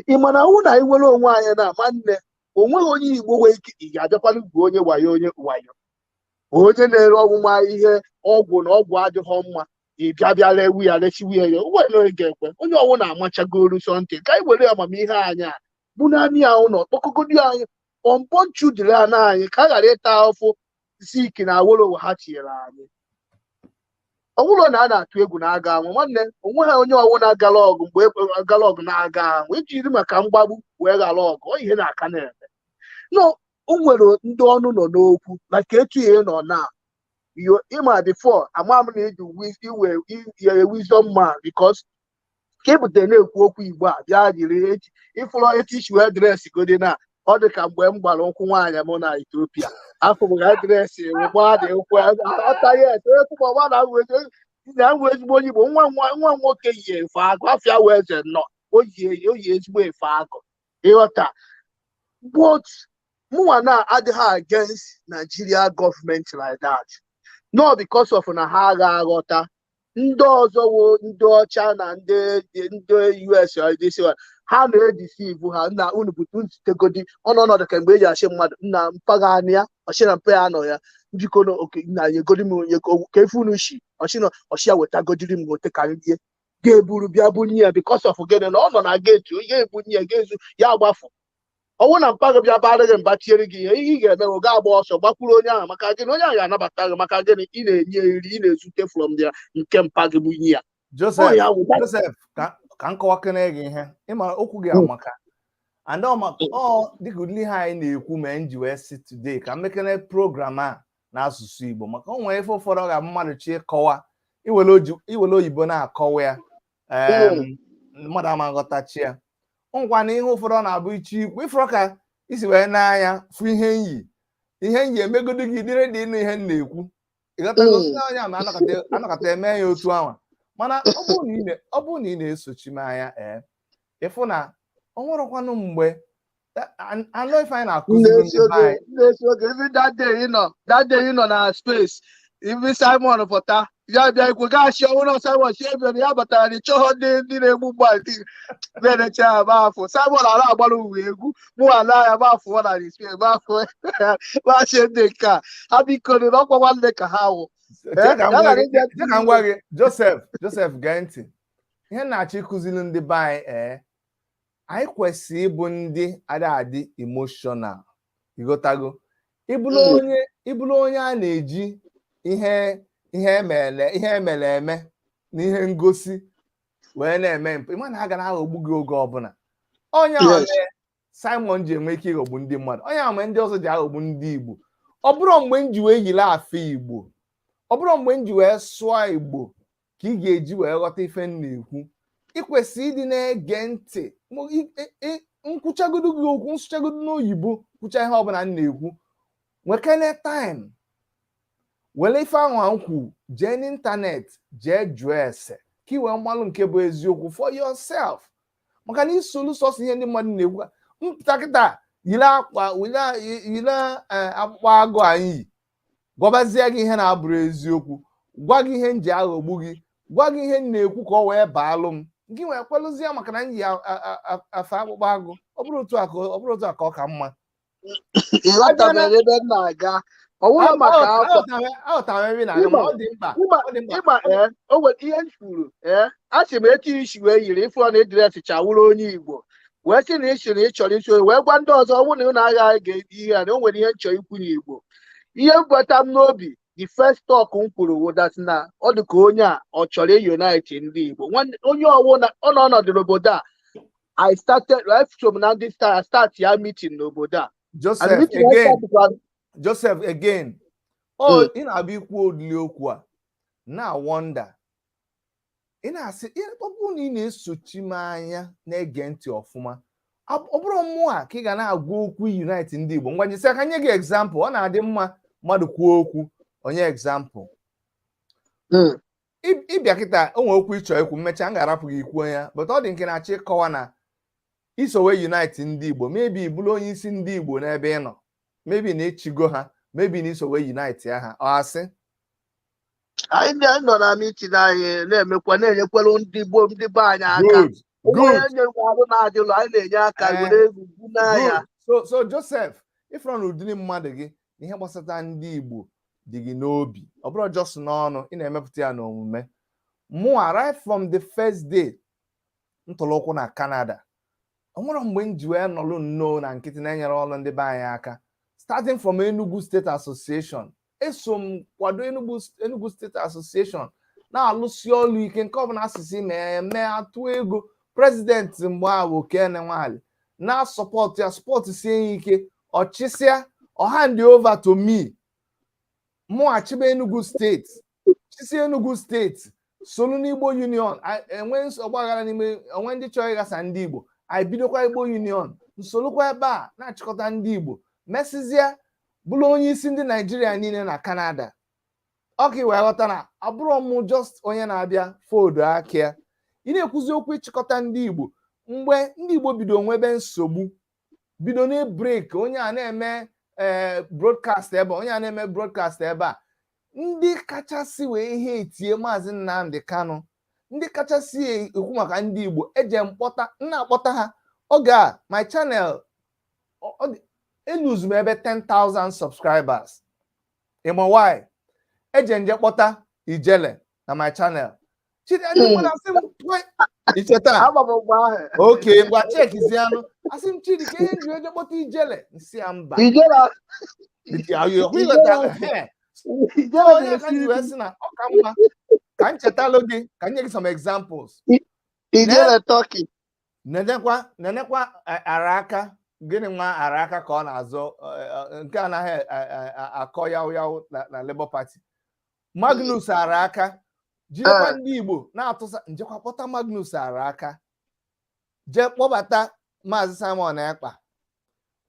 Speaker 2: Ị ma na hụ na anyị nwere onwe anyị na nwanne, onweghị onye Igbo nwere ike ị ga-abịakwana gbuo onye wayo, onye wayo, onye na-ere ọmụma ihe ọgwụ na ọgwụ adịghọ mma, ị bịa bịa rewu ya, rechiwu ya. Onwere onye ga-ekwe? Onye ọwụ na-amachagolu sọntị ka anyị were amamihe anyị a bụ naanị ya ụlọ kpọkọgodi anyị unborn children anyị ka a ghara ịta afụ Zik na Awolowo ha tinyere anyị. Ọ bụrụ na a na-atụ egwu na-aga anwụ, nwanne, onwe ha onye ọwụ na-agala ọgụ mgbe agala ọgụ na-aga anwụ ejiri maka mgbagbu wee ghara ọgụ. Ọ ihe na-aka na-eme no. O nwere ndị ọnụ nọ n'okwu like etu ihe nọ na ịma before ama m na ịdị iwe wisdom man, because ka ị butere na-ekwu okwu Igbo a bịa jiri ịfụrọ etu isi wee dress godi na ọ dị ka mgbe m gbara nkwụ nwaanyị m na Ethiopia, afọ m ga dress gbaa dị nkwụ ọta ya ekwu ma na na nwe ezigbo onye Igbo. Nwa m nwoke yi efe agụ afịa wee eze nnọọ, o yi ezigbo efe agụ, ịghọta? But mụnwa na adịghị against Nigeria government like that, no, because of na ha agha aghọta ndị ọzọ wo ndị ọcha na ndị US ha na-edeceive ha nna unu bute nzitegodi ọnọdụ ka mgbe eji achị mmadụ nna mpaghara ya, ọchị na mpe ya nọ ya njikọ oke nna nyegodi m onye ka efu unu shi ọchị na ọchị ya wetagodiri m ote ka m rie, ga-eburu bịa bunye ya, because of gịnị? Na ọ nọ na gate ga-ebunye ya, ga-ezu ya agbafu. Ọnwụ na mpa gị bịa bara gị mba, tiere gị ihe, ihe ị ga-eme bụ ga agba ọsọ gbakwuru onye ahụ. Maka gịnị? Onye ahụ ga-anabata gị. Maka gịnị? Ị na-enye nri, ị na-ezute from there nke mpa gị bunye ya.
Speaker 4: Joseph.
Speaker 2: Ọ ya wụ
Speaker 4: Joseph, ka m kọwakene gị ihe ịma okwu gị amaka and ọ maka ọ dịka ụdị ihe anyị na-ekwu mee m ji wee sị today ka m mekene program a n'asụsụ Igbo, maka o nwere ife ụfọdụ ọ ga-abụ mmadụ chi ịkọwa, iwere oyibo na-akọwa ya, mmadụ ama nghọtachi ya. Ngwa na ihe ụfọdụ ọ na-abụ ichi ikwu ịfụrụ ka isi wee n'anya fụ ihe nyi emegodo gị dịrị dị ịnụ ihe m na-ekwu, ịghọtago?
Speaker 2: Mm.
Speaker 4: Onye ama anọkọta eme ya otu anwa, mana ọ bụrụ na ị na-esochi m anya, ee, ịfụ na o nwerekwanụ mgbe anụ ife anyị na-akụziri ndị
Speaker 2: na-esi
Speaker 4: be anyị.
Speaker 2: oge, even that day ị nọ na space, even Simon pụta. Ya bịa ikwu gachi ọhụrụ Simon si ebe na ya batara na ịchọghọ ndị na-egbu mmadụ na-enecha ya ma afọ Simon ala agbara uwe egwu mụ ala ya ma afọ na display ma afọ machi ndị nke a ha biko na ọkwa nwanne ka ha wụ.
Speaker 4: Chee ka m
Speaker 2: Ya
Speaker 4: gwa
Speaker 2: ghara
Speaker 4: gị.
Speaker 2: ịbịa.
Speaker 4: Chee ka m gwa gị, Joseph. Joseph, gee ntị. Ihe na-achọ ịkụziri ndị be anyị, anyị kwesịrị ịbụ ndị ada adị emotional. Ịghọtago? Ịbụrụ onye, ịbụrụ onye a na-eji ihe emere eme na ihe ngosi wee na-eme mpụ, ịma na ha ga na-aghọgbu gị oge ọbụla. Onye ahụ mere Simon ji enwe ike ịghọgbu ndị mmadụ, onye ahụ mere ndị ọzọ ji aghọgbu ndị Igbo. Ọ bụrụ mgbe m ji wee yiri afa Igbo, ọ bụrụ mgbe m ji wee sụọ Igbo ka ị ga-eji wee ghọta ife m na-ekwu. Ị kwesịrị ịdị na-ege ntị. Nkwuchagodo gị okwu, nsụchagodo n'oyibo, kwucha ihe ọbụla m na-ekwu, nwekene time were ife ahụ a m kwu, jee n'ịntanetị, jee jụọ ese ka ị wee mmalụ nke bụ eziokwu for yourself, maka na isolu sọsọ ihe ndị mmadụ na-ekwu. Mpụta kịta yiri akwa, yiri akpụkpọ agụ anyị yi, gwabazie gị ihe na-abụrụ eziokwu, gwa gị ihe m ji aghọgbu gị, gwa gị ihe m na-ekwu ka ọ wee baalụ m, gị wee kwelụzie maka na m yi afe akpụkpọ agụ. Ọ bụrụ otu a ka ọ ka mma.
Speaker 2: Ịghọtabeghị ebe m na-aga. Ọ bụrụ maka akwa.
Speaker 4: Aghọtara m ebe ị na-aga, ma ọ dị mkpa.
Speaker 2: Ịma.
Speaker 4: Ọ dị mkpa.
Speaker 2: Ịma, o nwere ihe m kwuru. A sị m etu isi wee yiri ịfụ na edresi chawụrụ onye Igbo wee sị na isi na ị chọrọ iso wee gwa ndị ọzọ, ọ bụrụ na unu aghaghị ga ihe a na o nwere ihe m chọrọ ikwu n'Igbo. Ihe gweta m n'obi, the first talk m kwuru wụ that na ọ dị ka onye a ọ chọrọ unite ndị Igbo. Onye ọwụ ọ nọ ọnọdụ n'obodo a, I started right from na ndị start ya meeting n'obodo a and
Speaker 4: Joseph,
Speaker 2: meeting I
Speaker 4: again.
Speaker 2: start.
Speaker 4: Joseph, again. Oh, ị na-abịa ikwu odili okwu a na wonder, ị na-asị ọ bụrụ na ị na-esochi m anya, na-ege ntị ọfụma, ọ bụrụ mmụọ a ka ị ga na-agwa okwu unite ndị Igbo. Ngwa, jisi aka nye gị example. Ọ na-adị mma mmadụ kwuo okwu, onye example. Ịbịa kịta, o nwere okwu ịchọ ikwu, mmecha m ga-arapụ gị ikwuo ya, but ọ dị nke na-achọ ịkọwa na iso wee unite ndị Igbo, maybe ị bụrụ onye isi ndị Igbo n'ebe ị nọ, maybe na ịchịgo ha, maybe na iso wee unite ya ha, ọ asị.
Speaker 2: Anyị nọ na meeting, anyị na-emekwa, na-enyekwara ndị Igbo, ndị be anyị aka.
Speaker 4: Good.
Speaker 2: Onye
Speaker 4: Good.
Speaker 2: nyere arụ na-adịlụ, anyị na-enye aka were egwu n'anya.
Speaker 4: Good. So Joseph, ịfụrụ na ụdịrị mmadụ gị na ihe gbasata ndị Igbo dị gị n'obi, ọ bụrụ just n'ọnụ, ị na-emepụta ya n'omume. Mụa, right from the first day m tụrụ ụkwụ na Canada, o nwere mgbe m ji wee nọrọ nnọọ na nkịtị na-enyere ọrụ ndị be anyị aka, starting from Enugu State Association. Eso m kwado Enugu State Association, na-alụsi ọrụ ike nke ọbụla asịsị mee mee, atụ ego president mgbe ahụ bụ Okene Nwali na support ya, support sie ya ike, ọchịsịa ọ hand over to me, mụ achịba Enugu Steeti, chisi Enugu Steeti, solu n'Igbo Union. Enwe ọgbaghara n'ime onwe ndị chọrọ ịghasa ndị Igbo, anyị bidokwa Igbo Union, nsolukwa ebe a na-achịkọta ndị Igbo, mesịzịa bụrụ onye isi ndị Naijiria niile na Canada. Ọ ka ị wee ghọta na abụrụ m just onye na-abịa fodu aka ya. Ị na-ekwuzi okwu ịchịkọta ndị Igbo mgbe ndị Igbo bido nwebe nsogbu, bido na break, onye a na-eme broadcast ebe a, onye a na-eme broadcast ebe a, ndị kachasị wee ihe etie Maazị Nnamdi Kanu, ndị kachasị ekwu maka ndị Igbo, eje mkpọta nna akpọta ha. Oge a my channel eluzu m ebe 10,000 subscribers. Ịma why eje nje kpọta Ijele na my channel? Chidi, ndị mmadụ asị m, icheta?
Speaker 2: Ama m mgbe ahụ.
Speaker 4: Oke, ngwa, chekizianụ. Asị m, Chidi, ka ihe nji eje kpọta Ijele? Nsị ya mba.
Speaker 2: Ijele.
Speaker 4: Ịghọta?
Speaker 2: Ijele.
Speaker 4: Onye ka m ji wee sị na ọ ka mma ka m chetalụ gị, ka m nye gị some examples.
Speaker 2: Ijele Turkey.
Speaker 4: Nenekwa ara aka gịnị nwa ara aka ka ọ na-azọ, nke anaghị akọ yawu yawu na Labour Party. Magnus ara aka jidekwa ndị Igbo na-atụsa njekwa kpọta Magnus ara aka, jee kpọbata Maazị Simon Ekpa.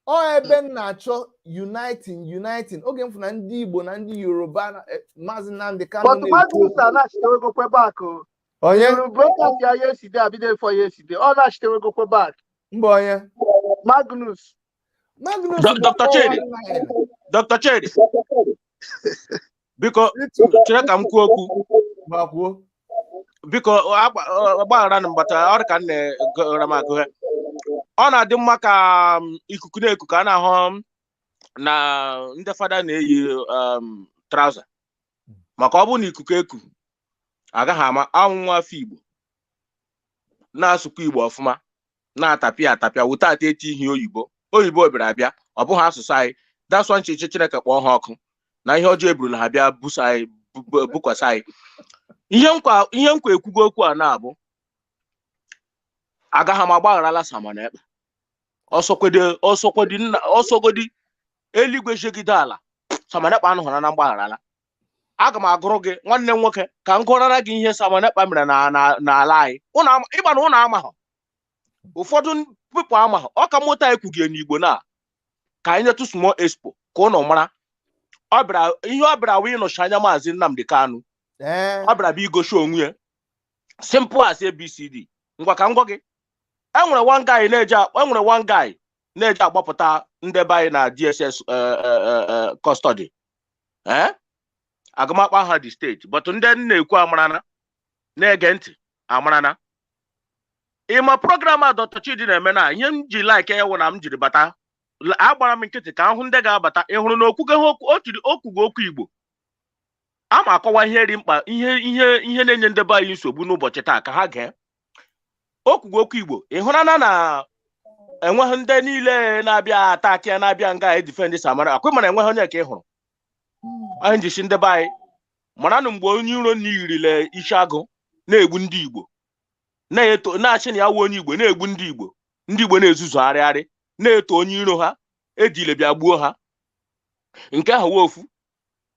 Speaker 4: Ọ ebe m na-achọ uniting, uniting, oge m fụ na ndị Igbo na ndị Yoruba na Maazị Nnamdi Kanu
Speaker 2: But
Speaker 4: na-ekwu
Speaker 2: Magnus
Speaker 4: okwu.
Speaker 2: anachitewegokwe back o.
Speaker 4: Onye?
Speaker 2: Yoruba broadcast ya yesterday, abido for yesterday. Ọ nachitewegokwe back.
Speaker 4: Mba, onye?
Speaker 2: Magnus.
Speaker 4: Magnus bụ
Speaker 6: Dr. Chidi.
Speaker 4: 419.
Speaker 6: Dr. Chidi. Biko,
Speaker 4: Itu
Speaker 6: chere ka m kwuo okwu.
Speaker 4: Gbakwuo.
Speaker 6: Biko, agbaghara na mgbata ọ dị ka m na-egara m agụghe. Ọ na-adị mma ka ikuku na-eku ka a na-ahụ na ndị fada na-eyi trouser, maka ọ bụrụ na ikuku eku agaghị ama anwụ. Nwa afọ Igbo na-asụkwa Igbo ọfụma, na-atapịa atapịa wụta ata eti ihe oyibo oyibo bịara abịa, ọ bụghị asụsụ anyị. That's nchichi Chineke kpọọ ha ọkụ na ihe ọjọọ eburula ha bịa buso anyị, bukwasị anyị ihe nkwa. Ihe nkwa ekwugo okwu a na-abụ agaghị m agbagharala Simon Ekpa. Ọsọkwedi, ọsọkwedi nna, ọsọgodi eluigwe jegide ala, Simon Ekpa anụghara na mgbagharala. Aga m agụrụ gị, nwanne m nwoke, ka m gụrara gị ihe Simon Ekpa mere na n'ala anyị. Ụnụ ịgba na ụnụ amaghọ, ụfọdụ people amaghọ. Ọ ka mmụta ekwughị n'Igbo na ka anyị nyetụ small expo ka ụnụ mara. Ọ bịara, ihe ọ bịara wee ịnọchi anya Maazị Nnamdi Kanu. Ọ bịara bịa igosi onwe ya, simple as ABCD. Ngwa, ka m gwa gị, enwere one guy na-eje agbapụta ndị be anyị na DSS custody. Agụmakpa ha dị steeti, but ndị m na-ekwu amarana, na-ege ntị amarana. Ịma program a Dr. Chidi na-eme na ihe m ji like ya wụ na m jiri bata, agbara m nkịtị ka m hụ ndị ga-abata. Ị hụrụ na okwugo okwu, o tiri okwugo okwu Igbo ama akọwa ihe dị mkpa, ihe na-enye ndị be anyị nsogbu n'ụbọchị taa ka ha gee. Okwugo okwu Igbo. Ị hụrana na enweghị ndị niile na-abịa attack ya, na-abịa nga e defend Samara akwe, mana enweghị onye ka ị hụrụ anyị jisi ndị be anyị maranụ mgbe onye iro n'irile isi agụ na-egbu ndị Igbo, na-eto, na-achị na ya wụ onye Igbo, na-egbu ndị Igbo, ndị Igbo na-ezuzugharịgharị na-eto onye iro ha ejile bịa gbuo ha. Nke ahụ wee ofu.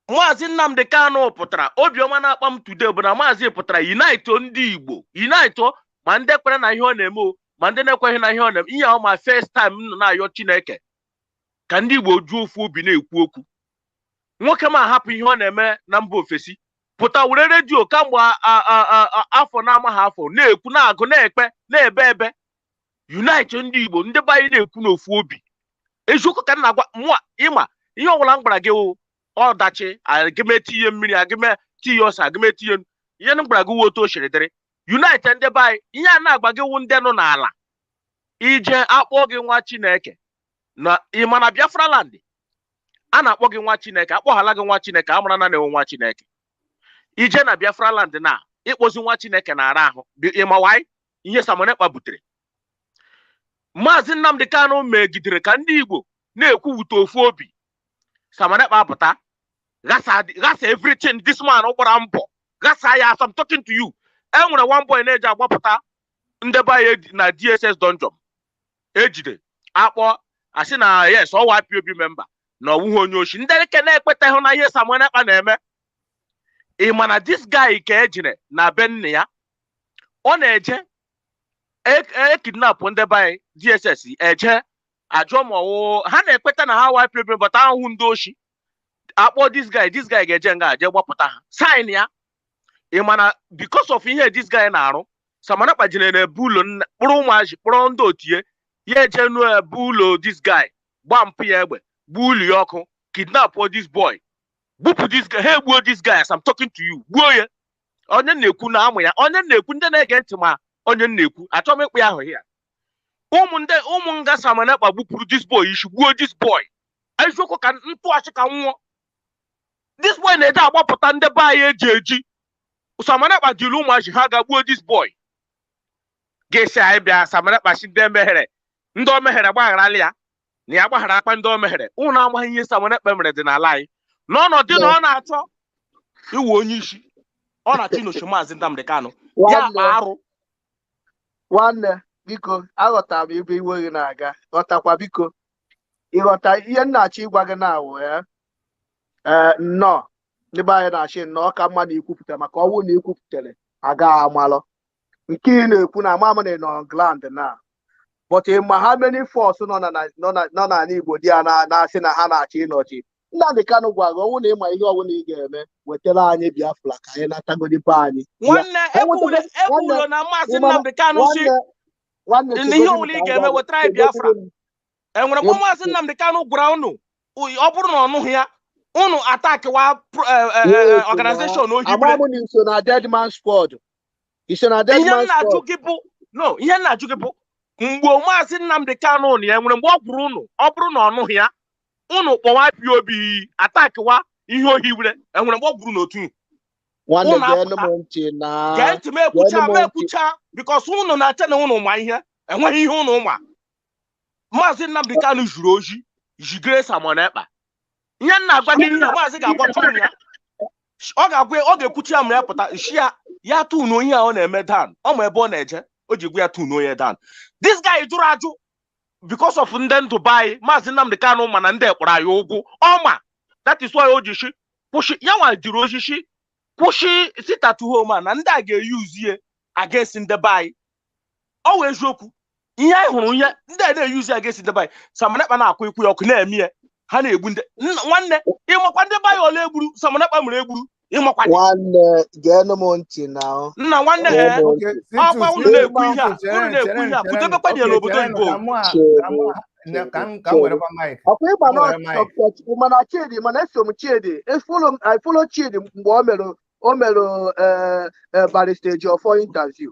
Speaker 6: Maazị Nnamdi Kanu pụtara, obiọma na-akpa m today bụ na Maazị pụtara unite ndị Igbo, unite ma ndị kwere na ihe ọ na-eme o, ma ndị na-ekweghị na ihe ọ na-eme. Ihe ahụ ma first time m nọ na-ayọ Chineke ka ndị Igbo juo ofu obi na-ekwu okwu. Nwoke m ahapụ ihe ọ na-eme na mba ofesi, pụta were redio kamgbe afọ na-amaghị afọ, na-ekwu, na-agụ, na-ekpe, na-ebe ebe, unite ndị Igbo, ndị be anyị na-ekwu n'ofu obi. Eziokwu ka m na-agwa mụa. Ịma ihe ọbụla m gwara gị wụ ọdachi, agịme tinye mmiri, agịme tinye ose, agịme tinye ihe m gwara gị wụ otu o siri dịrị. Unite ndị be anyị. Ihe a na-agba gị wụ ndị nọ n'ala ije akpọ gị nwa Chineke na ịma na Biafra land a na-akpọ gị nwa Chineke, akpọghala gị nwa Chineke, amara na na-enwe nwa Chineke. Ije na Biafra land na ịkpọzi nwa Chineke na-ara ahụ. Ịma why? Ihe Simon Ekpa butere, Maazị Nnamdi Kanu megidere ka ndị Igbo na-ekwuwute ofu obi. Simon Ekpa apụta ghasa, ghasa everything this man gbara mbọ ghasa ya. As I'm talking to you, e nwere one boy na-eji agbapụta ndị be anyị na DSS dungeon ejide, akpọ asị na yes, ọwa IPOB member na ọwụghị onye oshi. Ndị eke na-ekpetaghị na ihe Simon Ekpa na-eme. Ị ma na this guy ka ejire na be nne ya, ọ na-eje e kidnap ndị be anyị, DSS eje ajụọ ma ọwụ ha na-ekpeta na ha IPOB, but ahụhụ ndị oshi akpọ this guy. This guy ga-eje nga je gbapụta ha, sign ya. Ị ma na because of ihe this guy na-arụ, Simon Ekpa jere na-ebu ụlọ kpụrụ ụmụazị, kpụrụ ndị otie ya, eje n'ebu ụlọ this guy, gbaa mpụ ya egbe, gbuo ụlọ ya ọkụ, kidnap this boy, gbupụ this guy. Ha egbuo this guy as I'm talking to you, gbuo ya. Onye na-ekwu na amụ ya, onye na-ekwu, ndị na-ege ntị ma onye na-ekwu, achọghị m ịkpụ ya ahụ ya. Ụmụ ndị ụmụ nga Simon Ekpa gbupụrụ this boy isi, gbuo this boy. Eziokwu ka ntụghachi ka nwụọ. This boy na-eje agbapụta ndị be anyị eji eji. Simon Ekpa jiri ụmụazị ha ga gbuo this boy. Ga-esi anyị bịa Simon Ekpa si ndị emeghere, ndị o meghere gbagharala ya, na ya gbaghara akpa ndị o meghere. Ụnụ amaghị ihe Simon Ekpa mere dị n'ala anyị n'ọnọdụ na ọ na-achọ iwu onye isi, ọ na-achọ inochi Maazị Nnamdi Kanu ya akpa arụ.
Speaker 2: Nwanne, biko, aghọtara m ebe iwe gị na-aga. Ghọtakwa, biko, ịghọta ihe m na-achọ ịgwa gị na awụ ya. Ee, nnọọ, ndị be anyị na-achị nnọọ ka mma na ikwupụtara, maka ọnwụ na ikwupụtara agaghị amalụ nke ị na-ekwu na ama m na ị nọ England na, but ị ma how many force nọ na nọ n'ala Igbo dị ya na-asị na ha na-achọ ịnọchi Nnamdi Kanu. Gwara gị ọnwụ na ịma ihe ọbụla ị ga-eme, wetara anyị Biafra ka anyị natagodi be anyị.
Speaker 6: Nwanne, ekwulo na Maazị Nnamdi Kanu si na ihe ọbụla ị ga-eme, wetara anyị Biafra. Enwere mgbe Maazị Nnamdi Kanu gwara unu? Ọ bụrụ na ọ nụghị ya. Unu attackwa
Speaker 2: Wait na
Speaker 6: organization
Speaker 2: ama
Speaker 6: ohibere.
Speaker 2: m na iso na Dead Man Squad, iso na Dead
Speaker 6: Ihe m
Speaker 2: Man
Speaker 6: na-ajụ
Speaker 2: Squad.
Speaker 6: gị bụ, no, ihe m na-ajụ gị bụ, mgbe Maazị Nnamdi Kanu na ya nwere mgbe ọ gwụrụ unu, ọ bụrụ na ọ nụghị ya, unu kpọwa IPOB attackwa ihe ohiwere, enwere mgbe ọ gwụrụ n'otu
Speaker 2: Nwanne,
Speaker 6: unu
Speaker 2: geenụ
Speaker 6: apụta
Speaker 2: m ntị na
Speaker 6: gee ntị m ekwucha
Speaker 2: geenụ
Speaker 6: m
Speaker 2: m ntị.
Speaker 6: Ekwucha because unu na-ache na unu ma ihe, enweghị ihe unu ma. Maazị Nnamdi Kanu juru oji jigere Simon Ekpa. Ihe m na-agwa gị ihe a, maazị ga-agwacha unu ya, ọ ga-agwa, ọ ga-ekwuchi ya ma ya pụta shi ya, ya tunu ihe a ọ na-eme dan, ọ ma ebe ọ na-eje, o ji gwa ya tunu onye dan. This guy jụrụ ajụ because of ndị ndụ be anyị. Maazị Nnamdi Kanu ma na ndị ekpọrọ anyị ụgwụ, ọ ma. That is why o ji shi kwụsị ya, nwa jiri osisi kwụsị sit at home a na ndị a ga-eyuzie against ndị be anyị. Ọ wụ eziokwu ihe anyị hụrụ, ihe ndị a na-eyuzi against ndị be anyị. Simon Ekpa na-akwụ ikwu ya ọkụ na-eme ya, ha na-egbu ndị nwanne. Ịmakwa ndị be anyị ole egburu Simon Ekpa mere egburu, ịmakwa gị?
Speaker 2: Nwanne, geenụ m ntị na
Speaker 6: Nna, nwanne,
Speaker 2: gee
Speaker 6: ee
Speaker 2: m
Speaker 4: Okay,
Speaker 2: ntị.
Speaker 6: Ọkwa
Speaker 4: Situ,
Speaker 6: unu na-ekwu ihe a,
Speaker 4: Situ,
Speaker 6: unu
Speaker 4: chere,
Speaker 6: na-ekwu ihe a,
Speaker 4: chere.
Speaker 6: kudebekwa ya
Speaker 4: Okay,
Speaker 6: n'obodo
Speaker 4: chere
Speaker 6: oyibo.
Speaker 4: ka mụ a ka
Speaker 2: Chere.
Speaker 4: mụ a ka m ka m
Speaker 2: Chere.
Speaker 4: werekwa mic.
Speaker 2: Ọkwa ịgba
Speaker 4: Ka m
Speaker 2: na
Speaker 4: were mic.
Speaker 2: Dr. Mana Chidi, mana eso m Chidi, efollow m, I follow Chidi mgbe o mere Barrister Ejiofor interview.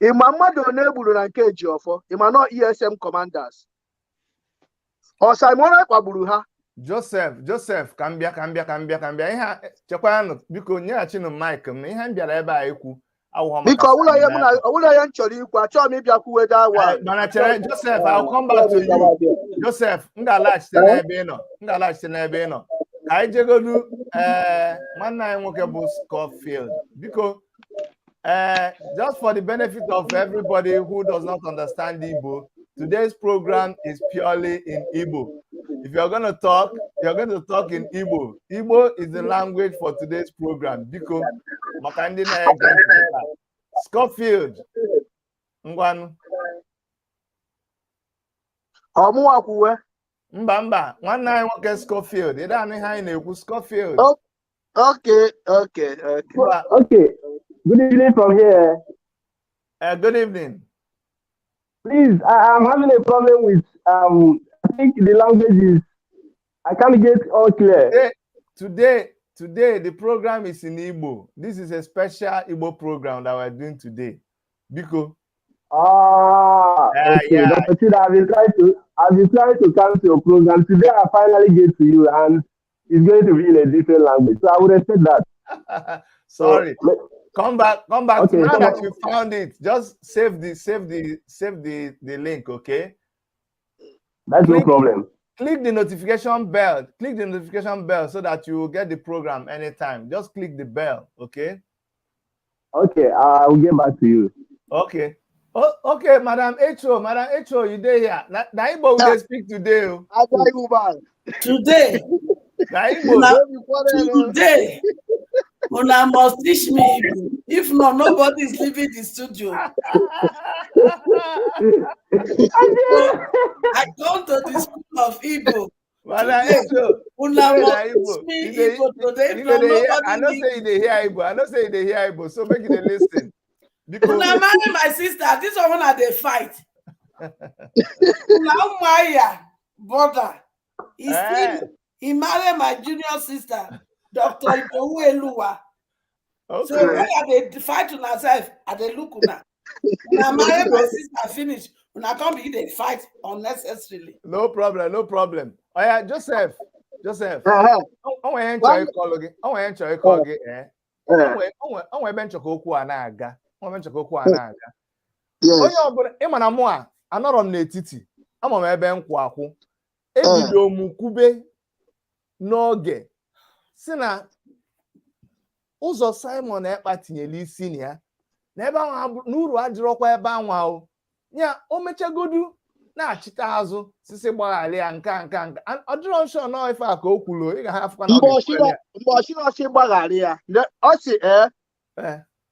Speaker 2: Ịma mmadụ one egburu na nke Ejiofor? Ịma nọ ESN commanders, ọ Simon Ekpa gburu ha.
Speaker 4: Joseph, Joseph, ka m bịa, ka m bịa, ka m bịa, ka m bịa. Ihe a, chekwanụ biko, nyeghachinụ mic m. Ihe m bịara ebe a ikwu awụghọ maka
Speaker 2: Biko, ọwụla ihe
Speaker 4: Simon
Speaker 2: mụ na
Speaker 4: Ekpa.
Speaker 2: ọwụla ihe m chọrọ ikwu, achọghị m ịbịa kwuwe that one.
Speaker 4: Mana chere, Joseph, I'll come back to you. Joseph, m ga-alaghachite n'ebe ị nọ, m ga-alaghachite n'ebe ị nọ. Ka anyị jegodu ee nwanne anyị nwoke bụ Scofield, biko. Just for the benefit of everybody who does not understand Igbo, today's program is purely in Igbo. If you're going to talk, you're going to talk in Igbo. Igbo is the language for today's program. Biko, maka ndị na-ege ntị taa. Scofield, ngwanụ.
Speaker 2: Ọmụnwa kwuwe?
Speaker 4: Mba, mba, nwanne anyị nwoke Scofield, ị anụ ihe anyị na-ekwu, Scofield?
Speaker 2: Okay.
Speaker 4: Mba.
Speaker 7: Okay. Good evening from here.
Speaker 4: Good evening.
Speaker 7: Please, I'm having a problem with I think the language is, I can't get all clear.
Speaker 4: Today, the program is in Igbo. This is a special Igbo program that we're doing today. Biko.
Speaker 7: Ah, okay.
Speaker 4: Yeah.
Speaker 7: Dr. Chida, I've been trying to come to your program. Today I finally get to you and it's going to be in a different language. So I would expect that.
Speaker 4: Sorry.
Speaker 7: So,
Speaker 4: Come back, come back.
Speaker 7: Okay,
Speaker 4: Now
Speaker 7: come
Speaker 4: that
Speaker 7: on.
Speaker 4: you found it, just save the link, okay?
Speaker 7: That's no problem.
Speaker 4: Click the notification bell. Click the notification bell so that you will get the program anytime. Just click the bell, okay?
Speaker 7: Okay, I will get back to you.
Speaker 4: Okay. Oh, okay, Madam H.O., Madam H.O., you dey here. Na Igbo we dey speak today o.
Speaker 2: Ada Igbo.
Speaker 8: Today,
Speaker 4: Na Igbo.
Speaker 8: na
Speaker 2: No be quarrel o.
Speaker 8: today, una must teach me Igbo. If not, nobody is leaving the studio. So I come to the school of Igbo.
Speaker 4: Madam
Speaker 8: Today,
Speaker 4: H.O.,
Speaker 8: una
Speaker 4: today
Speaker 8: must
Speaker 4: na Igbo.
Speaker 8: teach me
Speaker 4: You dey
Speaker 8: Igbo today. If
Speaker 4: you
Speaker 8: not,
Speaker 4: dey hear, I
Speaker 8: nobody
Speaker 4: know
Speaker 8: leave.
Speaker 4: say you dey hear Igbo. I know say you dey hear Igbo. So make you dey listen. Because
Speaker 8: Una marry my sister. This one una dey fight. Una Umuahia brother. He still he marry my junior sister, Dr. Idowu Eluwa. So when I dey fight una sef, I dey look una. Una marry my sister finish, una come begin dey fight unnecessarily.
Speaker 4: No problem, no problem. Oh yeah, Joseph, Joseph. O nwere ihe m chọrọ ịkọlụ gị. O nwere ihe m chọrọ ịkọlụ gị. Eh. O nwere ebe nchọka okwu a na-aga. O nwere ebe nchọka okwu a na-aga. Onye ọbụla ịma na mụ a anọrọ m n'etiti, ama m ebe m kwụ akwụ. Ebido m kwube n'oge si na ụzọ Simon Ekpa tinyere isi na ya na ebe ahụ n'uru adịrọkwa ebe anwa o ya o mechagodu na-achịta azụ sisi gbaghara ya nke a nke a nke a. Ọ dịrọ nsọ nọọ ife a ka o kwuru, ị ga ha afụkwa na ọ
Speaker 2: Mgbe
Speaker 4: ga-ekwere ya.
Speaker 2: Mgbe ọchịrị ọsị gbaghara ya, ọ sị ee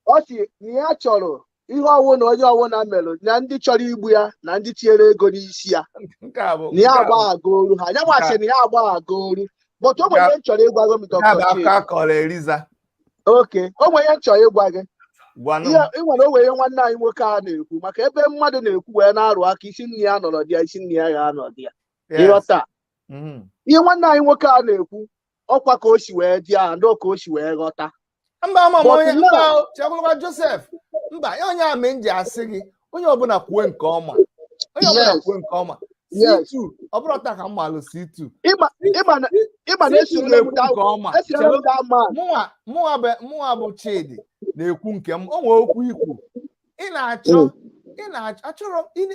Speaker 2: ọ sị na ya chọrọ ihe ọwụ na onye ọwụ na merụ na ndị chọrọ igbu ya na ndị tinyere ego n'isi ya
Speaker 4: Nke a bụ
Speaker 2: na ya
Speaker 4: nke a bụ
Speaker 2: agbaghagoru ha, ya nwasị na ya agbaghagoru, but o nwere ihe m chọrọ ịgwa gị.
Speaker 4: Nke a bụ
Speaker 2: Dr.
Speaker 4: akụkọ
Speaker 2: Chidi.
Speaker 4: akọrọ Eliza.
Speaker 2: Oke, o nwere ihe m chọrọ ịgwa gị.
Speaker 4: Gwanụ
Speaker 2: Ihe
Speaker 4: m.
Speaker 2: ị nwere, o nwere ihe nwanne anyị nwoke a na-ekwu maka ebe mmadụ na-ekwu wee na-arụ aka isi nne ya nọrọ di ya, isi nne ya ga-anọ di ya. Ịghọta? Ihe nwanne anyị nwoke a na-ekwu Ọkwa ka o si wee dị ahụ, ndị ka o si wee ghọta.
Speaker 4: Mba, ama m.
Speaker 2: But
Speaker 4: Onye
Speaker 2: now-
Speaker 4: mba o, chekwalụkwa Joseph. Mba, ya onye a mee m ji asị gị, onye ọbụla kwue nke ọma, onye ọbụla kwue nke ọma. C2, ọ bụrụ taa ka m malụ C2.
Speaker 2: Ịma na
Speaker 4: C2
Speaker 2: esiri m
Speaker 4: na-ekwu nke ọma.
Speaker 2: Esiri m that man.
Speaker 4: Mụnwa bụ Chidi na-ekwu nke m. O nwee okwu ikwu ị na-achọ, ị na-achọ, achọrọ m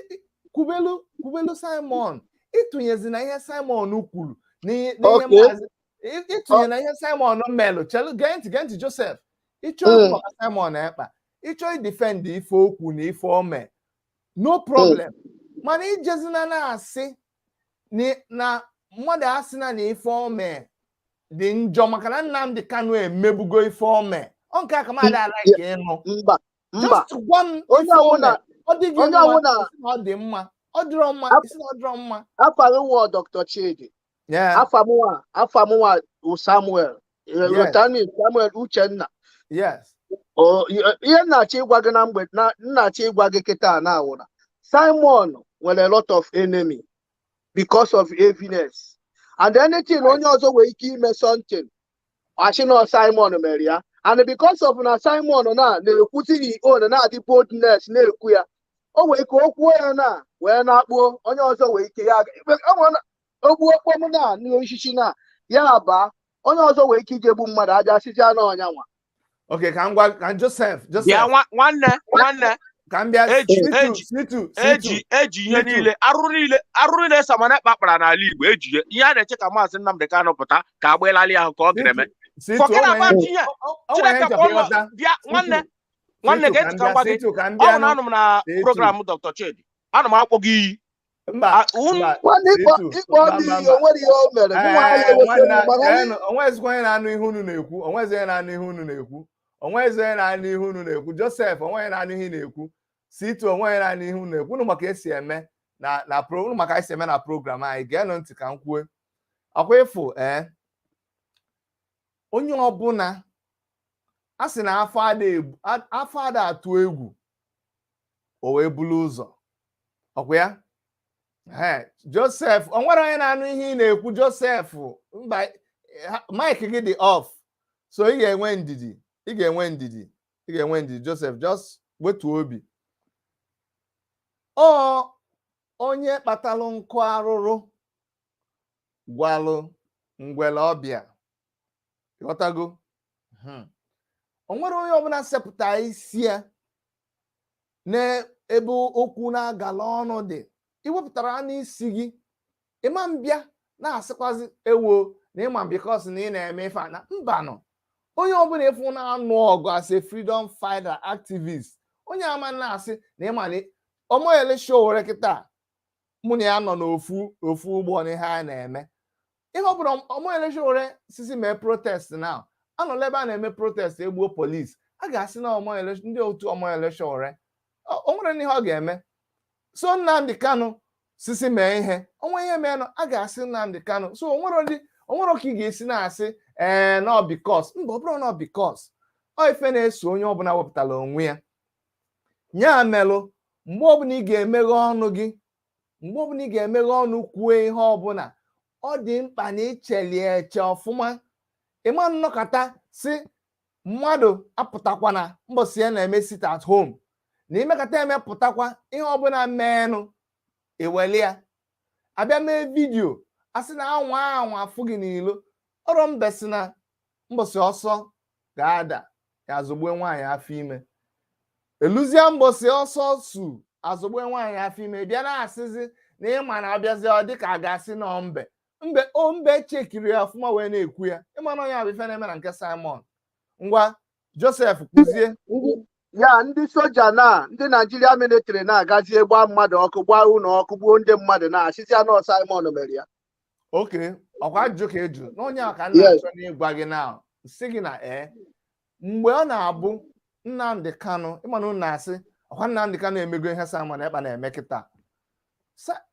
Speaker 4: kwubelu Simon, ịtụnyezi na ihe Simon kwuru n'ihe maazị ịtụnye na ihe Simon melụ. Chelu, gee ntị, gee ntị, Joseph. Ịchọ ikwu maka Simon Ekpa, ịchọ idefend ife okwu na ife ome, no problem, mana ijezina na-asị na mmadụ asịna na ife ome dị njọ maka na Nnamdi Kanu emebugo ife ome. Ọ nke a ka m ada like ịnụ.
Speaker 2: Mba, mba.
Speaker 4: Just gwa m
Speaker 2: Onye
Speaker 4: ife ome.
Speaker 2: ọbụla
Speaker 4: Ọ dị gị
Speaker 2: onye
Speaker 4: mma,
Speaker 2: ọbụla
Speaker 4: isi na ọ dị mma. Ọ dịrọ mma, isi na ọ dịrọ mma.
Speaker 2: Afa gị wụ Dr. Chidi.
Speaker 4: Yeah.
Speaker 2: Afa mụnwa wụ Samuel. Rotani Samuel Uchenna. O, ihe m na-achọ ịgwa gị na mgbe na m na-achọ ịgwa gị kịta na awụ na Simon nwere a lot of enemy because of heaviness and anything onye ọzọ nwere ike ime something, asị na Simon mere ya, and because of na Simon na na-ekwuzi his own, na-adị boldness na-ekwu ya, o nwere ike o kwuo ya na wee na-akpuo onye ọzọ nwere ike ya ogbuo okpom na n'osisi na ya baa, onye ọzọ nwere ike ije gbu mmadụ aja sịsịa na ọnya nwa.
Speaker 4: Okay, ka m gwa ka Joseph.
Speaker 6: Bịa.
Speaker 4: Joseph.
Speaker 6: Nwanne.
Speaker 4: Ka m bịa.
Speaker 6: Eji
Speaker 4: C2.
Speaker 6: eji
Speaker 4: C2, C2.
Speaker 6: Eji ihe
Speaker 4: C2.
Speaker 6: niile, arụrụ niile Simon Ekpa kpara n'ala Igbo, eji ya. Ihe a na-eche ka Maazị Nnamdi Kanu pụta ka agba ahụ ka ọ ga-eme.
Speaker 4: C2,
Speaker 6: Forget
Speaker 4: o nwere
Speaker 6: about ihe.
Speaker 4: o nwere
Speaker 6: Chineke
Speaker 4: ihe
Speaker 6: kpọọ
Speaker 4: ịghọta.
Speaker 6: Bịa, nwanne, nwanne.
Speaker 4: C2,
Speaker 6: Gee
Speaker 4: ka
Speaker 6: ntị
Speaker 4: m
Speaker 6: ka m
Speaker 4: bịa.
Speaker 6: gwa gị.
Speaker 4: C2, ka m
Speaker 6: Ọ
Speaker 4: bịa
Speaker 6: bụ na
Speaker 4: nụ.
Speaker 6: anụ m na
Speaker 4: C2.
Speaker 6: Program Dr. Chidi, ana m akpọ gị iyi.
Speaker 4: Mba.
Speaker 6: Unu
Speaker 4: Mba.
Speaker 2: Nwanne, ịkpọ
Speaker 4: C2.
Speaker 2: ịkpọ
Speaker 4: Mba.
Speaker 2: ndị
Speaker 4: Mba.
Speaker 2: iyi
Speaker 4: Mba.
Speaker 2: o nwere ihe o mere mụnwa ya
Speaker 4: Ee,
Speaker 2: eweta
Speaker 4: nwanne.
Speaker 2: maka
Speaker 4: Eenụ, onwezikwa onye na-anụ ihe unu na-ekwu. Onwezi onye na-anụ ihe unu na-ekwu. Onwezi onye na-anụ ihe unu na-ekwu. Joseph, onwe onye na-anụ ihe ị na-ekwu. C2, onwe onye na-anụ ihe unu na-ekwu. Unu maka esi eme na pro unu maka esi eme na program anyị. Geenụ ntị ka m kwue. Ọkwa ịfụ, ee, onye ọbụla a sị na afọ ada atụ egwu, o wee bulu ụzọ ọkwa ya. Ee, Joseph, o nwere onye na-anụ ihe ị na-ekwu. Joseph, mba, mic gị dị off, so ị ga-enwe ndidi, ị ga-enwe ndidi, ị ga-enwe ndidi. Joseph, just wetuo obi. Ọ onye kpatalụ nkụ arụrụ gwalụ ngwele ọbịa, ghọtago? O nwere onye ọbụla sepụta isi ya n'ebe okwu na-agala ọnụ dị, iwepụtara n'isi gị, ịma mbịa na-asịkwazi ewo na ịma because na ị na-eme ife a na mbanụ. Onye ọbụla ịfụ na-anụ ọgụ as a freedom fighter activist, onye ama na-asị na ịma na Omoyele Sowore kịta, mụ na ya nọ n'ofu ofu ụgbọ n'ihe a na-eme. Ihe ọ bụla Omoyele Sowore sisi mee protest now, anọla ebe a na-eme protest, egbuo police, a ga-asị na Omoyele, ndị otu Omoyele Sowore. O nwere ihe ọ ga-eme. So Nnamdi Kanu sisi mee ihe, onwe ihe meenụ, a ga-asị Nnamdi Kanu. So onwere ndị onwere ka ị ga-esi na-asị ee nọ because mba, ọ bụrụ nọ because ọ ife na-eso onye ọbụla wepụtara onwe ya. Ya melụ, mgbe ọbụla ị ga-emeghe ọnụ gị, mgbe ọbụla ị ga-emeghe ọnụ kwuo ihe ọbụla, ọ dị mkpa na ichelie eche ọfụma. Ịma nnọkọta si mmadụ apụtakwana mbọsị ya na-eme sit at home, na imekata emepụtakwa ihe ọbụla meenụ, eweli ya abịa mee video, asị na anwa anwa afụ gị n'ilo ọrụ mbe si na mbọsị ọsọ ga-ada ya azọgbue nwaanyị afọ ime, eluzie mbọsị ọsọ su azọgbue nwaanyị afọ ime, bịa na-asịzi na ịma na abịazi, ọ dịka a ga-asị nọ mbe mbe o mbe chekiri ya ọfụma wee na-ekwu ya. Ịma na onye bụ ife na-eme na nke Simon. Ngwa, Joseph, kwuzie.
Speaker 2: Ya ndị soja na ndị Naijiria military na-agazi gbaa mmadụ ọkụ, gbaa ụlọ ọkụ, gbuo ndị mmadụ, na-asịzi anọ Simon mere ya.
Speaker 4: Oke ọkwa ajụjụ ka eju na onye a ka m
Speaker 2: Yes.
Speaker 4: na-achọ n'ịgwa gị na sị gị na ee, mgbe ọ na-abụ Nnamdi Kanu, ịma na unu na-asị ọkwa Nnamdi Kanu emego ihe Simon Ekpa na-eme kịta.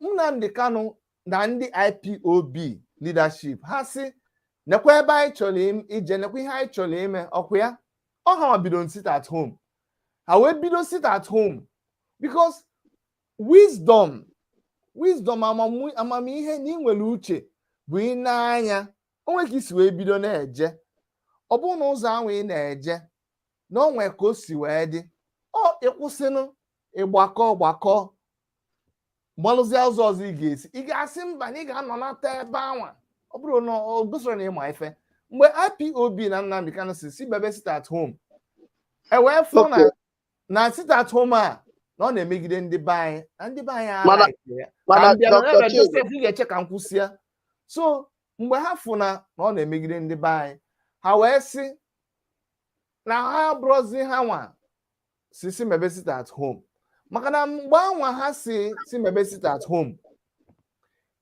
Speaker 4: Nnamdi Kanu na ndị IPOB leadership ha sị nekwa ebe anyị chọrọ ije, nekwa ihe anyị chọrọ ime, ọkwa ya ọ ha bido sit at home, ha wee bido sit at home because wisdom, amamihe na ị nwere uche bụ ị na-anya. O nwee ka i si wee bido na-eje, ọ bụrụ na ụzọ ahụ ị na-eje na o nwee ka o si wee dị, ọ ịkwụsịnụ, ịgbakọ gbakọ, gbalụzie ụzọ ọzọ ị ga-esi. Ị ga-asị mba na ị ga-anọnata ebe anwa. Ọ bụrụ na o gosiri na ịma ife mgbe IPOB na Nnamdi Kanu si bebe sit at home, e wee fụ na na sit at home a na ọ na-emegide ndị be anyị, na ndị be anyị
Speaker 2: Mana
Speaker 4: alaike ya ka
Speaker 2: mana
Speaker 4: m bịa
Speaker 2: Dr.
Speaker 4: na
Speaker 2: Chidi,
Speaker 4: Joseph, ị ga-eche ka m kwụsịa. So mgbe ha fụ na ọ na-emegide ndị be anyị, ha wee sị na ha abụrụzi ha nwa si mebe sit at home, maka na mgbe anwa ha si mebe sit at home,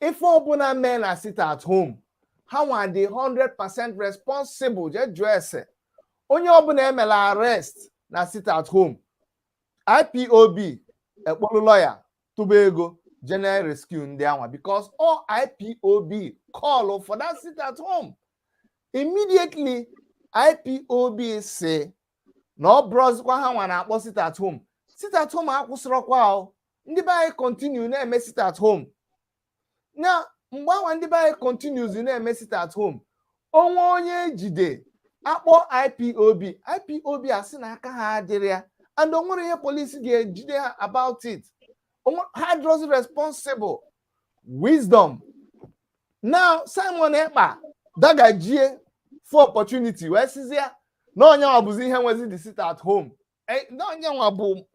Speaker 4: ife ọbụla mee na sit at home, ha nwa dị 100% responsible. Jee jụọ ese onye ọbụla emela arrest na sit at home, IPOB ekpolu lawyer, tụba ego, general rescue ndị anwa, because all IPOB call for that sit at home. Immediately IPOB si na ọ bụrụzikwa ha nwa na-akpọ sit at home, sit at home akwụsịrọkwa o. Ndị be anyị continue na-eme sit at home. Na mgbe anwa ndị be anyị continues na-eme sit at home, onwe onye ejide, akpọ IPOB, IPOB asị na aka ha adịrị ya, and o nwere ihe polisi ga-ejide ha about it. Ha adịrọzi responsible. Wisdom now, Simon Ekpa dagajie for opportunity wee sizie na onye nwa bụzi ihe nwezi the sit at home. Na onye nwa bụ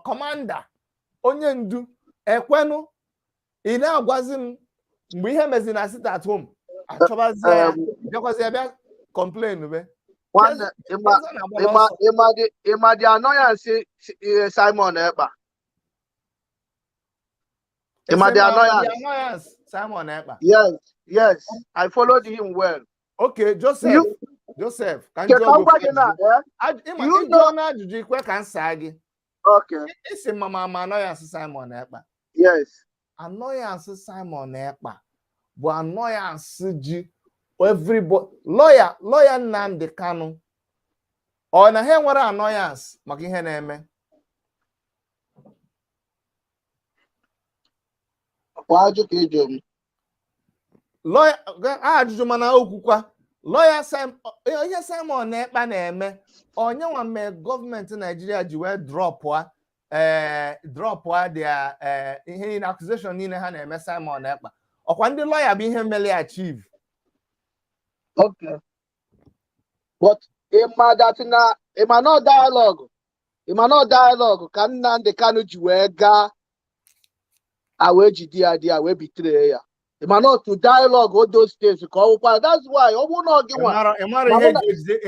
Speaker 4: commander, onye ndu ekwenu. Ị na-agwazi m mgbe ihe mezi na sit at home, achọbazie ya, bịakwazie bịa complain be.
Speaker 2: Nwanne, ịma
Speaker 4: Eze na-agbara
Speaker 2: ịma
Speaker 4: ọsọ.
Speaker 2: Ịma the annoyance Simon Ekpa. Ịma the
Speaker 4: Ese ma
Speaker 2: annoyance.
Speaker 4: The annoyance Simon Ekpa.
Speaker 2: Yes, I followed him well.
Speaker 4: Okay, Joseph. Joseph, ka m
Speaker 2: Ke
Speaker 4: jụọ
Speaker 2: ka
Speaker 4: gị
Speaker 2: m gwa
Speaker 4: ofu
Speaker 2: gị na
Speaker 4: ajụjụ.
Speaker 2: eh?
Speaker 4: Ịma
Speaker 2: You
Speaker 4: ịjụọ na ajụjụ ikwe ka m saa gị.
Speaker 2: Okay.
Speaker 4: Isi ma annoyance Simon Ekpa.
Speaker 2: Yes.
Speaker 4: Annoyance Simon Ekpa bụ annoyance ji everybody, lawyer Nnamdi Kanu, ọ na ha enwere annoyance maka ihe na-eme?
Speaker 2: Kwa ajụ ka ị jụrụ m.
Speaker 4: Lawyer ajụjụ, mana okwukwa lawyer ihe Simon Ekpa na-eme, onyenwa mee gọọmenti Naijiria ji wee dropụa their ihe niile, accusation niile ha na-eme Simon Ekpa. Ọkwa ndị lawyer bụ ihe mere achieve.
Speaker 2: Okay. But ịma that na ịma no dialogue ka Nnamdi Kanu ji wee gaa, a wee jide ya dị ya wee bitere ya. Ịma not to dialogue all those things ka ọ wụkwa. That's why ọ bụrụ na ọ gị nwa
Speaker 4: Ịmara
Speaker 2: ma
Speaker 4: ihe
Speaker 2: mụ na
Speaker 4: eji ejide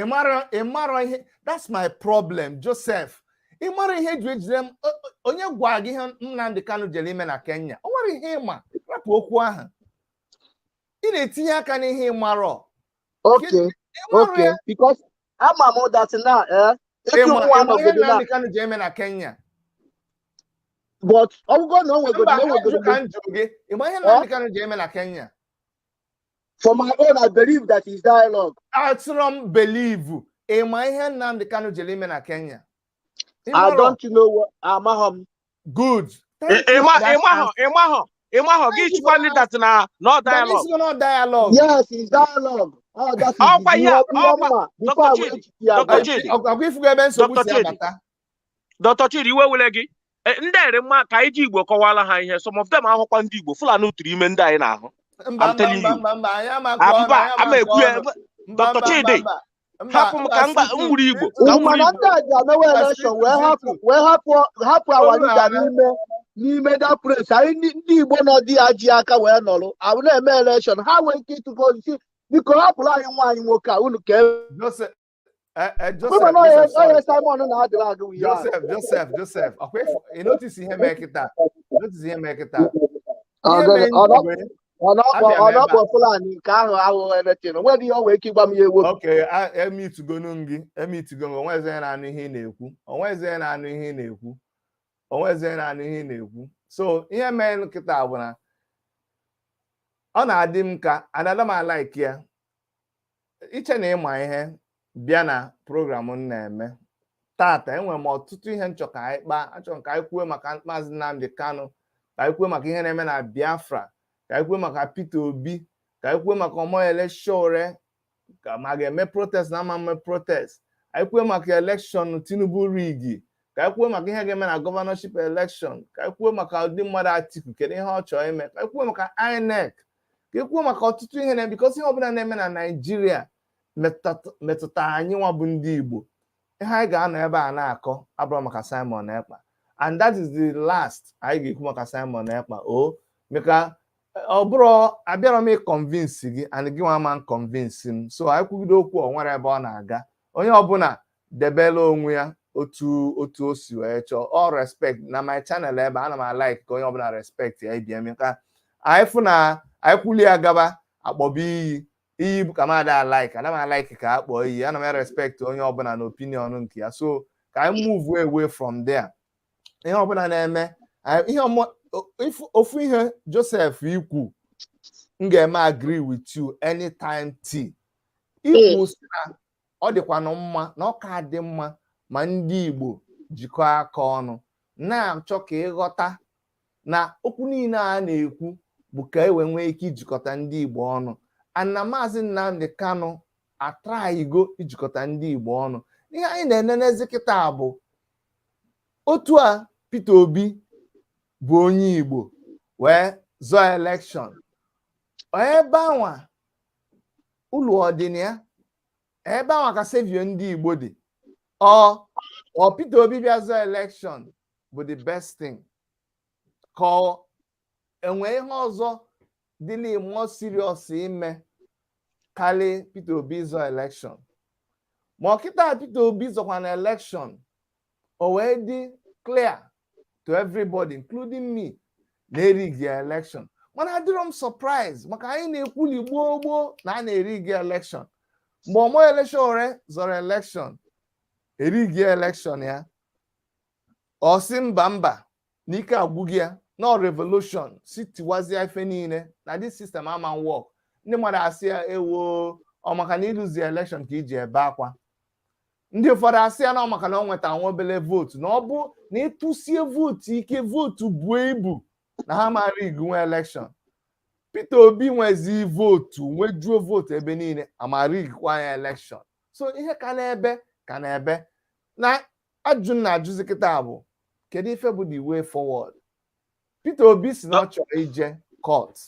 Speaker 4: ịmara ihe. That's my problem, Joseph. Ịmara ihe eji ejide m. Onye gwa gị ihe Nnamdi Kanu jere ime na Kenya? O nwere ihe ịma? Rapụ okwu ahụ, ị na-etinye aka n'ihe ịmarọ.
Speaker 2: Okay.
Speaker 4: Ịmarọ
Speaker 2: Okay.
Speaker 4: ya.
Speaker 2: Because ama m that na etu
Speaker 4: Ịma
Speaker 2: nwa
Speaker 4: ịma ihe
Speaker 2: nọgodo na
Speaker 4: Nnamdi Kanu ji eme na Kenya?
Speaker 2: But ọ bụgo na o nwegodo
Speaker 4: Mba,
Speaker 2: na o nwegodo
Speaker 4: ajụ ka m jụrụ gị, ịma ihe Nnamdi Kanu ji eme na Kenya?
Speaker 2: For my own, I believe that is dialogue.
Speaker 4: Atụrọ m believe. Ịma ihe Nnamdi Kanu jere ime na Kenya?
Speaker 2: I
Speaker 4: Ịmarọ?
Speaker 2: don't know what, amaghọ m.
Speaker 4: Good. Thank you
Speaker 6: Ịma
Speaker 4: for that
Speaker 6: ịmahọ
Speaker 4: answer.
Speaker 6: ịmahọ gị
Speaker 4: Thank you for
Speaker 6: chịkwa ndị
Speaker 4: that.
Speaker 6: that na no
Speaker 4: But
Speaker 6: dialogue.
Speaker 4: this is not dialogue.
Speaker 2: Yes, it's dialogue. Oh, that is
Speaker 6: Ọkwa
Speaker 2: ihe
Speaker 6: ihe a,
Speaker 2: ihe
Speaker 6: ọkwa
Speaker 2: ọma
Speaker 6: Dr.
Speaker 2: before wee
Speaker 6: Chidi,
Speaker 2: jide ya
Speaker 6: Dr.
Speaker 2: gaa.
Speaker 6: Chidi,
Speaker 4: Ọkwa ifugo ebe nsogbu
Speaker 6: Dr.
Speaker 4: si
Speaker 6: Chidi,
Speaker 4: abata.
Speaker 6: Dr. Chidi, iwe wele gị. Ndị ere mma ka anyị ji Igbo kọwara ha ihe. Some of them ahụkwa ndị Igbo Fulani tụrụ ime ndị anyị na-ahụ.
Speaker 4: Mba,
Speaker 6: I'm
Speaker 4: mba,
Speaker 6: telling
Speaker 4: mba,
Speaker 6: you.
Speaker 4: mba, mba, anyị ama nke
Speaker 6: Ah,
Speaker 4: ọnụ,
Speaker 6: mba,
Speaker 4: anyị ama
Speaker 6: ama
Speaker 4: nke
Speaker 6: ekwu ya.
Speaker 4: ọnụ. Mba,
Speaker 6: Dr.
Speaker 4: mba, mba,
Speaker 6: Chidi,
Speaker 4: mba, mba,
Speaker 6: hapụ m
Speaker 4: mba,
Speaker 6: ka m
Speaker 4: situ,
Speaker 6: m wuru Igbo,
Speaker 4: situ,
Speaker 6: ka m wuru
Speaker 2: Mana
Speaker 6: Igbo.
Speaker 2: ndị a ji emewe
Speaker 4: mba,
Speaker 2: election
Speaker 4: situ,
Speaker 2: wee hapụ
Speaker 4: situ.
Speaker 2: wee hapụ our
Speaker 4: Olu
Speaker 2: leader
Speaker 4: ala.
Speaker 2: n'ime that place. Anyị ndị Igbo nọ di ya ji aka wee nọrọ ahụ na-eme election, ha nwee ike ịtụkọ osisi, biko hapụrụ anyị nwaanyị nwoke a unu ka
Speaker 4: Joseph,
Speaker 2: Mba
Speaker 4: Joseph,
Speaker 2: na
Speaker 4: Joseph, sorry.
Speaker 2: onye Simon na-adịrị agụ ya.
Speaker 4: Joseph, Joseph, Joseph. Ọkwa ị notice ihe mee kịta? Notice ihe mee kịta? Ihe mee m ji wee abịa
Speaker 2: Ọ
Speaker 4: m ebe
Speaker 2: na-akpọ
Speaker 4: a.
Speaker 2: Fulani nke ahụ ahụghị anything. Onwere ihe o nwee ike ịgwa m ya ewo.
Speaker 4: Okay, emitugonu m gị, emitugo m. Onwezi onye na-anụ ihe ị na-ekwu. Onwezi onye na-anụ ihe ị na-ekwu. Onwezi onye na-anụ ihe ị na-ekwu. So ihe mee kịta bụ na ọ na-adị m ka anada m a-like ya. Iche na ịma ihe bịa na program m na-eme tata, enwere m ọtụtụ ihe nchọ ka anyị kpaa. Achọrọ m ka anyị kwuo maka Maazị Nnamdi Kanu, ka anyị kwuo maka ihe na-eme na Biafra, ka anyị kwuo maka Peter Obi, ka Ka anyị kwuo maka Omoyele Sowore, ka ma ga-eme protest na ama mme protest. Anyị kwuo maka election Tinubu rig. Ka anyị kwuo maka ihe ga-eme na governorship election. Ka anyị kwuo maka ụdị mmadụ Atiku, kedu ihe ọ chọrọ ime. Ka anyị kwuo maka INEC. Ka anyị kwuo maka ọtụtụ ihe na because ihe ọbụla na-eme na Naịjirịa metụta anyị nwa bụ ndị Igbo. Ihe anyị ga-anọ ebe a na-akọ abụrụ maka Simon Ekpa, and that is the last anyị ga-ekwu maka Simon Ekpa. O maka ọ bụrụ abịara m ịconvince gị and gị nwa ma convince m, so anyị kwugide okwu, ọ nwere ebe ọ na-aga. Onye ọbụla debela onwe ya otu otu o si wee chọọ. All respect na my channel ebe ana m alike ka onye ọbụla respect ya ibie m, ka anyị fụ na anyị kwuli ya gaba akpọba iyi iyi bụ ka m ada alike, ana m alike ka a kpọọ iyi. Ana m respect onye ọbụla na opinion nke ya, so ka anyị move away from there. Ihe ọbụla na-eme ihe ofu ihe Joseph ikwu, m ga-eme agree with you anytime t ikwu sị na ọ dịkwanụ mma na ọ ka dị mma ma ndị Igbo jikọọ aka ọnụ na-achọ ka ịghọta na okwu niile a na-ekwu bụ ka e wee nwee ike ijikọta ndị Igbo ọnụ, and na Maazị Nnamdi Kanu atraigo ijikọta ndị Igbo ọnụ. Ihe anyị na-enenezi kịta bụ otu a Peter Obi bụ onye Igbo wee zọọ election ebe anwa ụlọ ọdịna ebe anwa ka saviour ndị Igbo dị. Ọ Peter Obi bịa zọọ election bụ the best thing, ka ọ enwe ihe ọzọ dịlị more serious ime karị Peter Obi zọọ election? Ma ọkịta Peter Obi zọkwa na election, o wee dị clear to everybody, including me, na-erig ya election. Mana adịrọ m surprise, maka anyị na-ekwuli gboo gboo na a na-erig election. Mgbe Omoyele Sowore zọrọ election, erigi election ya, ọ sị mba mba, n'ike agwụghị ya, no revolution si tiwazie ife niile na this system ama work. Ndị mmadụ asị ya ewo, ọ maka na ịlụzi election ka iji ebe akwa. Ndị ụfọdụ asị ya na ọ maka na ọ nweta nwa obele vote, na ọ bụ na ịtụsie vote ike, vote buo ibu, na ha mara igu nwe election. Peter Obi nwezi vote, nwejuo vote ebe niile, amarigikwa ya election. So ihe ka na-ebe ka na-ebe na ajụ na ajụzi kịta bụ, kedu ife bụ the way forward? Peter Obi si na ọ chọrọ ije court.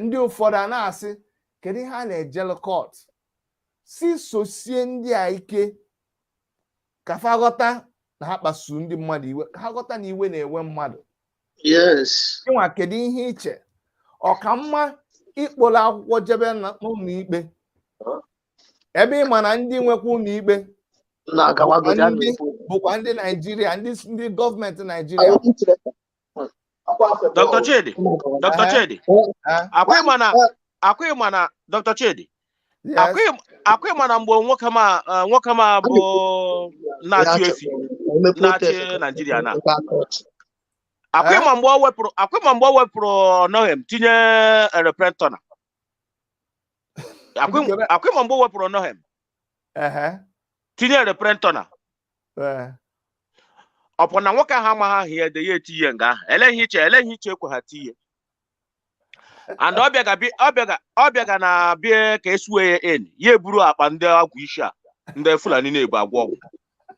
Speaker 4: Ndị ụfọdụ a na-asị, kedu ihe a na-ejelu court? Si sosie ndị a ike ka fa ghọta na ha kpasuru ndị mmadụ iwe, ka ha ghọta na iwe na-ewe mmadụ. Ịnwa, kedu ihe iche? Ọ ka mma ịkpọrọ akwụkwọ jebe n'ụlọ ikpe, ebe ị ma na ndị nwekwa ụlọ ikpe bụkwa ndị Naijiria, ndị gọọmenti Naijiria?
Speaker 6: Dr. Chidi, Dr. Chidi, akwa ịma na Dr. Chidi, akwa ịma na mgbe nwoke ma bụ na-achị efi na-achị Naijiria na akwa ịma mgbe o wepụrụ Onnoghen tinye Reprentona, akwa ịma mgbe o wepụrụ Onnoghen tinye Reprentona, ọ bụ na nwoke ahụ amaghị aha ya ede, ya etinye nga ahụ. Eleghị iche ekwe ha tinye, and ọ bịaga na bie ka esuwe ya in, ya eburu akpa ndị ọgwụ isi a ndị Fulani na-ebu agwọ ọgwụ,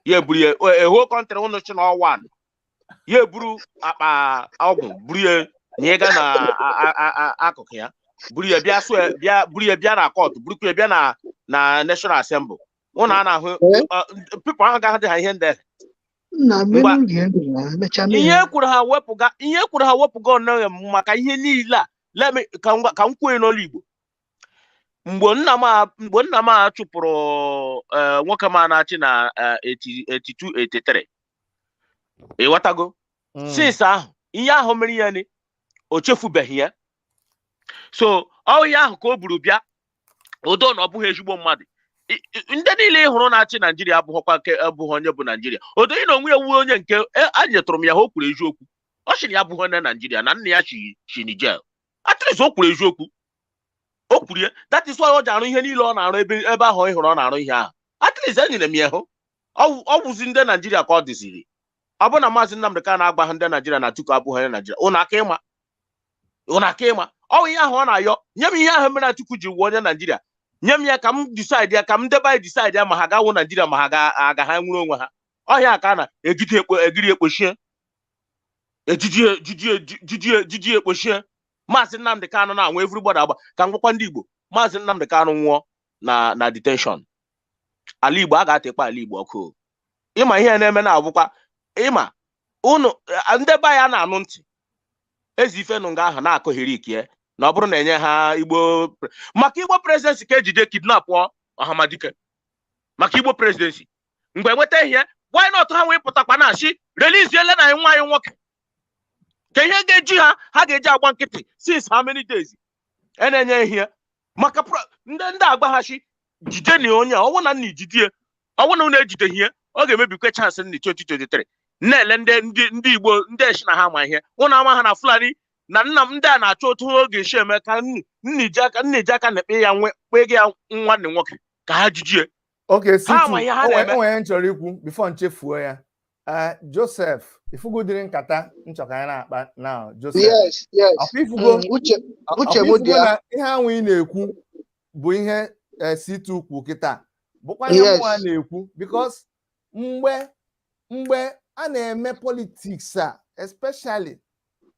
Speaker 6: ya eburu ya eho country ụnụ chi na ọwan, ya eburu akpa ọgwụ, buru ya na ịga na akụkụ ya, buru ya bịa sue, bịa buru ya bịa na court, burukwa ya bịa na National Assembly ụnụ a na-ahụ people ahụ ga-ahụ dị ha ihe ndị
Speaker 2: nna
Speaker 6: Ngwa.
Speaker 2: menu rie ndụ na emechaa mee
Speaker 6: Ihe
Speaker 2: ya.
Speaker 6: kwuru ha wepụga, ihe kwuru ha wepụga Onnoghen maka ihe niile a. Let me ka m kwuo n'olu Igbo. Mgbe nna m a chụpụrụ nwoke m a na-achị na 80 82 83, ịghọtago? Since ahụ ihe ahụ mere ya ni, o chefubeghị ya. So ọ ihe ahụ ka o buru bịa udo na ọ bụghị ezigbo mmadụ. Ndị niile ị hụrụ na-achị Naijiria abụghịkwa nke abụghị onye bụ Naijiria. Odo ị na onwe ya wuo onye nke anyetụrụ m ya ha, o kwuru eziokwu. Ọ sịrị ya abụghị onye Naijiria, na nna ya si Niger. At least o kwuru eziokwu, o kwuru ya. That is why ọ ji arụ ihe niile ọ na-arụ ebe ahụ ị hụrụ ọ na-arụ ihe ahụ. At least enyere m ya hụ ọ wụzi ndị Naijiria ka ọ dịziri. Ọ bụ na Maazị Nnamdị Kanu agbaghị ndị Naijiria na Atiku abụghị onye Naijiria, ụnụ aka ịma, ụnụ aka ịma. Ọ ihe ahụ ọ na-ayọ, nye m ihe ahụ mere Atiku ji wuo onye Naijiria, nye m ya ka m decide ya, ka m debe anyị decide ya ma ha ga-awụ Naijiria, ma ha ga-aga ha nwere onwe ha. Ọhịa ka a na-egide ekpo egiri ekpochie ejiji jiji jiji jiji ekpochie. Maazị Nnamdị Kanụ na-anwụ, everybody agba. Ka m gwakwa ndị Igbo, Maazị Nnamdị Kanụ nwụọ na detention, ala Igbo a ga-atekpa ala Igbo ọkụ. Ịma ihe na-eme na-abụkwa ịma unu ndị be anyị na-anụ ntị ezi ife nụ nga ahụ na-akụghịrị ikie na ọ bụrụ na enye ha Igbo maka Igbo presidency ka ejide kidnap Ọhamadike maka Igbo presidency. Mgbe nweta ihe, why not ha wee pụtakwa na-achị release na nwa anyị nwoke? Ka ihe ga-eji ha, ha ga-eji agba nkịtị since how many days e na-enye ihe maka ndị agbaghachi jide na onye a, ọwụ na nna ijidie, ọwụ na unu ejideghị ihe, ọ ga-emebikwa chance ndị 2023 na-ele ndị Igbo, ndị eshi na ha ma ihe ụnụ ama ha na Fulani na nna m. Ndị a na-achọ otu ọ ga-esi eme ka nna ji aka na-ekpe ya nwe kpee ya nwanne nwoke ka ha jijie.
Speaker 4: Okay,
Speaker 6: Ha ma
Speaker 4: C2,
Speaker 6: ihe ha na-eme.
Speaker 4: O nwere m chọrọ ikwu before nchefuo ya. Joseph, ifugo dịrị nkata nchọ ka anyị na-akpa now, Joseph.
Speaker 2: Yes.
Speaker 4: Ọkwa ifugo
Speaker 2: Uche uche
Speaker 4: ọkwa
Speaker 2: m
Speaker 4: ifugo
Speaker 2: dị ya.
Speaker 4: Na ihe ahụ ị na-ekwu bụ ihe C2 kwu kịta, bụkwa ihe mụnwa na-ekwu, because mgbe a na-eme politics a, especially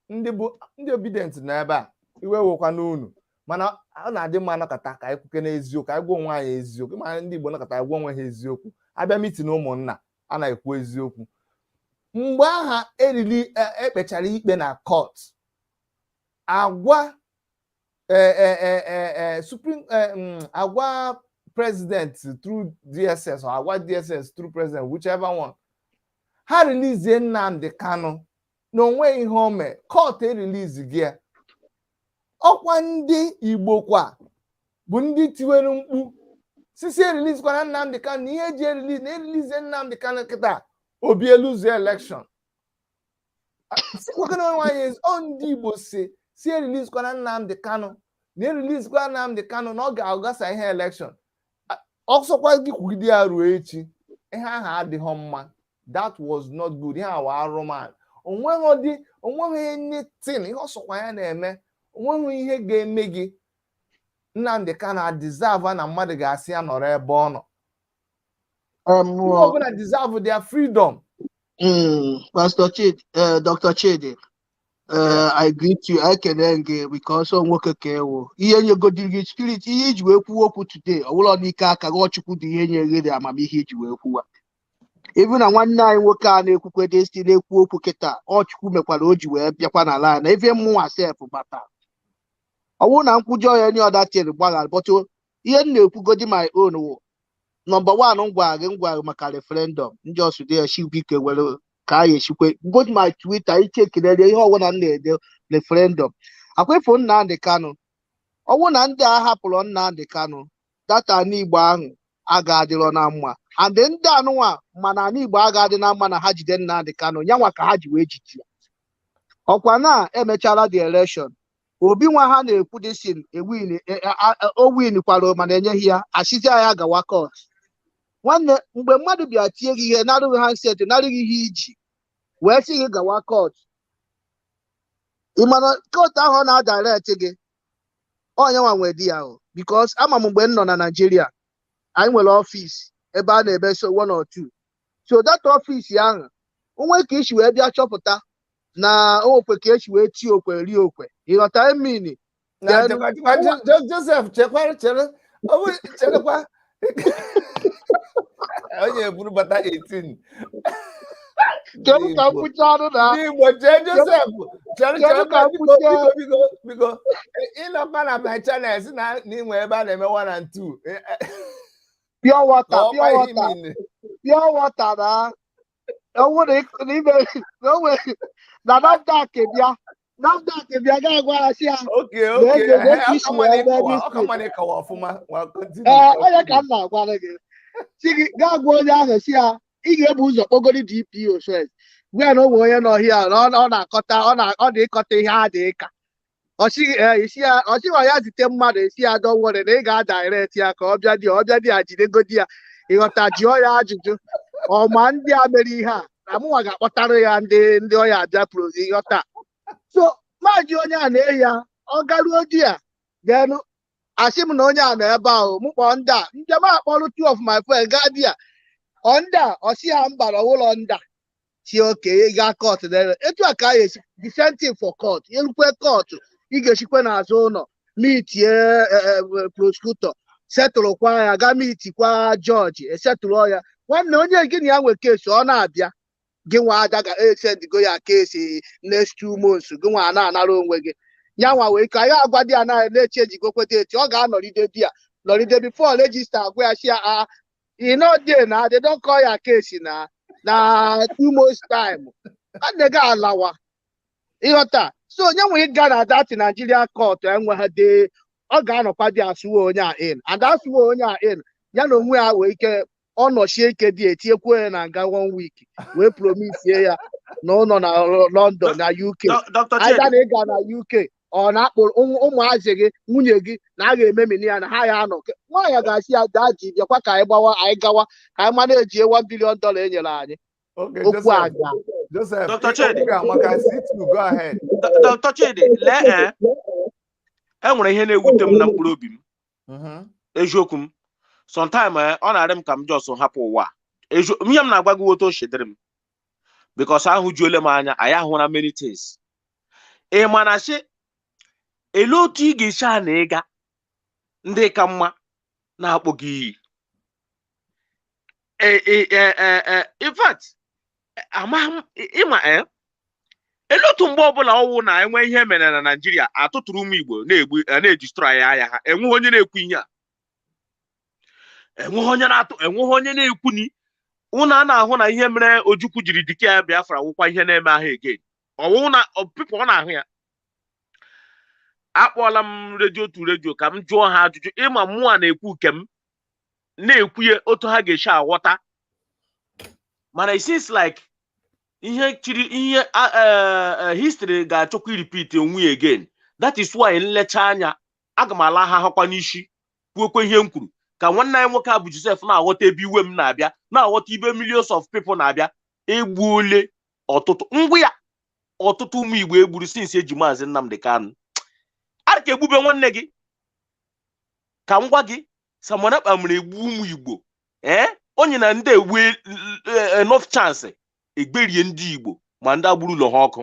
Speaker 4: ndị bụ ndị Obidient nọ ebe a, iwe wekwa n'unu, mana ọ na-adị mma nọkọta ka anyị kwuke n'eziokwu, ka anyị gwa onwe anyị eziokwu. Mana ndị Igbo nọkọta, anyị gwa onwe ha eziokwu. Abịa meeting ụmụnna, a na-ekwu eziokwu. Mgbe aha eriri ekpechara ikpe na court, agwa supreme agwa president through DSS or agwa DSS through president, whichever one, ha release Nnamdi Kanu na onwe ihe o mee, court erelease gị ya. Ọkwa ndị Igbo kwa bụ ndị tiwere mkpu sisi erelease kwana Nnamdi Kanu, na ihe eji erelease na erelease Nnamdi Kanu kịta, Obi eluzie election. Sikwakana onwe anyị ọ ndị Igbo si erelease kwana Nnamdi Kanu, na erelease kwa Nnamdi Kanu na ọ ga-agasa ihe election. Ọsọkwa gị kwugide ya ruo echi, ihe ahụ adịghị mma. That was not good. Ihe awa arụman onweghị dị, onweghị anything ihe ọsọkwa ya na-eme, onweghị ihe ga-eme gị. Nnamdi Kanu deserve na mmadụ ga-asị ya nọrọ ebe ọ nọ. Ndị ọbụla deserve their freedom.
Speaker 2: Pastor Chidi, Dr. Chidi, I greet you. Ekele gị because ọ nwoke ka ewu. Ihe nyegodiri gị spirit, ihe iji wee kwuo okwu today, ọ bụla n'ike aka gị, Chukwu dị ihe nyere gị amamihe iji wee kwuwa. Even na nwanne anyị nwoke a na-ekwukwe desti na-ekwu okwu kịta, ọ Chukwu mekwara o ji wee bịakwa n'ala anyị na ebe mmụnwa sef bata. Ọ bụrụ na nkwujọ ya, any other thing gbaghara, but ihe m na-ekwugodi my own wụ number one, ngwa gị maka referendum ndị ọsụde ya biko were ka a esikwe go to my Twitter ichekirere ihe ọbụla m na-ede referendum akwefu Nnamdi Kanu. Ọnwụ na ndị a hapụrụ Nnamdi Kanu data n'Igbo ahụ aga adịrọ na mma, and ndị anụnwa mana ana Igbo aga adị na mma na ha jide Nnamdi Kanu nyanwa ka ha ji wee jide ya. Ọkwa na emechara the election, Obi nwa ha na-ekwu disin ewin, o win kwara, mana enyeghị ya asịzi ya gawa court. Nwanne, mgbe mmadụ bịa tie gị ihe, narụghị handset, narụghị ihe iji wee sị gị gawa court, ị mana court ahụ ọ na-adirect gị onye nwa nwe di ya o, because ama m mgbe m nọ na Naịjirịa, anyị nwere office ebe a na-eme so one or two, so that office ahụ onwe ka isi wee bịa chọpụta na okwe ka esi wee tie okwe rie okwe, ịghọta emini?
Speaker 4: Na chekwa, Joseph, chekwa, chere, ọ bụ cherekwa onye eburu bata 18.
Speaker 2: Kedu ka m kwuchaa na
Speaker 4: Ndị Igbo, chee Joseph, chere.
Speaker 2: Kedu
Speaker 4: Chere
Speaker 2: ka m
Speaker 4: biko.
Speaker 2: kwuchaa?
Speaker 4: Biko, biko, biko, ịnọkwa na my channel si na n'inwe ebe a na-eme 1 and 2.
Speaker 2: Pure water, pure
Speaker 4: Kọọkwa ihe
Speaker 2: water.
Speaker 4: niile.
Speaker 2: Pure water na ọwụ na ime na o nwere na NAFDAC bịa, NAFDAC bịa ga-agwa ha sị ya
Speaker 4: Okay.
Speaker 2: Na ege isi wee mee
Speaker 4: ọka
Speaker 2: this thing.
Speaker 4: mma na ịkọwa ọfụma. Well, continue.
Speaker 2: Ee, onye ka
Speaker 4: Continue.
Speaker 2: m na-agwara gị si gị gaa gwa onye ahụ si ya ị ga-ebu ụzọ kpọgodi DPO first, gwa ya na o nwere onye nọ hia na ọ na-akọta ọ na-ịkọta ihe a dị ka ọ sịghị ee isi ya, ọ sịghị ya zite mmadụ esi ya don't worry na ị ga-adirect ya ka ọ bịa di ọ bịa di ya jidegodi ya, ịghọta, jụọ ya ajụjụ ọma ndị a mere ihe a na mụnwa ga-akpọtara ya ndị ọya abịa pro, ịghọta. So maji onye a na-eyi ya Ọ garuo di ya, then asị m na onye a nọ ebe ahụ, mụ kpọọ ndị a njem a, kpọrọ two of my friends gaa di ya. Ọ ndị a, ọ sị ha mba, na ụlọ ndị a si oke gaa court. Etu a ka a esi, the same thing for court. Elukwe court, ị ga-esikwe n'azụ ụlọ meetie prosecutor, setụlụkwa ya, gaa meetikwa judge, esetụlụ ya. Nwanne, onye gị na ya nwe case, ọ na-abịa, gị nwa aja ga-esendigo ya case next 2 months, gị nwa na-anara onwe gị ya nwa wee ka ya agwa di ya na na-eche ejigokwe date. Ọ ga-anọride di ya nọride before register agwa ya si ya, "Ah, e no dey na they don call ya case na 2 months time." Nwanne gị alawa, ịghọta? So onye nwe ịga na that Nigeria court enweghị dị, ọ ga-anọkwa dị asụwe onye a in and asụwe onye a in ya na onwe ya wee ike ọ nọchie ike dị etinyekwu ya na nga one week, wee promisie ya na ụlọ na London na UK.
Speaker 6: Dr.
Speaker 2: Either
Speaker 6: Chidi.
Speaker 2: na ịga na UK, ọ na-akpụrụ ụmụazị gị, nwunye gị na a ga-ememini ya na ha ya anọ. Nwaanyị ga-asị ya daa ji bịakwa ka anyị gbawa, anyị gawa ka anyị mara ejie $1 billion e nyere anyị.
Speaker 4: Okay,
Speaker 2: Okwu
Speaker 4: Joseph.
Speaker 2: aga.
Speaker 4: Joseph,
Speaker 6: Dr. Chidi.
Speaker 4: okwu ga-amaka. C2, go ahead.
Speaker 6: Dr. Chidi, lee, e nwere ihe na-ewute m na mkpụrụ obi m. Eziokwu m, sometime ọ na-arị m ka m just hapụ ụwa a. Ihe m na-agwa gị, otu o si dịrị m, because ahụ juole m anya, anyị ahụra many things. Ị ma na sị elee otu ị ga-esi a na ịga ndị ka mma na-akpọ gị iyi? In fact, amaghị m ịma elee otu mgbe ọbụla ọwụ na enwe ihe mere na Naịjirịa, atụtụrụ ụmụ Igbo na-egbu, na-edestroy ya, ha enweghị onye na-ekwu ihe a, enweghị onye na-atụ, enweghị onye na-ekwu ni ụnụ a na-ahụ na ihe mere Ojukwu jiri dike ya Biafra wụkwa ihe na-eme ahụ again. Ọwụ na people ọ na-ahụ ya. Akpọọla m radio to radio ka m jụọ ha ajụjụ. Ịma mmụọ na-ekwu nke m na-ekwu ya otu ha ga-esi aghọta, mana it seems like ihe chiri ihe history ga-achọkwa repeat onwe ya again. That is why nlecha anya, aga m ala ha hakwa n'isi kwuokwa ihe m kwuru, ka nwanne anyị nwoke a bụ Joseph na-aghọta ebe iwe m na-abịa, na-aghọta ibe millions of people na-abịa. Egbuole ọtụtụ ngwa ya, ọtụtụ ụmụ Igbo egburu since eji Maazị Nnamdi Kanu. A ka egbube nwanne gị, ka m gwa gị, Simon Ekpa mere egbu ụmụ Igbo. Ee, onye na ndị egbu enough chance egberie ndị Igbo, ma ndị agburu ụlọ ha ọkụ.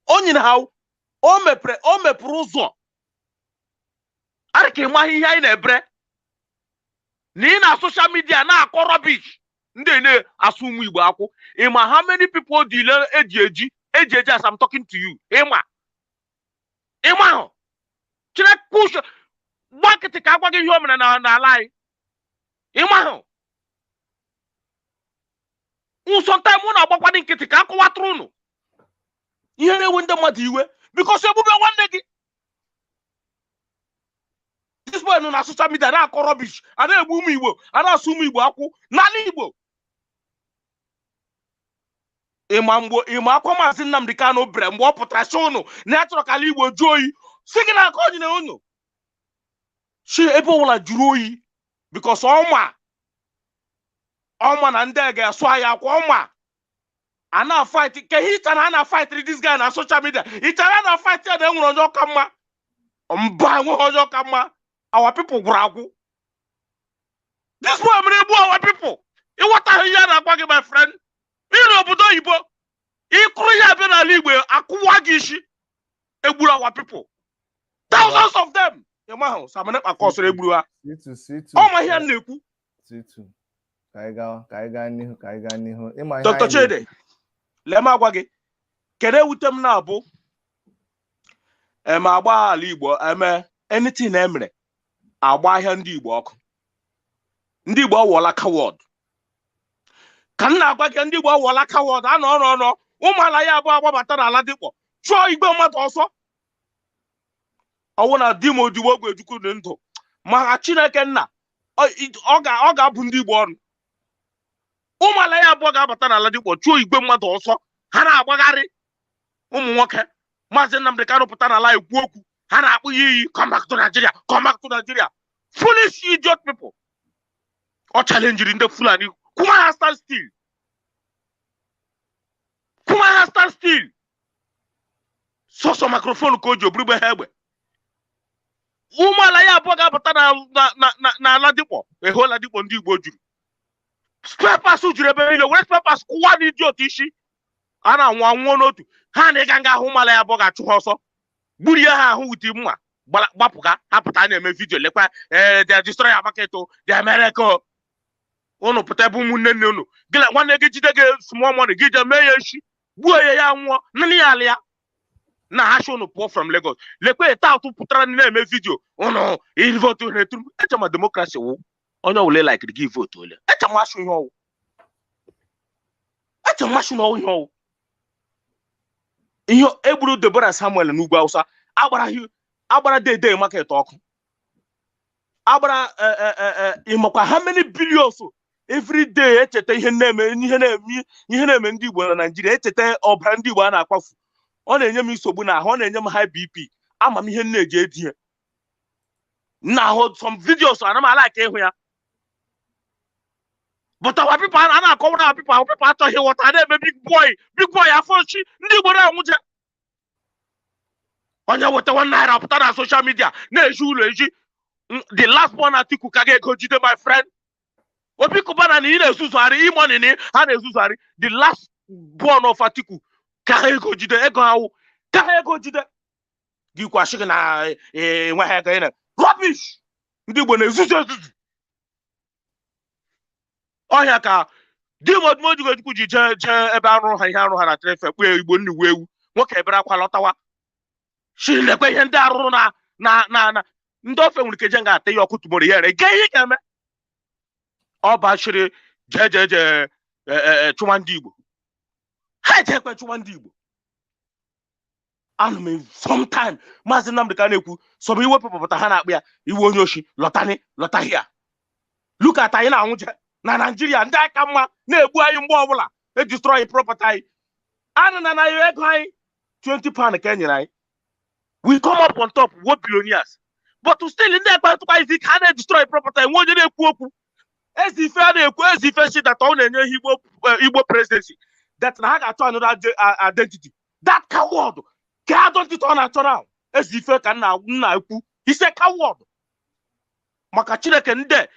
Speaker 6: Onye na ha o mepere ụzọ arị ka ịmaghị ihe anyị na-ebere na ị na social media na-akọ rubbish, ndị na-asụ ụmụ Igbo akwụ. Ịma how many people dị ile eji eji eji eji as I'm talking to you? Ịma ahụ Chineke gba nkịtị ka agwa gị ihe o mere n'ala anyị. Ịma ahụ nsọntaim ụ na-agbakwadị nkịtị ka akọwatụrụ unu ihe na-ewe ndị mmadụ iwe, because egbube nwanne gị, this boy nọ na social media na-akọ rubbish, a na-egbu ụmụ Igbo, a na-asụ ụmụ Igbo akwụ n'ala Igbo. Ịma mgbe ịma akwa Maazị Nnamdi Kanu bere mgbe ọ pụtara sị ụnụ na ya chọrọ ka ala Igbo jụọ oyi, si gị na aka onye na unu si ebe ọbụla jụrụ oyi, because ọma ọma na ndị a ga-asụ anyị akwa ọma a na-fight ka ihe ịchara a na-fight this guy na social media. Ịchara na fight ya na enwere onye ọka mma? Mba, enweghị onye ọka mma. Our people gwụrụ agwụ. This boy mere egbu our people. Ịghọtaghị ihe a na-agwa gị, my friend. Ị n'obodo oyibo, ịkụrụ ya abịa n'ala Igbo, akụwa gị isi. Egburu our people, thousands of them. Ịma ahụ Simon Ekpa kọsịrị egburu ha.
Speaker 4: C2, C2.
Speaker 6: Ọ ma ihe m na-ekwu.
Speaker 4: C2. Ka anyị gaa, ka anyị gaa n'ihu, ka anyị gaa n'ihu. Ịma ihe
Speaker 6: Dr.
Speaker 4: anyị
Speaker 6: Chidi, lee m agwa gị kedu ewute m na-abụ eme agba ala Igbo eme anything emere, agba ahịa ndị Igbo ọkụ. Ndị Igbo awọla coward. Ka m na-agwa gị, ndị Igbo awọla coward. A nọ ọnọ ọnọ ụmụala ya abụọ agbabata n'ala dịkpọ chụọ igbe mmadụ ọsọ. Ọwụ na di m Odigbo ogwe Ojukwu dị ndụ, maka Chineke nna, ọ ga-abụ ndị Igbo ọnụ. Ụmụala ya abụọ ga-abata n'ala dịkpọ chụọ igwe mmadụ ọsọ, ha na-agbagharị. Ụmụ nwoke Maazị Nnamdi Kanu pụta n'ala ekwu okwu, ha na-akpụ ya iyi, "Come back to Nigeria, come back to Nigeria." Foolish idiot people. Ọ challengiri ndị Fulani kwuma ha stand still, kwuma ha stand still. Sọsọ microphone ka o ji oburugbe ha egbe. Ụmụala ya abụọ ga-apụta na na na na Ladipo. Eho Ladipo ndị Igbo juru. Spare parts juru ebe niile, were spare parts kụwa n'ịdị otu isi. A na-anwụ anwụọ n'otu. Ha na ịga nga ahụ ụmụala ya abụọ ga-achụ ha ọsọ. Gburie ha ahụ wit mma. Gbapụga ha pụta na-eme video, lekwa ee, they destroy our market o, they America. Unu pụta ebe ụmụnne nne unu gị na nwanne gị jide gị small money gị jee mee ya echi, gbuo ya, ya nwụọ nne ya ala ya na ha shi unu pụọ from Lagos. Lekwe taụtụ pụtara na-eme video unu vote na-eturu. Eche ma democracy wụ onye ọbụla laikiri gị vote ole. Eche m asụ ihe ọwụ, eche m asụ na ọwụ ihe ọwụ ihe egburu Deborah Samuel n'ugwu Awụsa, agbara agbara dede market ọkụ, agbara ịmakwa how many billions every day. Echeta ihe na-eme, ihe na-eme, ihe na-eme ndị Igbo na Naịjirịa, echeta ọbara ndị Igbo a na-akwafu, ọ na-enye m nsogbu n'ahụ, ọ na-enye m high BP. Ama m ihe m na-eji edi ya na ahụ. Some videos ana m ala ịhụ ya, but our people a na-akọwara our people achọghị ịghọta. A na-eme big boy, big boy afọ chi ndị Igbo na-anwụje. Onye weta ₦1 pụta na social media na-eji ụlọ eji the last one. Atiku ka ga-ego jide, my friend Obi Kubana na ị na-ezuzugharị imoni na ha na-ezuzugharị. The last born of Atiku ka ha ego jide, ego ha wụ ka ha ego jide gị kwasị gị na enweghị ego ị na rubbish. Ndị Igbo na-ezuzu ezuzu ọhịa ka di m Odumegwu ji jee jee ebe arụ ha ihe arụ ha na trefe kpee Igbo nniwu ewu nwoke ebere akwa lọtawa shi lekwe ihe ndị arụrụ na ndị ofe nwere ike je nga ata ya ọkụ tomorrow ya ere ge ihe ga-eme. Ọ bachiri jee jee jee chụwa ndị Igbo, ha ejekwe chụwa ndị Igbo. Ana m sometime Maazị Nnamdị ka na-ekwu sọm iwepụpụta ha na-akpụ ya iwe onye oshi lọtani lọta hia. Look at anyị na-anwụje na Naijiria, ndị aka mma na-egbu anyị mgbe ọbụla edestroy property anyị, anụ na na ego anyị £20 ka e nyere anyị. We come up on top wo billionaires, but still ndị ekpetụkwa isi ka a na-edestroy property anyị, nwe onye na-ekwu okwu. Ezi ife a na-ekwu, ezi ife si that ọ na-enye Igbo Igbo presidency, that na ha ga-achọ another identity. That coward ka identity ọ na-achọ now. Ezi ife ka nna nna ekwu ise coward maka Chineke ndị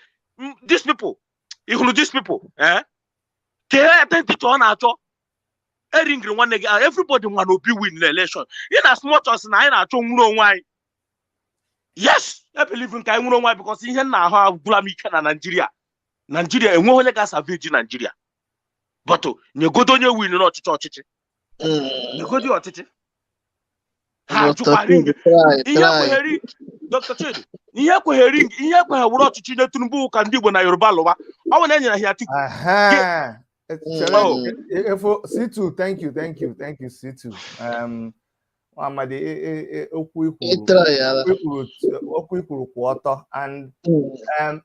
Speaker 6: these people. Ị hụrụ these people, eh, ka identity ọ na-achọ eringiri nwanne gị. Ah, everybody nwa na Obi win na election ị na small chance na anyị na-achọ nwere onwe anyị. Yes, I believe nke anyị nwere onwe anyị because ihe nna ahụ agwụla m ike na Naijiria. Naijiria enweghị onye ga-asalvage Naijiria, but nyegodo onye win n'ọchịchị ọchịchị, nyegodi ọchịchị ha.
Speaker 2: Dr.
Speaker 6: Jụkwara
Speaker 2: Chidi, try,
Speaker 6: ihe
Speaker 2: try.
Speaker 6: Ekwegheri Dr. Chidi, ihe ekwegheri, ihe ekweghị were ọchịchị nye Tinubu ka ndị Igbo na Yoruba lụwa. Ọ bụ na e nyere ha Atiku.
Speaker 4: Aha. Chere,
Speaker 6: Oh.
Speaker 4: efo C2, thank you, thank you, thank you, C2. Amadi, okwu
Speaker 2: Ị
Speaker 4: ikwuru,
Speaker 2: try yara.
Speaker 4: okwu ikwuru kwụ ọtọ and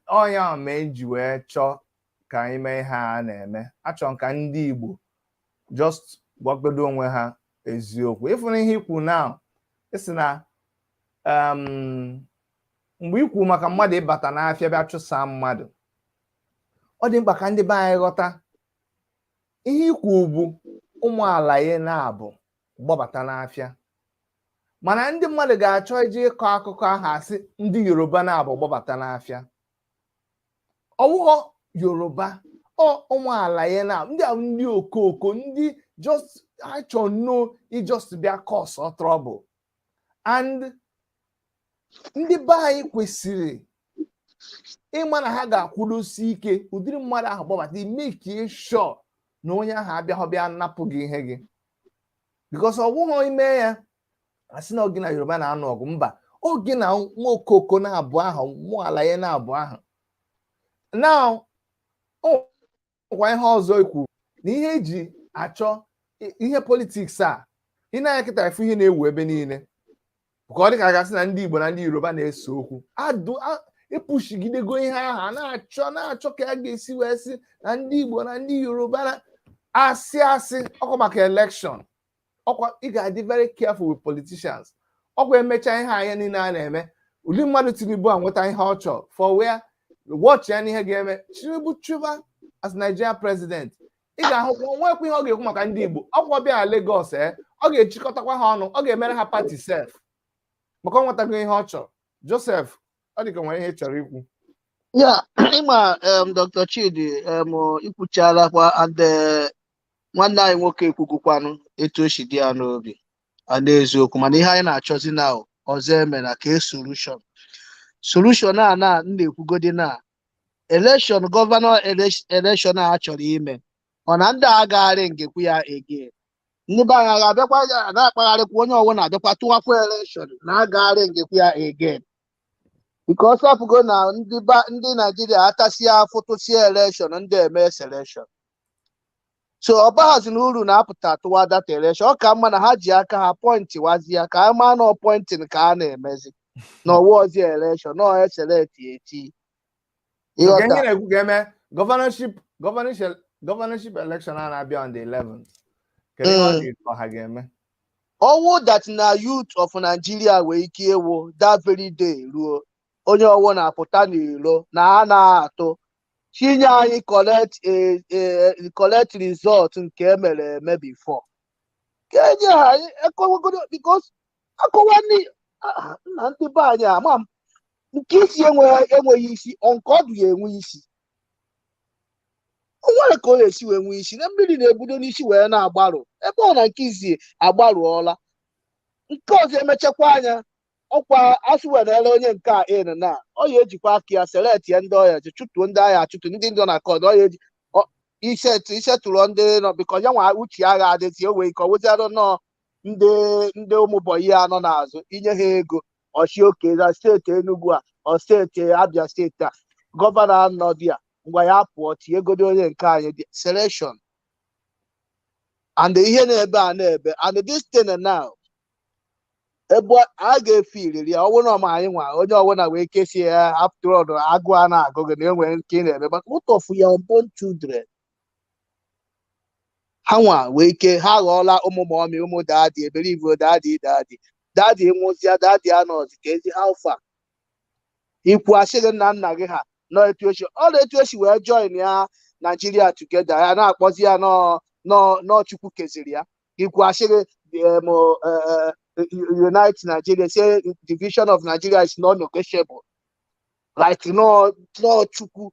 Speaker 4: ọ ya mee ji wee chọọ ka anyị mee ihe a na-eme. Achọrọ m ka ndị Igbo just gwagodo onwe ha eziokwu. Ịfụna ihe ikwu now, isi na mgbe ikwu maka mmadụ ịbata n'afịa bịa chụsaa mmadụ, ọ dị mkpa ka ndị be anyị ghọta ihe ikwu bụ ụmụ ala ya na-abụ gbabata n'afịa, mana ndị mmadụ ga-achọ iji ịkọ akụkọ ahụ asị ndị Yoruba na-abụ gbabata n'afịa. Ọwụghọ Yoruba, ọ ụmụ ala ya na ndị ahụ, ndị okoko, ndị just achọ no just bịa cause trouble. And ndị be anyị kwesịrị ịma na ha ga-akwụdosi ike ụdịrị mmadụ ahụ gbabata, make sure na onye ahụ abịaghị bịa napụ gị ihe gị, because ọ bụghị ime ya asị na gị na Yoruba na-anụ ọgụ. Mba, oge na nwa okoko na-abụ ahụ mụ ala ya na-abụ ahụ now. O nwekwa ihe ọzọ ikwu na ihe eji achọ ihe politics a ị na-anya kịta efu ihe na-ewu ebe niile ka ọ dị ka a gasị na ndị Igbo na ndị Yoruba na-ese okwu adụ epushigidego ihe ahụ a na-achọ na-achọ ka a ga-esi wee sị na ndị Igbo na ndị Yoruba na asị asị ọkwa maka election. Ọkwa ị ga-adị very careful with politicians. Ọkwa emechaa ihe anya niile a na-eme, ụdị mmadụ Tinubu a nweta ihe ọ chọrọ for where watch ya n'ihe ga-eme Tinubu chụba as Nigeria president. Ị ga-ahụkwa nwekwa ihe ọ ga-ekwu maka ndị Igbo. Ọkwa bịa na Lagos, ee, ọ ga-echịkọtakwa ha ọnụ, ọ ga-emere ha party sef maka ọ nwetago ihe ọ chọrọ. Joseph, ọ dị ka nwere ihe ị chọrọ ikwu.
Speaker 2: Ya, ịma, Dr. Chidi, ikwuchalakwa, and nwanne anyị nwoke ekwugokwanụ etu o si dị ya n'obi and eziokwu. Mana ihe anyị na-achọzi na ọzọ eme na ka e solution a na m na-ekwugodi na election, governor election a chọrọ ime, ọ na ndị a agagharị ngekwu ya again. Ndị be anyị ga-abịakwa na-akpagharịkwa, onye ọbụla abịakwa tụwakwa election na-agagharị ngekwu ya again, because afụgo na ndị ba ndị Naijiria atasịa afụ tụsịa election, ndị eme selection. So ọ baghazi na uru na-apụta tụwa data election. Ọ ka mma na ha ji aka ha appoint wazie, ka a maa na appointing ka a na-emezi na ọwa ozi election nọ eselect eti.
Speaker 4: So ka ihe
Speaker 2: Ịghọta?
Speaker 4: na-ekwu ga-eme governorship election a na-abịa on the 11th, kedu ihe ọ dị ka ọha ga-eme?
Speaker 2: Ọwụ that na youth of Nigeria nwee ike ịwụ that very day ruo, onye ọwụ na-apụta n'ilo na a na-atụ chinye anyị collect a collect result nke emere eme before ka enye ha ekọwagodo, because akọwa ndị nna ndị be anyị ama m nke isi enweghị isi, ọ nke ọdụ ya enwe isi. O nwere ka ọ ga-esi wee nwee isi na mmiri na-ebudo n'isi wee na-agbarụ ebe ọ na nke izi agbarụọla, nke ọzọ emechakwa anya ọkwa asị werela onye nke a in na ọ ya ejikwa aka ya select ya ndị ọya ji chụtuo ndị agha achụtụ ndị nọ na court. Ọ ya eji isetụrụ ndị nọ bikọ ya nwa uche agha adịzi o wee ike ọ wụziarụ nọọ ndị ụmụ boy ya nọ n'azụ inye ha ego ọchị oke na steeti Enugu a, ọ steeti Abia, steeti a, governor anọ dị ya ngwa ya pụọ tinyegodo onye nke anyị dị selection. And ihe na-ebe a na-ebe and this thing now, ebe a ga-efe iriri ya, ọ bụrụ na ọma anyị nwa onye ọbụla wee kesie ya. After all, agụụ a na-agụ gị na enwere nke ị na-eme, but what of your unborn children? Ha nwa wee ike ha ghọọla ụmụ mommy, ụmụ daddy eberive, daddy, daddy, daddy nwụzịa, daddy anọzi ka ezi. How far ikwu asị gị nna nna gị ha nọ etu esi ọ na etu esi wee join ya Nigeria together, ya na-akpọzi ya nọ nọ nọ Chukwu keziri ya. Ikwu asị gị unite Nigeria, say division of Nigeria is not negotiable, like no Chukwu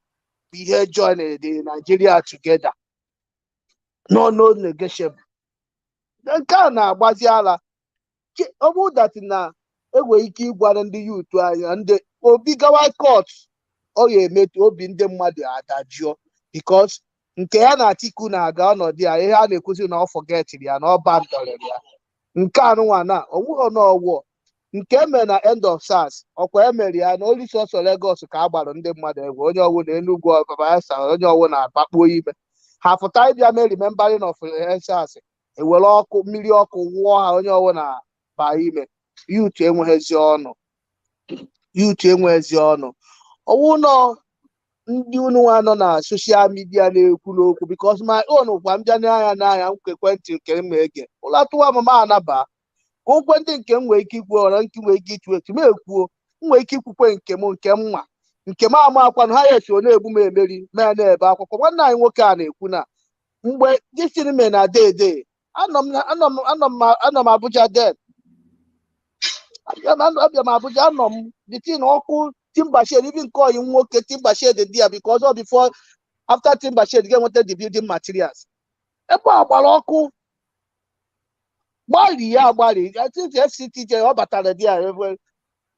Speaker 2: bụ ihe join the Nigeria together, no negotiable. Nke a na-agbazi ala. Ọ bụrụ that na enwere ike ịgwara ndị youth anya ndị obi gawa court, ọ ga-emetụ obi ndị mmadụ adajụọ, because nke ya na Atiku na-aga ọnọdụ ya, ihe a na-ekwuzi na ọ forgetịrị ya na ọ bandọrịrị ya. Nke anụnwa na onwụghọ n'ọwụọ nke emere na end of SARS, ọkwa emere ya na olu sọsọ Lagos ka a gbara ndị mmadụ egwu, onye ọwụ na Enugu, Bayelsa, onye ọwụ na-abakpuo ime ha pụta ịbịa mee remembering of SARS, ewere ọkụ mmiri ọkụ wụọ ha, onye ọwụ na baa ime. Youth enweghịzi ọnụ, youth enweghịzi ọnụ. Ọwụ nọ ndị unu nwa nọ na social media na-ekwu n'okwu, because my own kwa m bịa n'anya n'anya nke ekwentị nke m ege ụla tụwa m ma anaba okwe ndị nke m nwere ike ikwu ọra nke nwere ike itu etu m ekwuo, m nwere ike ikwukwe nke m, nke m nwa, nke m ama akwanụ ha ya esi ọ na-egbu m emeri ma ya na-ebe akwụkwọ. Nwanne anyị nwoke a na-ekwu na mgbe this me na dede anọ m Abuja den, abịa m Abuja, anọ m the thing ọkụ timber shed, even nke oyi nwoke timber shed dị ya, because all before after timber shed ga-enweta the building materials. Ebe a gbara ọkụ gbari ya agbari. I think FCT ọ batara dị ya ebe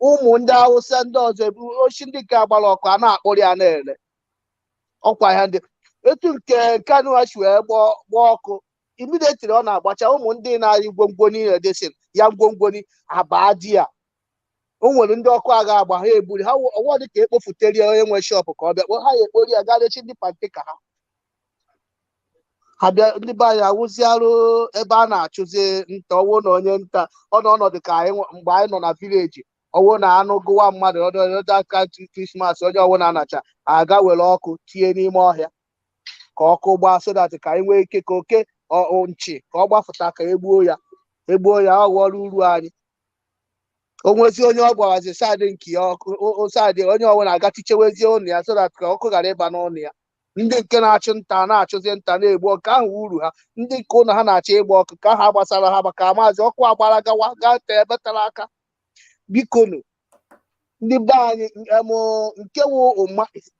Speaker 2: ụmụ ndị Hausa ndị ọzọ ebu ochi ndị nke agbara ọkụ a na-akpụrụ ya na-ere ọkwa ya ndị etu nke Kanu ha si wee gbaa ọkụ. Immediately ọ na-agbacha, ụmụ ndị na-arị gwongwo niile dịsị ya ngwongwo ni abaa di ya. O nwere ndị ọkụ agha agba ha egburi ha ọwọ dị ka ekpofutere ya onye nwe shop ka ọ bịa kpọ ha ya ekpori ya gaa rechi ndị pante ka ha bịa. Ndị be anyị awụziarụ ebe a na-achụzi nta ọwụ na onye nta ọ nọ ọnọdụ ka anyị mgbe anyị nọ na village, ọwụ na anụ gụwa mmadụ ọdụ aka Christmas, onye ọwụ na-anacha aga were ọkụ tinye n'ime ọhịa ka ọkụ gbaa so that ka anyị nwee ike ka oke nchi ka ọ gbafụta ka egbuo ya, egbuo ya, ọ ghọrọ uru anyị. O nwezi onye ọ gbawazi side nke ya ọkụ side onye ọbụla aga tichewezie ụnụ ya so that ka ọkụ ghara ịba n'ụlọ ya. Ndị nke na-achụ nta na-achụzi nta na-egbu ọkụ ahụ uru ha, ndị nke ụlọ ha na-achọ ịgba ọkụ ka ha gbasara ha maka maazị ọkụ agbara gawa gaa tee ebe tara aka. Bikonu, Ndị be anyị nke wụ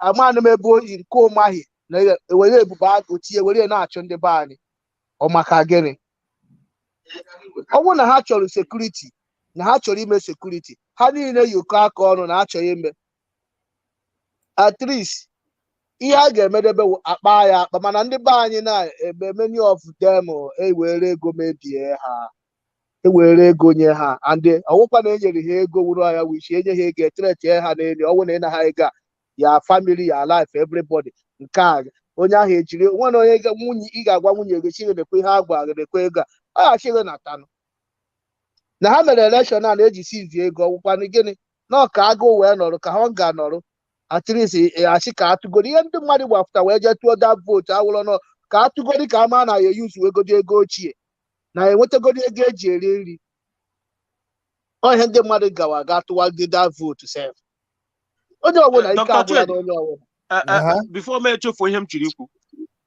Speaker 2: amanụ m ebe oyi nke Ụmahị na-ewere Ebube Agụ tinye were na-achụ ndị be anyị. Ọ maka gịnị? Ọ bụrụ na ha chọrọ security, na ha chọrọ ime security, ha niile yikọ aka ọnụ na achọghị ime. At least ihe a ga-emedebe wụ akpa ya akpa. Mana ndị be anyị na-eme, many of them ewere ego mebie ha, ewere ego nye ha, and ọwụkwa na enyere ha ego wuru ya wichi enye ha ego, etretie ha n'elu ọwụ na ịna ha ego a, ya family, ya life, everybody. Nke a onye ahụ ejiri nwere onye nwunye ị ga-agwa nwunye gị chi nekwe ihe a gwa gị, nekwe ego a, ọ ga-achị gị natanụ na ha mere election a na-eji sizi ego. Ọgwụkwanụ gịnị na ọka agụụ wee nọrọ ka ha ga nọrọ? At least asị ka atụgoro ihe ndị mmadụ gbapụta wee jee tụọ that vote awụrọ nọ ka atụgoro ka ama na ya eyuzu egodi ego ochie na enwetagodi ego eji eri nri. Ọ ihe ndị mmadụ gawa ga tụwagide that vote sef, onye ọbụla ike
Speaker 6: Dr.
Speaker 2: agwụla
Speaker 6: Chidi.
Speaker 2: na onye ọbụla.
Speaker 6: Before m echefuo ihe m chiri ikwu,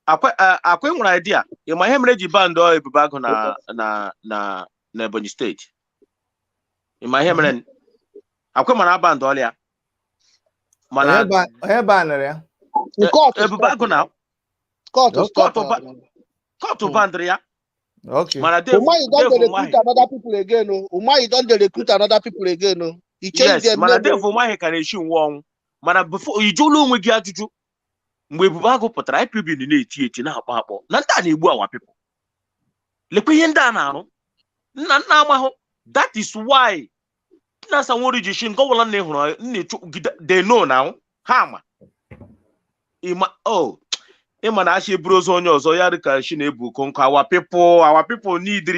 Speaker 6: akwa nwere idea, ị ma ihe mere eji ban Ebube Agụ na Ebonyi Steeti? Ị ma ihe mere akwa mara ban ọlịa mana
Speaker 4: Onye banere ya?
Speaker 2: Court.
Speaker 6: Ebube Agụ na
Speaker 2: Court.
Speaker 6: Court court bandịrị ya. Mana Dave
Speaker 2: Umahi don
Speaker 6: Dave
Speaker 2: dey
Speaker 6: Umahi
Speaker 2: recruit another people again o. Umahi don dey recruit another people again o. He change
Speaker 6: Yes,
Speaker 2: them
Speaker 6: mana
Speaker 2: name o.
Speaker 6: Dave Umahi ka na-eshi nwe ọnwụ. Mana before ị jụla onwe gị ajụjụ, mgbe Ebube Agụ pụtara, IPOB na-eti eti na-akpọ akpọ na ndị a na-egbu our people, lekwa ihe ndị a na-arụ, nna nna amahụ. That is why nna Sanwo-Olu ji shi nke ọbụla nna hụrụ nna echukwu, they know now, ha ama ịma oh ịma na achị eburu ozu onye ọzọ ya dị ka shi na-ebu okonkwo. Our people need,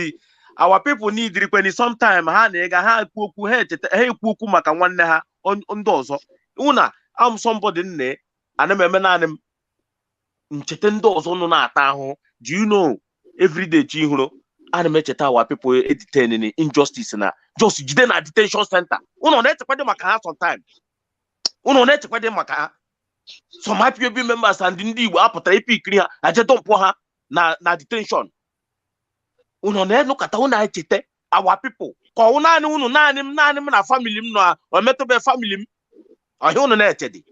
Speaker 6: our people need kweni sometime ha na-ega ha ekwu okwu, ha echeta, ha ekwu okwu maka nwanne ha ndị ọzọ. Hụ na am somebody nne ana m eme naanị m ncheta ndị ọzọ nọ na-ata ahụhụ. Do you know, everyday chi hụrụ ana m echeta our people e detain in injustice na just jide na detention center. Ụnọ na-echekwa dị maka ha sometime, ụnọ na-echekwa dị maka ha. Some IPOB members and ndị Igbo apụtara ipikiri ha aje dumpụ ha na detention. Ụnọ na-enụkọta, ụnọ echeta our people ka ọwụ naanị ụnụ, naanị m na family m na o metụbe family m ọhịa. Ụnụ na-eche dị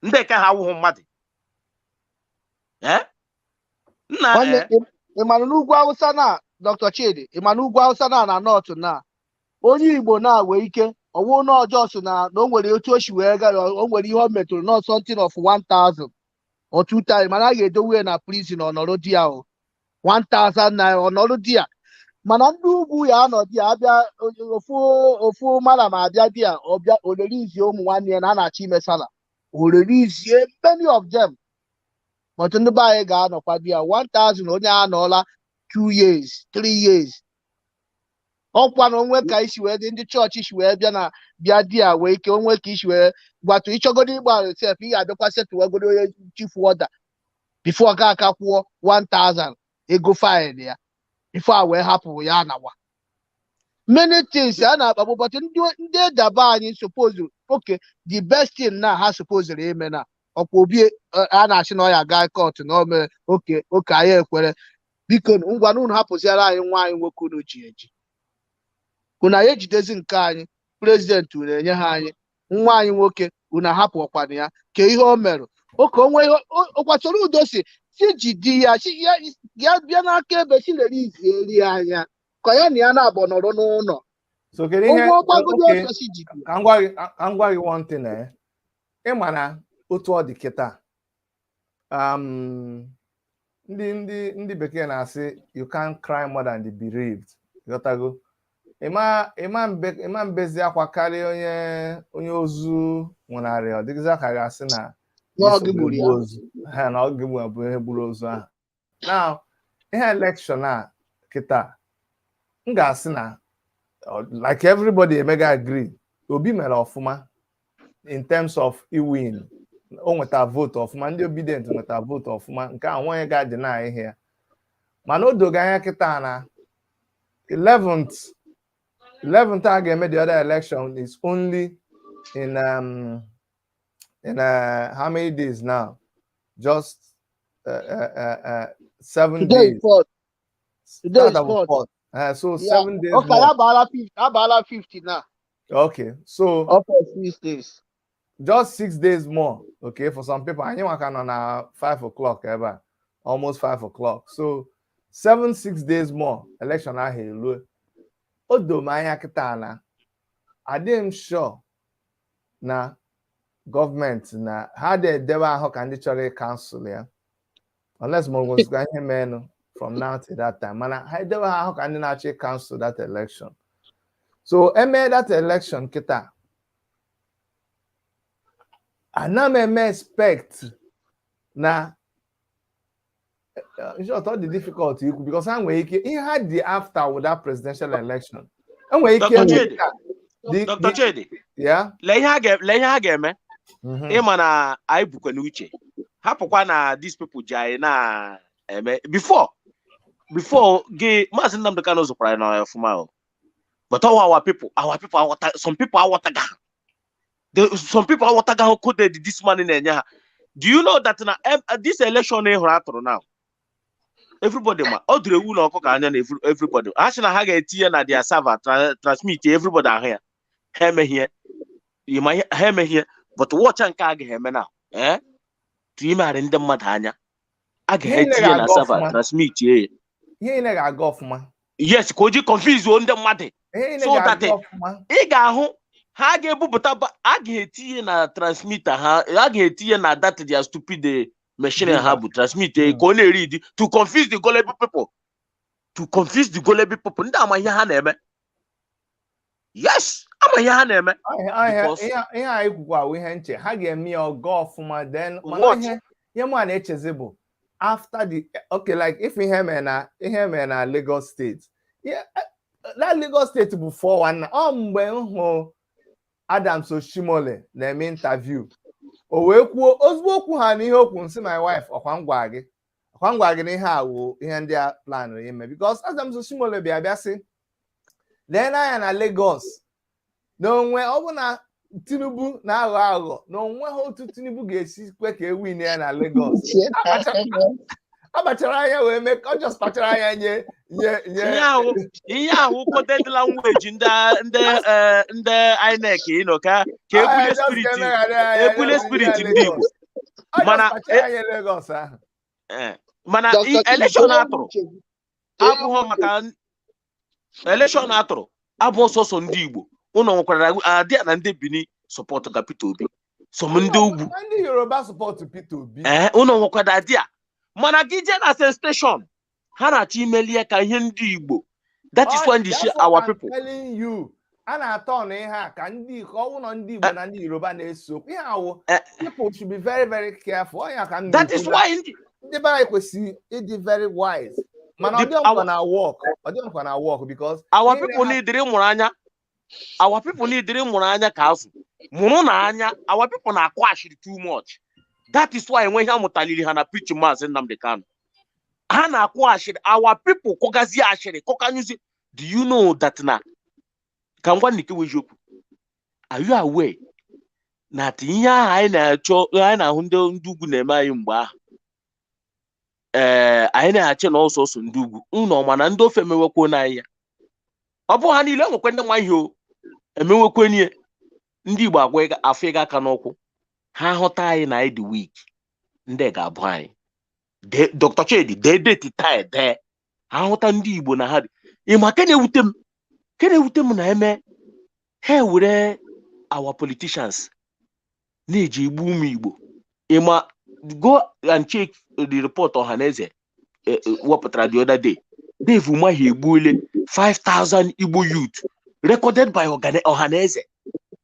Speaker 6: ndị nke ha awụghị mmadụ. Eh? Nna.
Speaker 2: Nwanne,
Speaker 6: Eh?
Speaker 2: ị ma na n'ugwu Awụsa na Dr. Chidi, ị ma na ugwu Awụsa na North na onye Igbo na-awe ike ọwụ na ọjọọ so na o nwere otu o si wee gaa, o nwere ihe o metụrụ not something of 1000 or 2000, mana a ga-edowe ya na prison, ọnọrọ di ya o 1000 naira ọnọrọ di ya. Mana ndị ugwu ya anọ di ya abịa ofu ofu mara ma abịa di ya ọbịa orerizie ụmụ nwanne ya na a na-achọ ime sala orerizie many of them. But ndị be anyị ga-anọkwa di ya 1000, onye anọọla 2 years, 3 years. Ọkwa na onwe ka isi wee dị, ndị chọọchị si wee bịa na bịa di ya wee ike onwe ka isi wee gwatụ ịchọgodo ịgba sef, ị ga-abịakwa setụwagoro onye chief warder before ga aka kwụọ 1000 ego fine ya before a wee hapụ ya nawa. Many things a na-akpagbu, but ndị edaba anyị suppose, okay, the best thing na ha suppose ime na ọkwa Obi a na-asị na ọ ya gaa court na o mere oke oke, anyị ekwere. Biko ngwa na unu hapụziara anyị nwa anyị nwoke unu ji eji, unu anyị ejidezi nke anyị president, unu enye ha anyị nwa anyị nwoke, unu ahapụ ọkwana ya ka ihe o merụ oke onwe ihe ọkwasoro udo si jidi ya, si ya ya bịa n'aka ebe si lere izieri anya ka ya na ya na-abụ nọrọ n'ụlọ.
Speaker 4: So kedu ihe
Speaker 2: ụgwọ ọgbagodi
Speaker 4: okay,
Speaker 2: ọsọ si jidi ya.
Speaker 4: Ka m gwa gị one thing, eh, ịma na otu ọ dị kịta, ndị bekee na-asị, "You can't cry more than the bereaved." Ghọtago? Ịma mbezi akwa karịa onye ozu nwụnarị, ọ dịghịzị ka ga-asị na
Speaker 2: Na ọ
Speaker 4: iso
Speaker 2: gị gburu
Speaker 4: egbu
Speaker 2: ya.
Speaker 4: ozu ha na ọ gị bụ ihe gburu ozu ahụ. Now, ihe election a kịta, m ga-asị na like everybody emega agree, Obi mere ọfụma in terms of iwin. O nweta vote ọfụma, ndị Obidient nweta vote ọfụma, nke a nwaonye ga-deny ihe ya. Mana o dogo anya kịta na 11th a ga-eme the other election is only in how many days now? Just 7
Speaker 2: Today is
Speaker 4: days.
Speaker 2: fourth. Today is
Speaker 4: Start of
Speaker 2: fourth.
Speaker 4: fourth. So 7 days
Speaker 2: Okay,
Speaker 4: more.
Speaker 2: abaala 50, abaala 50 now.
Speaker 4: Okay, so
Speaker 2: Up for 6 days.
Speaker 4: Just 6 days more. Okay, for some people, anyị nwa ka nọ na 5 o'clock ebe a, almost 5 o'clock. So 7, 6 days more, election ahụ eruo. O doo m anya kịta na adịghị m sure na gọọmenti na ha dị edebe ahụ ka ndị chọrọ ịcancel ya, unless ma ọ nwezikwa ihe menụ from now to that time, mana ha edebe ha ahụ ka ndị na-achọ ịcancel that election. So eme that election kịta, ana m eme expect na, in short, ọ dị difficult ikwu because ha nwere ike ihe ha dị after with that presidential election, enwere ike
Speaker 6: Dr. Chidi. Dr. Chidi.
Speaker 4: Yeah.
Speaker 6: Lee ihe ha ga-eme. Ịma na anyị bukwa n'uche hapụkwa na these people ji anyị na-eme before gị. Maazị Nnamdi Kanu zụkwara anyị na ọfụma o, but all our people aghọta. Some people aghọtaga ha. Some people aghọtaga ha coded this money na-enye ha. Do you know that na this election ị hụrụ atụrụ now, everybody ma ọ dụrụ ewu na ọkụkọ anya na everybody ha sị na ha ga-etinye na their server transmit, everybody ahụ ya. Ha emeghị ya. Ị ma ha emeghị ya, but watch nke a gaghị eme na tụ imegharị ndị mmadụ anya a
Speaker 4: Ihe niile
Speaker 6: ga-etinye na
Speaker 4: ga-aga
Speaker 6: server
Speaker 4: ọfụma.
Speaker 6: Transmit ya.
Speaker 4: Ihe niile ga-aga ọfụma.
Speaker 6: Yes, ka o ji confuse ndị mmadụ.
Speaker 4: Ihe niile
Speaker 6: So that
Speaker 4: ga-aga ọfụma.
Speaker 6: Ị ga-ahụ ha ga-ebupụta a ga-etinye na transmitter ha, a ga-etinye na that their stupid machine ha bụ transmit ka ọ na-eri to confuse the gullible people, to confuse the gullible people. Ndị ama ihe ha na-eme. Yes, ama ihe ha na-eme. Because
Speaker 4: Ihe anyị kwukwa bụ ihe nche ha ga-eme ya ọga ọfụma, then mana
Speaker 6: What?
Speaker 4: ihe mụ a na-echezi bụ after the, okay, like if ihe mere na Lagos State. Yeah, that Lagos State bụ 419. Ọ mgbe m hụ Adams Oshiomhole na-eme interview, o wee kwuo ozugbo okwu ha na ihe okwu nsị my wife, ọkwa ngwa gị na ihe a wụ ihe ndị a plan ime, because Adams Oshiomhole bịa sị lee n'anya na Lagos na onwe ọ bụ na Tinubu na-aghọ aghụghọ, na onwe ha otu Tinubu ga-esi kwe ka e win ya na Lagos. Akpachara anya wee mee ka ọ just kpachara anya nye
Speaker 6: Ihe ahụ coded language ndị INEC ịnọ ka ebule spirit, ebule spirit ndị Igbo.
Speaker 4: Mana kpachara anya Lagos ahụ.
Speaker 6: Mana election atụrụ abụghị maka election atụrụ abụ sọsọ ndị Igbo. Ụnọ nwekwara adị na ndị Benin support ka Peter Obi, some ndị ugwu.
Speaker 4: Ndị Yoruba support Peter Obi.
Speaker 6: Ee, ụnọ nwekwara adị a, mana gị jee na station ha na-achọ imelie ka ihe ndị Igbo. That is why ndị our people
Speaker 4: telling you, a na-atọ ọnụ ihe a ka ndị ka ọ wụ ndị Igbo na ndị Yoruba na-eso ihe awụ. People should be very, very careful. Ọ ka m
Speaker 6: That is why
Speaker 4: ndị be anyị kwesịrị ịdị very wise, mana ọ dị nkwa na work, ọ dị nkwa na work because
Speaker 6: our people need mụrụ anya. Our people need mụrụ anya ka azụ mụrụ na anya. Our people na-akụ ashịrị too much. That is why enweghị amụtaliri ha na preach Maazị Nnamdi Kanu. Ha na-akụ ashịrị. Our people kọgazie ashịrị, kọkanyụzi. Do you know that na ka ngwa nke eziokwu, are you aware na ihe ahụ anyị na-achọ, anyị na-ahụ ndị ugwu na-eme anyị mgbe ahụ, ee, anyị na-achị na ọsọsọ ndị ugwu ụnọ, mana ndị ofe emewekwo n'anyị ya? Ọ bụ ha niile enwekwe ndị nwa ihe o emewekwe nie. Ndị Igbo agwa afọ ịga aka n'ụkwụ ha hụta anyị na anyị dị weak, ndị ga-abụ anyị. Dr. Chidi, dee date taa, dee ha hụta ndị Igbo na ha dị. Ịma ke na-ewute m, ke na-ewute m na eme ha ewere our politicians na-eji egbu ụmụ Igbo. Ịma, go and check the report Ọhaneze wepụtara the other day. Dave Umahi egbuole 5000 Igbo youth recorded by Ọhaneze.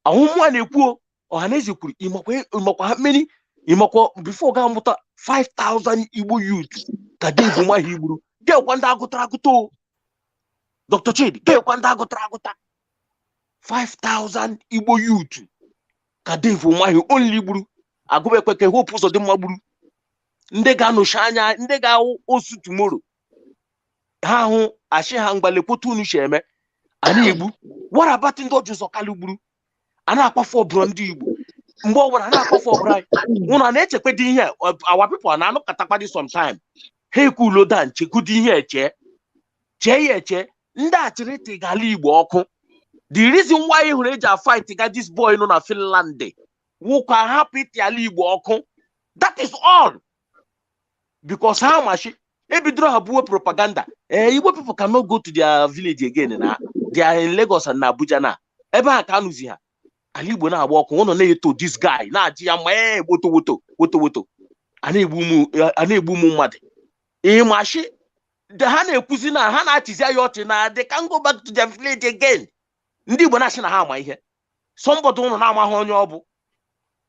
Speaker 6: Ahụmụ a na-ekwu, Ọhaneze kwuru. Ịmakwa ha mmeri, ịmakwa before ga amụta 5000 Igbo youth ka Dave Umahi gburu. Gekwa ndị agụtara agụta o, Dr. Chidi, gekwa ndị agụtara agụta. 5000 Igbo youth ka Dave Umahi only gburu. Agụbekwe ka Hope Uzodimma gburu, ndị ga-anọchi anya, ndị ga-awụ osu tomorrow. Ha hụ achị ha mgbalekwota unu si eme a na-egbu. What about ndị Orji Uzor Kalu gburu? A na-akwafu ọbụrụ ndị Igbo mgbe ọbụla, a na-akwafu ọbụrụ anyị. Ụnụ a na-echekwado ihe our people na-anụkatakwadị sometime. Ha ekwulo dan chekwudo ihe eche, chee ya eche. Ndị achịrị tịgala Igbo ọkụ. The reason why ị hụrụ eji a fight ga this boy nọ na Finland wụ ka hapụ iti ala Igbo ọkụ. That is all, because ha machi ebidoro ha buwe propaganda. Igbo people cannot go to their village again na they are in Lagos and na Abuja, na ebe a ka anụzi ha. Ala Igbo na-agba ọkụ, ụnụ na-eto this guy na-ajị ya mma. Ee, woto woto woto woto, a na-egbu ụmụ mmadụ. Ịmachi ha na-ekwuzi na ha na-achịzi ya ọchị na they can go back to their village again. Ndị Igbo na-asị na ha ama ihe. Somebody ụnụ na-amaghị onye ọ bụ,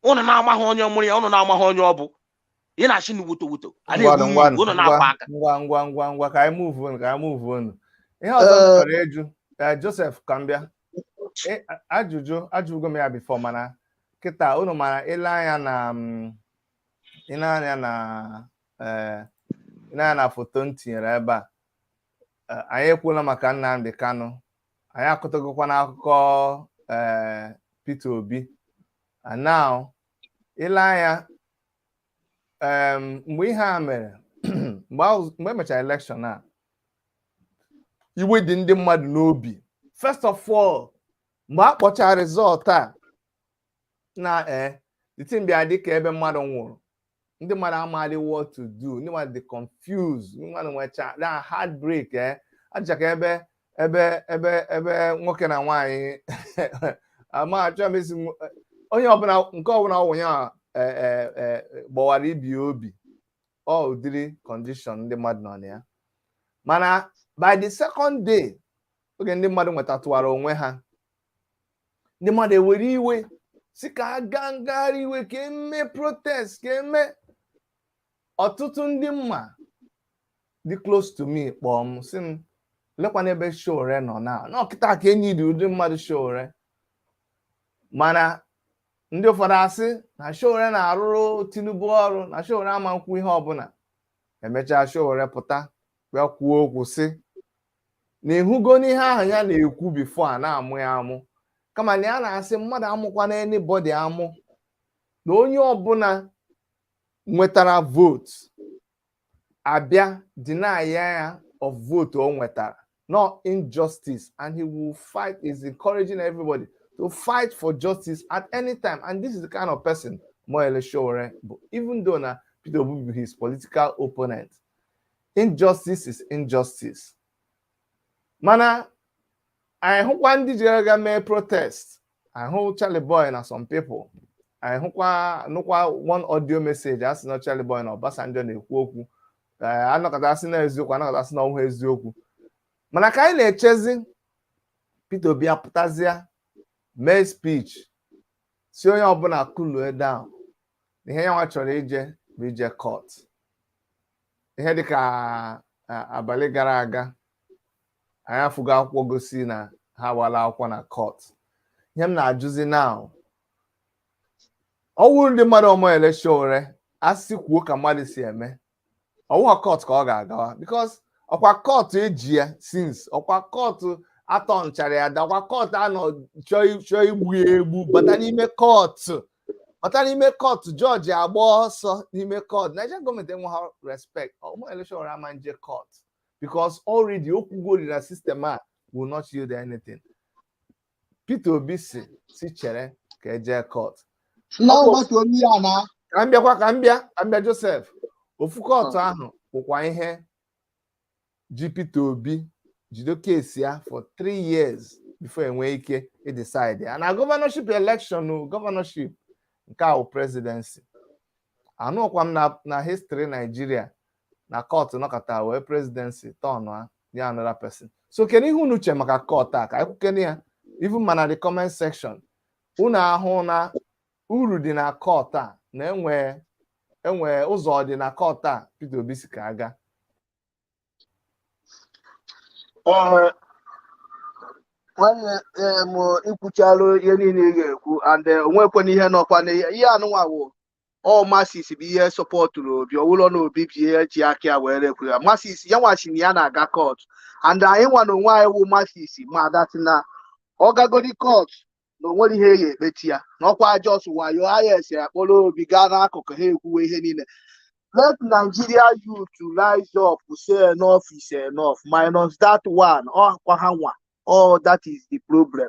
Speaker 6: ụnụ na-amaghị onye mụrụ ya, ụnụ na-amaghị onye ọ bụ, ị na-achị na woto woto, a na-egbu ụmụ Igbo, ụnụ na-akwa aka.
Speaker 4: Ngwa ngwa ngwa ngwa, ka anyị move on, ka anyị move on. Ihe ọzọ m chọrọ ịjụ, Joseph, ka m bịa. Ajụjụ ajụgo m ya before, mana kịta unu mara ile anya na foto m tinyere ebe a. Anyị ekwuola maka Nnamdi Kanu, anyị akụtagokwa n'akụkọ Peter Obi, and now ile anya, mgbe ihe a mere, mgbe emechara election a, iwe dị ndị mmadụ n'obi. First of all, mgbe a kpọchara result a na the thing bịa dị ka ebe mmadụ nwụrụ, ndị mmadụ amaghị what to do, ndị mmadụ dị confused, ndị mmadụ nwecha na heartbreak. Aja ka ebe nwoke na nwaanyị ama achọ m isi onye ọbụla nke ọbụla ọwụ ya gbawara ibi obi. Ọ ụdịrị condition ndị mmadụ nọ na ya. Mana by the second day, oge ndị mmadụ nwetatụwara onwe ha, ndị mmadụ ewere iwe si ka a gaa ngagharị iwe, ka eme protest, ka eme. Ọtụtụ ndị mma dị close to me kpọọ m, sị m lekwana ebe Sowore nọ na n'ọkịta ka enyi dị ụdị mmadụ Sowore. Mana ndị ụfọdụ asị na Sowore na-arụrụ Tinubu ọrụ, na Sowore ama nkwu ihe ọbụla. Emechaa, Sowore pụta bịa kwuo okwu, sị na ịhụgo n'ihe ahụ ya na-ekwu before a na-amụ ya amụ, kama na ya na-asị mmadụ amụkwana anybody amụ, na onye ọbụla nwetara vote abịa deny ya of vote o nwetara, no injustice, and he will fight, is encouraging everybody to fight for justice at any time. And this is the kind of person Omoyele Sowore bụ. Even though na Peter Obi be his political opponent, injustice is injustice. Mana anyị hụkwa ndị jere aga mee protest, anyị hụ Charlie Boy na some people, anyị hụkwa nụkwa one audio message a sị na Charlie Boy na Obasanjo na-ekwu okwu. Anọkọta sị na eziokwu, anọkọta sị na ọhụụ eziokwu. Mana ka anyị na-echezi, Peter Obi apụtazịa mee speech, si onye ọbụla cool down, na ihe ya nwa chọrọ ije bụ ije court. Ihe dịka abalị gara aga, anyị afụgo akwụkwọ gosi na ha agbala akwụkwọ na court. Ihe m na-ajụzi now, ọ wụrụ ndị mmadụ Omoyele Sowore, asị kwuo ka mmadụ si eme, ọwụwa court ka ọ ga-agawa, because ọkwa court eji ya since, ọkwa court atọ nchara ya da, ọkwa court anọ chọọ igbu ya egbu, bata n'ime court, bata n'ime court, jọji agba ọsọ n'ime court. Nigerian gọọmenti enweghị respect. Omoyele Sowore ama nje court because already okwugori na system a will not yield anything. Peter Obi si chere ka ejee court.
Speaker 2: Na ọgbatu onye ya na
Speaker 4: Ka m bịakwa, ka m bịa, ka m bịa, Joseph. Ofu court ahụ bụkwa ihe ji Peter Obi jido case ya for 3 years before enwee ike idecide ya na governorship election o, governorship nke ahụ, presidency. Anụkwa m na history Nigeria na court nọkọta wee presidency turn ya another person. So kedu ihe unu che maka court a? Ka anyị kwukene ya even mana the comment section. Unu ahụ na uru dị na court a, na enwe ụzọ dị na court a Peter Obi si ka aga?
Speaker 2: Ee, nwanne m, ikwuchalụ ihe niile ị ga-ekwu, and onwekwana ihe nọkwa n'ihe ihe anụnwa wụ ọ masses bụ ihe supportụrụ Obi. Ọwụlọ na Obi bụ ihe ji aka ya were ekwu ya. Masses ya nwachi na ya na-aga court, and anyị nwa na onwe anyị wụ masses ma that na ọ gagodi court na o nwere ihe ya ekpeti ya na ọkwa just wayo ayes ya kpọrọ Obi gaa n'akụkụ ha ekwuwe ihe niile. Let Nigeria youth rise up, say enough is enough, minus that one. Ọkwa ha nwa, all that is the problem.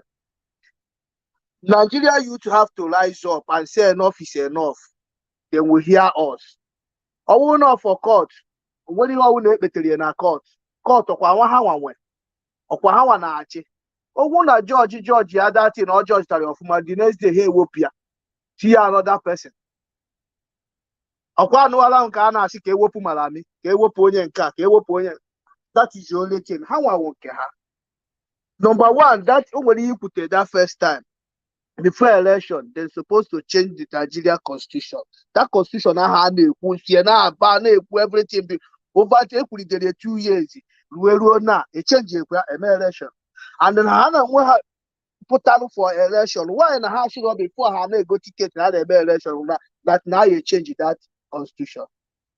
Speaker 2: Nigeria youth have to rise up and say enough is enough. They will hear us. Ọ bụrụ na for court, o nwere ihe ọwụ na-ekpetere ya na court. Court ọkwa nwa ha nwa nwe, ọkwa ha nwa na-achị. Ogwu na judge ya datin na ọ judge tara ya ọfụma, the next day ha ewepụ ya, tinye another person. Ọkwa anụwala nke a na-asị ka ewepụ Malami, ka ewepụ onye nke a, ka ewepụ onye. That is the only thing ha nwawo nke ha. Number one, that o nwere ihe ikwute that first time before election, they supposed to change the Nigeria constitution. That constitution ahụ a na-ekwu sie na-aba na-ekwu everything be over, ekwulitere 2 years ruo na echange ekwe eme election, and then ha na onwe ha pụtarụ for election. Why na ha sịrọ before ha na-ego ticket na na-eme election na that na ya change that constitution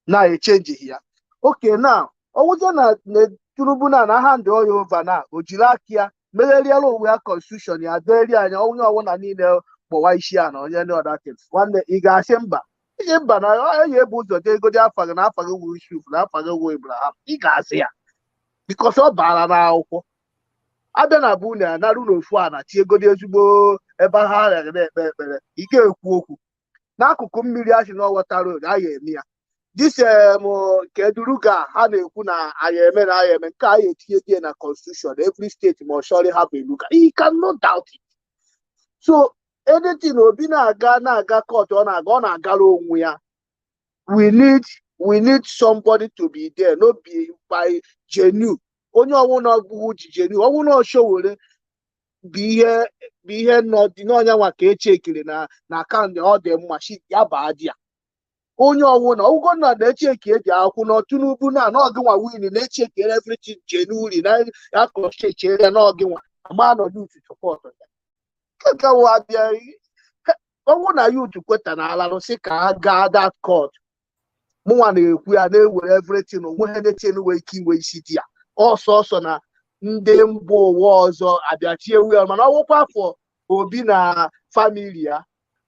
Speaker 2: na echange ya? Okay, now ọwụzie na Tinubu na hand ya over na o jiri aka ya megheriela onwe ya constitution ya deri anya onye ọbụla niile kpọwa isi ya na onye ndị ọda things. Nwanne, ị ga-asị mba, iji mba na enyi ebu ụzọ degodi afa gị na afa gị wụ Yusuf na afa gị wụ Ibrahim. Ị ga-asị ya because ọ bara n'akwụkwọ abịa na bụ na narụ n'ofu a na tiegodi ezigbo ebe ha rere na-ekpe ekpere. Ị ga-ekwu okwu n'akụkụ mmiri asị na ọwọta road a ga-eme ya. This nke duruga ha na-ekwu na anyị eme na anyị eme nke anyị etinye die na constitution, every state must surely have a ruga. You cannot doubt it. So anything Obi na-aga court, ọ na-aga, ọ na-agara onwe ya. We need somebody to be there, no be by genuine onye ọwụna bụghị ji genuine ọwụna Sowore bụ ihe bụ ihe nọ dị n'ọnya nwa ka echekiri na akaụntụ ọ dị mma shi ya baa di ya. Onye ọwụna ọgwụgwọ na na-echeki eji akwụ na Tinubu na n'ọgịnwa win na-echeki everything genuinely na ya kọchechere n'ọgịnwa ama nọ youth support ya nke wụ abịa. Ọnwụ na youth kweta na alalụ sị ka ha gaa that court, mụnwa na-ekwu ya na-ewere everything onwe ha na-eche nwee ike inwe isi di ya ọsọ ọsọ na ndị mba ụwa ọzọ abịa tie ewu ya. Mana ọwụkwa afọ Obi na family ya,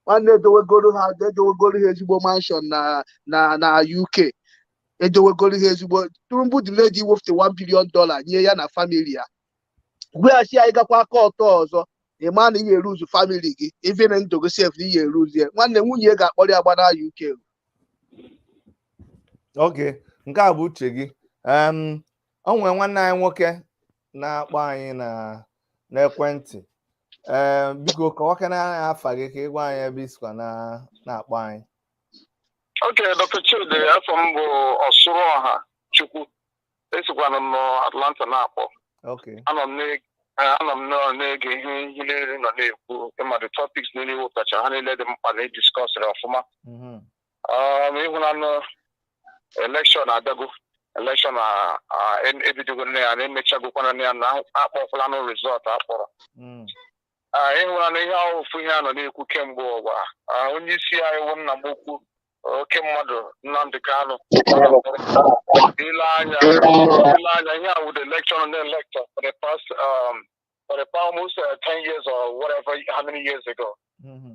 Speaker 2: nwanne, edowegoro ha, edowegoro ha ezigbo mansion na UK, edowegoro ha ezigbo. Tinubu the lady wefute $1 billion nye ya na family ya, gweghachi anyị gakwa aka ọtọ ọzọ. Ị ma na ihe eruzu family gị, even ndụ gị sef na ihe eruzu ya. Nwanne, nwunye ga-akpọrọ ya gbana UK.
Speaker 4: Okay, nke a bụ uche gị. O nwere nwanne anyị nwoke na-akpọ anyị na n'ekwentị. Ee, biko kọwakana anyị afa gị ka ị gwa anyị ebe isikwa na na-akpọ anyị.
Speaker 9: Okay, Dr. Chidi, afọ m bụ Ọsụrụ Ọha Chukwu. Esikwana m n'Atlanta na-akpọ. Anọ m na-ege ihe niile nọ na-ekwu. Ịma the topics niile wepụtacha, ha niile dị mkpa na ediscussịrị ọfụma. Ịhụnanụ election abịago, election ebidogo nne ya na emechagokwana ya na akpọkwala nụ result akpọrọ. Ịhụnanụ ihe ahụ ofu ihe a nọ na-ekwu kemgbe ụwa. Onye isi anyị wụ nna m ukwu, oke mmadụ Nnamdi Kanu. Ile anya ihe a wụ the election na election for the past almost 10 years or whatever how many years ago.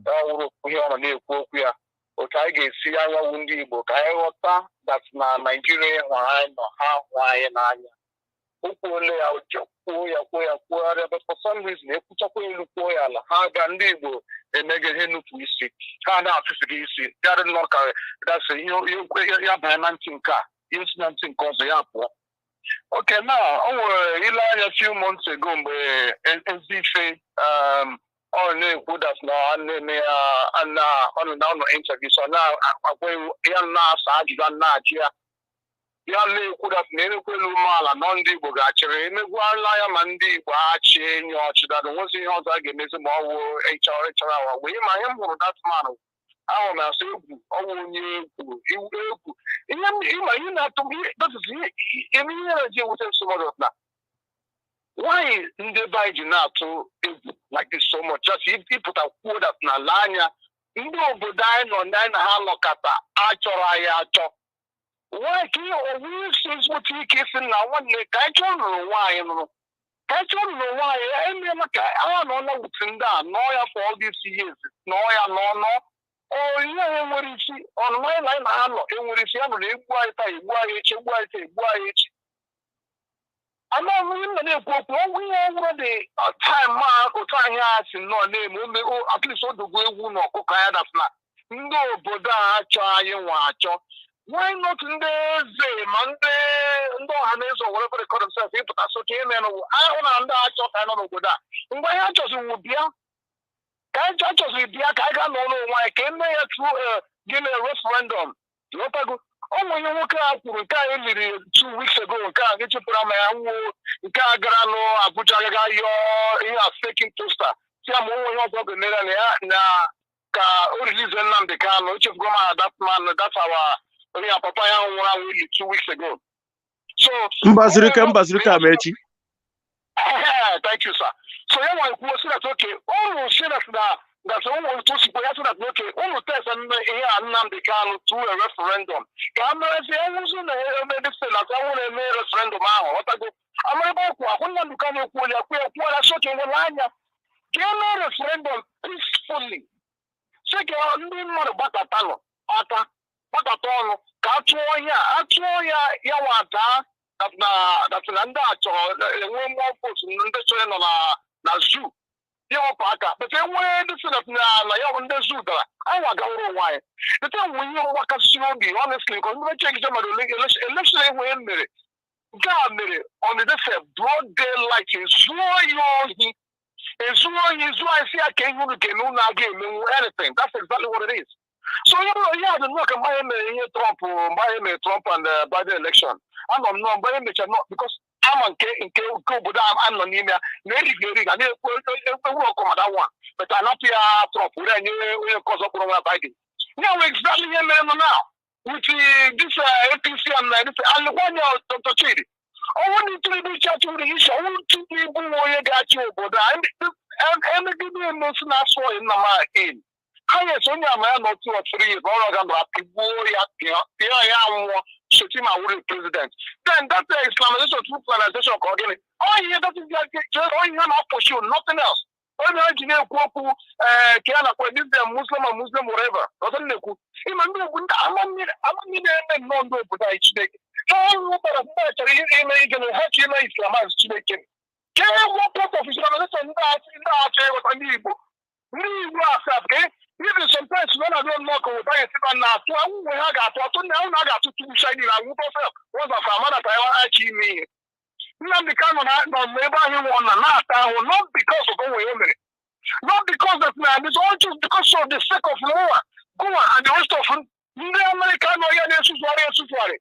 Speaker 9: Ya wụrụ ihe ọ nọ na-ekwu okwu ya, otu anyị ga-esi anyanwụ ndị Igbo ka anyị ghọta that na Naijiria hụrụ anyị nọ, ha hụ anyị n'anya. O kwuole ya, kwuo ya, kwuo ya, kwuogharịa, but for some reason ekwuchakwa elu kwuo ya ala, ha ga ndị Igbo emege ihe nnupụ isi, ha na-atụfuru isi ya dị nnọọ ka dasị ihe ya banye na ntị nke a, ihe si na ntị nke ọzọ ya pụọ. Okay, now o nwere ile anya few months ago mgbe Ezife ọ na-ekwu that na ọ na-eme ya na ọ nọ na ọ nọ interview, so na-agwa ya na-asa ajụjụ a na-ajụ ya, ya na-ekwu that na emekwelu umeala nọ ndị Igbo ga-achịrị emegwala ya ma ndị Igbo achị enyi ọchịdadụ nwezi ihe ọzọ a ga-emezi ma ọ wụ ịchọrọ ịchọrọ awa wee ma ihe m hụrụ that man ahụ m asụ egwu ọwụ onye egwu iwu egwu ihe ịma ihe na-atụ m ihe that is ihe eme ihe na-eji ewute m so much na why ndị be anyị ji na-atụ egwu like this so much, just ịpụta kwuo that na ala anya ndị obodo anyị nọ ndị anyị na ha nọkọta achọrọ anyị achọ. Why ka ihe owu isi ezigbote ike isi na nwanne ka anyị chọọ nụrụ onwe anyị nụrụ ka anyị chọọ nụrụ onwe anyị emeela ka anyị nọọla wuti ndị a nọọ ya for all these years, nọọ ya nọọ nọọ ihe a enwere isi ọnụnọ anyị na anyị na ha nọ enwere isi ya nụrụ egbu anyị taa, egbu anyị echi, egbu anyị taa, egbu anyị echi. Ama m ihe m nọ na-ekwu okwu ọnwụ ihe ọhụrụ dị time a otu anyị a si nnọọ na-eme ome at least odogo egwu na ọkụkọ ya that na ndị obodo a achọ anyị nwa achọ. Why not ndị eze ma ndị ọha na eze, whatever they call themselves, ịpụta so ka eme n'ụwa ahụ na ndị achọ ka anyị nọ n'obodo a mgbe anyị achọziri wụ bịa ka anyị achọziri bịa ka anyị gaa nọ n'onwe anyị ka eme ya through gịnị, referendum. Ghọtago? O nwere ihe nwoke a kwuru nke a eliri 2 weeks ago, nke a echepụrụ ama ya nwuo, nke a gara nụ Abuja gaga yọọ ihe a fake imposter si ya ma onwe ihe ọzọ ga-emere na ya na ka o release Nnamdi Kanu. Echefugo m aha that man, that our onye ya papa ya nwụrụ anwụ ili 2 weeks ago. So
Speaker 6: Mbazirike, Mbazirike Amaechi.
Speaker 9: Thank you, sir. So ya nwa kwuo si that okay, unu si that na that ụmụ otu sikwa ya si that okay, unu test ihe a Nnamdi Kanu through a referendum ka a marazi enwụzi na eme dị na anwụ na-eme referendum ahụ. Ghọtago? Amara ebe ọkwụ akwụ Nnamdi Kanu ekwuola ya, kwuo ya, kwuola so ka enwere anya ka eme referendum peacefully, si ka ndị mmadụ gbakọtanụ aka, gbakọta ọnụ ka a tụọ ihe a atụọ ya, ya nwa daa that na ndị a chọrọ enwe more votes, ndị chọrọ nọ na zoo ya wepụ aka, but enwee ndị si na ya bụ ndị zoo dara, anyị agawara onwe anyị. The thing wụ ihe mgbakasị obi, honestly, because ndị check mmadụ election enwe mere nke a mere on the day broad daylight, ezuo ya ohi, ezuo ohi, zuo anyị si ya ka ihe unu ga-eme, unu aga emenwu anything. That's exactly what it is. So onye bụla ihe a dị nnọọ ka mgbe anyị mere ihe Trump, mgbe anyị mere Trump and Biden election. Anọ m nnọọ mgbe anyị mechara nnọọ because ama nke obodo a nọ n'ime ya na-erighị eri ga na-ekwu ewu ọkụ mada nwa, but anapụ ya Trump were nye onye nke ọzọ kpụrụ nwa Biden. Ya wee exactly ihe mere nọ now with this APC and this alụkwanya. Dr. Chidi, ọnwụ na Tinubu chatụrụ isi ọnwụ, Tinubu onye ga-achị obodo a emegide emesi na-asụ nna m in ha yes onye ama ya nọ 2 or 3 years ọrụ ga nọrọ apịgbuo ya, pịa ya anwụọ. Shetima wụrụ president, then that Islamization through Fulanization ka ọ gịnị? Ọ ihe that is ọ ihe na-apụchi, nothing else. Onye ha ji na-ekwu okwu ee ka ya nakwa this them Muslim and Muslim whatever ọzọ na-ekwu ịma ndị obodo ndị ama mmiri na-eme nnọọ ndị obodo anyị. Chineke ha ọrụ bara ndị a chọrọ ime ige ha chọrọ ime Islamize. Chineke ka e what part of Islamization ndị a chọrọ ịghọta ndị Igbo, ndị Igbo asap ka even sometimes when I don't knock on the na-atụ awụwe ha ga-atụ atụ na ahụ na a ga-atụ tupu shine na awụta sef ụzọ ka amara ka ya achị ime ihe. Nnamdi Kanu nọ n'ebe ahụ nwụọ na na-ata ahụ, not because of onwe ya mere, not because that na it's all just because of the sake of Noah Goa and the rest of ndị Amerịka nọ ya na-esuzugharị esuzugharị.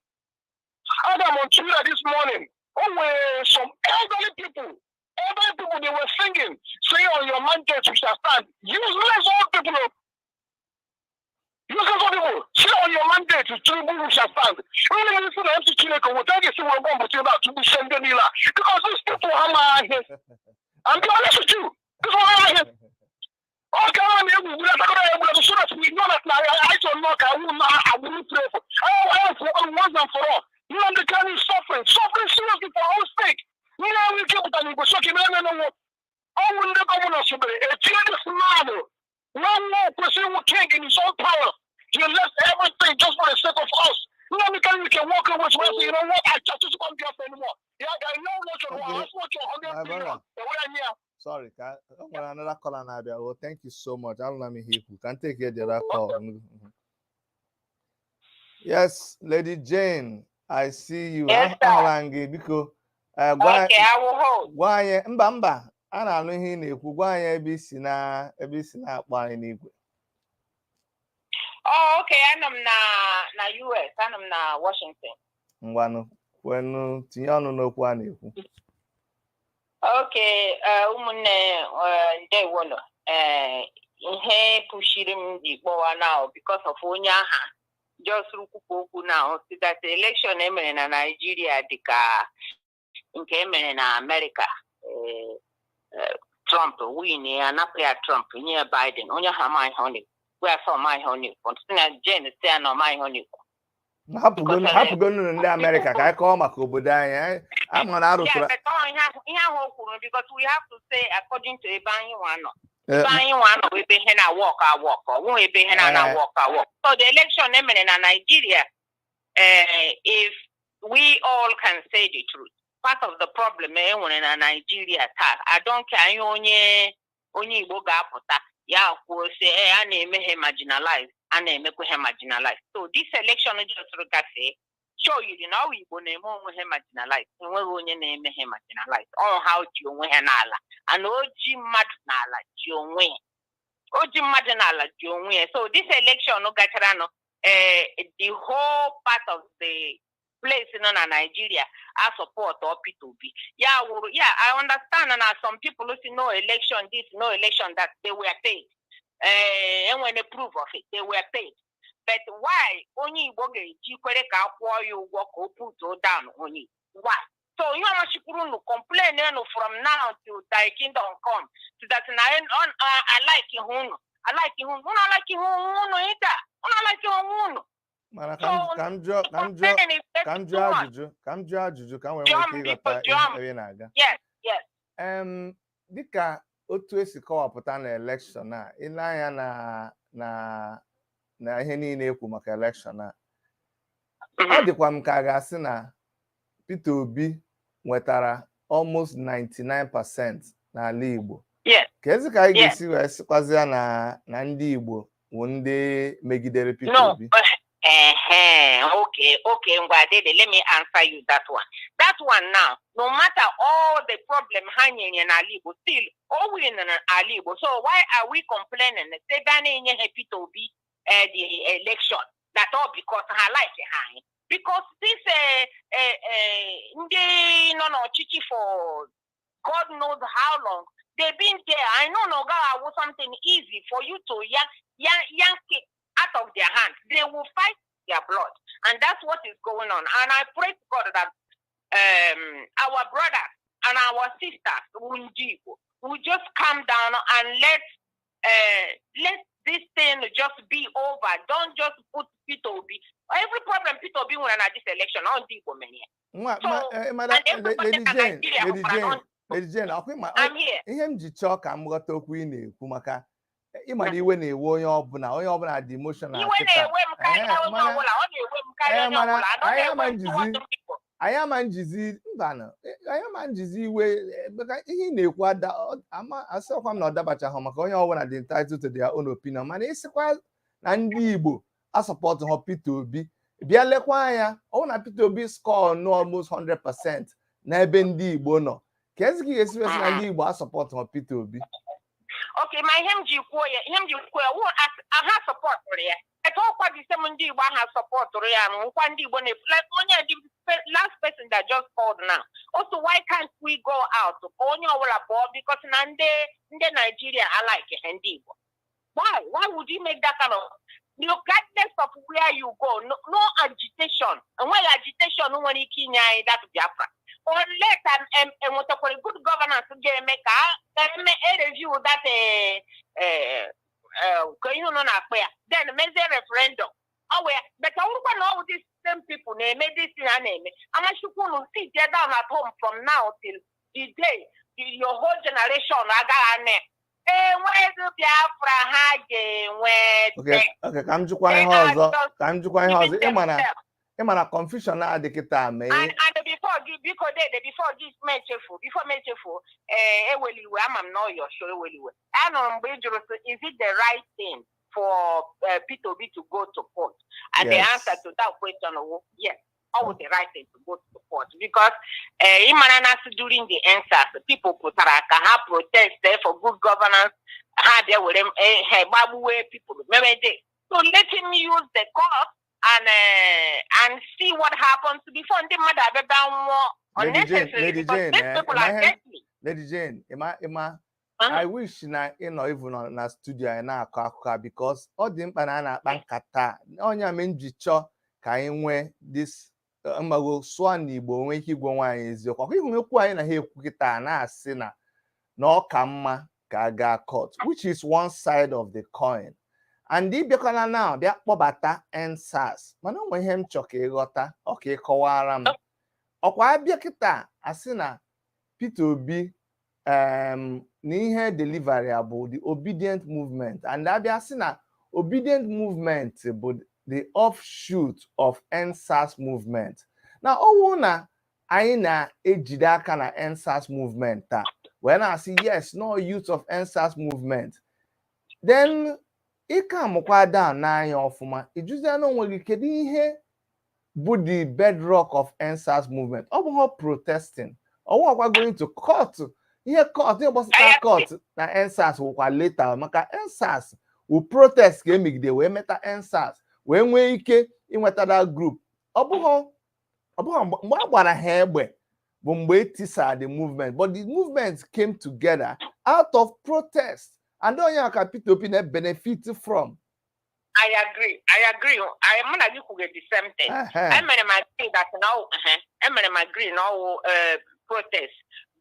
Speaker 9: Aga m on Twitter this morning, o nwere some elderly people, they were singing, saying, "On your mandate we shall stand." Useless old people, useless old people say, "On your mandate, Tinubu, we shall stand." Only you see na MC Chineke weta ga-esi were bọmbụ tinye na Tinubu sie ndị niile a, because these people ha ma ihe. I'm be honest with you, this one ha ihe ọ ka ha na-egwu gwuru atakọrọ ya egwuregwu so that we know that na anyị chọrọ nnọọ ka awụ na agbụrụ efu anyị fụọ once and for all. Nnamdi Kanu is suffering, suffering seriously for our sake. Ndị enwe ike pụta n'igwe soka mere eme ọnwụ ndị governor sobere etinye this man nwa nwa kwesịrị ịnwụ king in his own power. He left everything just for the sake of us. Nnamdi Kanu can walk away so say, "You know what, I just don't get anymore." Yeah, I know what you're
Speaker 4: Okay.
Speaker 9: what you're 100
Speaker 4: My
Speaker 9: billion.
Speaker 4: brother.
Speaker 9: Yeah.
Speaker 4: Sorry, ka o nwere another caller na-abịa. Oh, thank you so much. Anụla m ihe ikwu. Ka m take the other call. Yes, Lady Jane, I see you.
Speaker 10: Yes, sir.
Speaker 4: Ahụla m gị, biko. Gwa
Speaker 10: Okay, I will hold.
Speaker 4: gwa anyị. Mba, mba, a na-anụ ihe ị na-ekwu. Gwa anyị ebe isi na-akpọ anyị n'igwe.
Speaker 10: Oh, okay. Anọ m na US. Anọ m na Washington.
Speaker 4: Ngwanụ, kwenu, tinye ọnụ n'okwu a na-ekwu.
Speaker 10: Okay, ụmụnne, ndewonu. Ihe pushiri m ji kpọwa now because of onye aha just kwupụ okwu now si that election emere na Nigeria dị ka nke emere na America. Trump win ya, napụ ya Trump, nye ya Biden. Onye ahụ amaghị ihe ọ na-ekwu. Gwa ya sọ ọma ihe ọ na-ekwu. Sị na Jane sị ya na ọma ihe ọ na-ekwu.
Speaker 4: Hapụgonu
Speaker 10: Because,
Speaker 4: hapụgonu ndị Amerịka ka anyị kọọ maka obodo anyị. Ama na arụtụrụ
Speaker 10: Yeah, but ọ ihe ahụ o kwuru, because we have to say according to ebe anyị nwa nọ. Ebe anyị nwa nọ bụ ebe ihe na-work a-work, ọ bụghị ebe ihe na-ana work a-work. So the election emere na Nigeria, if we all can say the truth, Part of the problem e nwere na Nigeria taa, I don't care ihe onye Igbo ga-apụta ya kwuo sị ee, a na-eme ha marginalize, a na-emekwa ha marginalize. So this election just gafee show yiri na ọ Igbo na-eme onwe ha marginalize. Enweghị onye na-eme ha marginalize. Ọ ha ji onwe ha n'ala, and o ji mmadụ n'ala ji onwe ya, o ji mmadụ n'ala ji onwe ya. So this election gachara nụ, the whole part of the place nọ na Nigeria a support or Peter Obi ya wụrụ ya. I understand na some people say no election this, no election that, they were paid. Enwere proof of it, they were paid. But why onye Igbo ga-eji kwere ka a kwụọ ya ụgwọ ka o put down onye Igbo? Why? So ihe ọmachikwuru unu complain nụ from now till thy kingdom come, so that na I like unu, I like unu, unu like unu ịda, unu like onwe unu.
Speaker 4: Mana ka m jụọ ajụjụ, ka m jụọ ajụjụ, ka m wee nwee ike ịghọta ebe ị na-aga.
Speaker 10: Yes.
Speaker 4: Dịka otu esi kọwapụta na election a, ile anya na ihe niile ekwu maka election a, ọ dịkwa m ka a ga-asị na Peter Obi nwetara almost 99% n'ala Igbo. Ka ezi ka anyị ga-esi wee sịkwazịa na ndị Igbo bụ ndị megidere Peter
Speaker 10: No.
Speaker 4: Obi?
Speaker 10: Okay, ngwa dede, let me answer you that one. That one now, no matter all the problem ha nyere n'ala Igbo, still, o win n'ala Igbo. So why are we complaining? Say ebe a na-enye ha Peter Obi the election, that all because ha like ha anyị. Because this ndị nọ n'ọchịchị for God knows how long, they've been there. I know no was something easy for you to yank it out of their hands. They will fight their blood. And that's what is going on. And I pray to God that our brothers and our sisters, ndị Igbo, will just calm down and let this thing just be over. Don't just put Peter Obi. Every problem Peter Obi won at this election on ndị Igbo mere.
Speaker 4: Nwa
Speaker 10: So,
Speaker 4: ma,
Speaker 10: and everybody
Speaker 4: Lady
Speaker 10: na
Speaker 4: Jane,
Speaker 10: Nigeria
Speaker 4: Lady
Speaker 10: hụkwara
Speaker 4: Jane, Lady Jane, ọkwa ịma
Speaker 10: I'm here.
Speaker 4: ihe m ji chọọ ka m ghọta okwu ị na-ekwu, maka ịma na iwe na-ewe onye ọbụla, onye ọbụla dị emotional
Speaker 10: Iwe
Speaker 4: kịta.
Speaker 10: na-ewe m karịa onye ọbụla. Ọ na-ewe m karịa onye
Speaker 4: mana
Speaker 10: ọbụla. Ọ
Speaker 4: anyị
Speaker 10: na-ewe
Speaker 4: ama
Speaker 10: m
Speaker 4: njizi
Speaker 10: towards people.
Speaker 4: Anyị ama njizi mbanụ, anyị ama njizi iwe, maka ihe ị na-ekwu ada ama asịkwa m na ọ dabachaghị, maka onye ọbụla dị entitled to their own opinion. Mana ịsịkwa na ndị Igbo asọpọtụ ha Peter Obi, bịa lekwa anya, ọ bụrụ na Peter Obi score no almost 100% n'ebe ndị Igbo nọ, ka ezi ka ị ga-esi wee sị na ndị Igbo asọpọtụ ha Peter Obi?
Speaker 10: Okay, ma ihe m ji kwuo ya, ihe m ji kwuo ya wụ ha sọpọtụrụ ya. Etu ọkwa the same ndị Igbo aha sọpọtụrụ ya, nwụkwa ndị Igbo na like onye the last person that just called now. Also, why can't we go out ka onye ọbụla pụọ because na ndị Nigeria alike ha ndị Igbo? Why would you make that kind of, regardless of where you go, no agitation, enweghị agitation nwere ike inye anyị that Biafra unless enwetakwara good governance ga-eme ka a eme a review that ka ihe unu na-akpọ ya, then mezie referendum. Ọ wụ ya. But ọ bụrụkwa na ọ bụ these same people na-eme this thing a na-eme, amachukwu unu sit there down at home from now till the day your whole generation agaghị anụ ya. Enweghị Biafra ha ga-enweta.
Speaker 4: Okay, ka m jụkwa ihe ọzọ, ka m jụkwa ihe ọzọ. Ịma na confusion na-adị kịta mee.
Speaker 10: And before gị, biko dede, before gị mechefu, before mechefu, ee, eweliwe, ama m na ọyọ show eweliwe. Anụrụ mgbe ị jụrụ sị, is it the right thing for Peter Obi to go to court? And the
Speaker 4: Yes.
Speaker 10: answer to that question was yes, all the right thing to go to court, because ịmara na asị during the EndSARS, people pụtara ka ha protest for good governance, ha bịa were ha gbagbuwe people mewe this. So let him use the court and see what happens before ndị mmadụ abịa bịa nwụọ
Speaker 4: Lady Jane,
Speaker 10: unnecessarily,
Speaker 4: Lady
Speaker 10: because
Speaker 4: Jane,
Speaker 10: these people are deadly.
Speaker 4: Lady Jane, ịma
Speaker 10: Huh?
Speaker 4: I wish na ị nọ even nọ na studio anyị na-akọ akụkọ a, because ọ dị mkpa na a na-akpa nkata a. Onye a mee m ji chọọ ka anyị nwee this mmago sụọ n'Igbo, nwee ike igwe nwaanyị eziokwu. Ọkwa ihu ekwu anyị na ha ekwu kịta na-asị na ọ ka mma ka a gaa court, which is one side of the coin, and ịbịakwana na bịa kpọbata EndSARS. Mana o nwere ihe m chọ ka ịghọta, ọ ka ịkọwara m. Ọkwa abịa kịta asị na Peter Obi na ihe delivery a bụ the Obedient Movement, and abịa sị na Obedient Movement bụ the offshoot of EndSARS movement, na ọwụ na Anyị na-ejide aka na EndSARS movement taa wee na-asị yes, no youth of EndSARS movement. Then ị calmkwa down n'anya ọfụma, ịjụzie n'onwe gị, kedu ihe bụ the bedrock of EndSARS movement? Ọ bụghị protesting, ọ bụghịkwa going to court. Ihe court, ihe gbasara court na EndSARS wụkwa later, maka EndSARS wụ protest ka emegide wee meta EndSARS wee nwee ike inweta that group. Ọ bụghị mgbe a gbara ha egbe bụ mgbe etisa the movement, but the movement came together out of protest, and onye ka Peter Obi na-benefit from.
Speaker 10: I agree. I agree. I mụ na gị kwuge the same thing. Emere m agree that now, emere m agree na ọwụ protest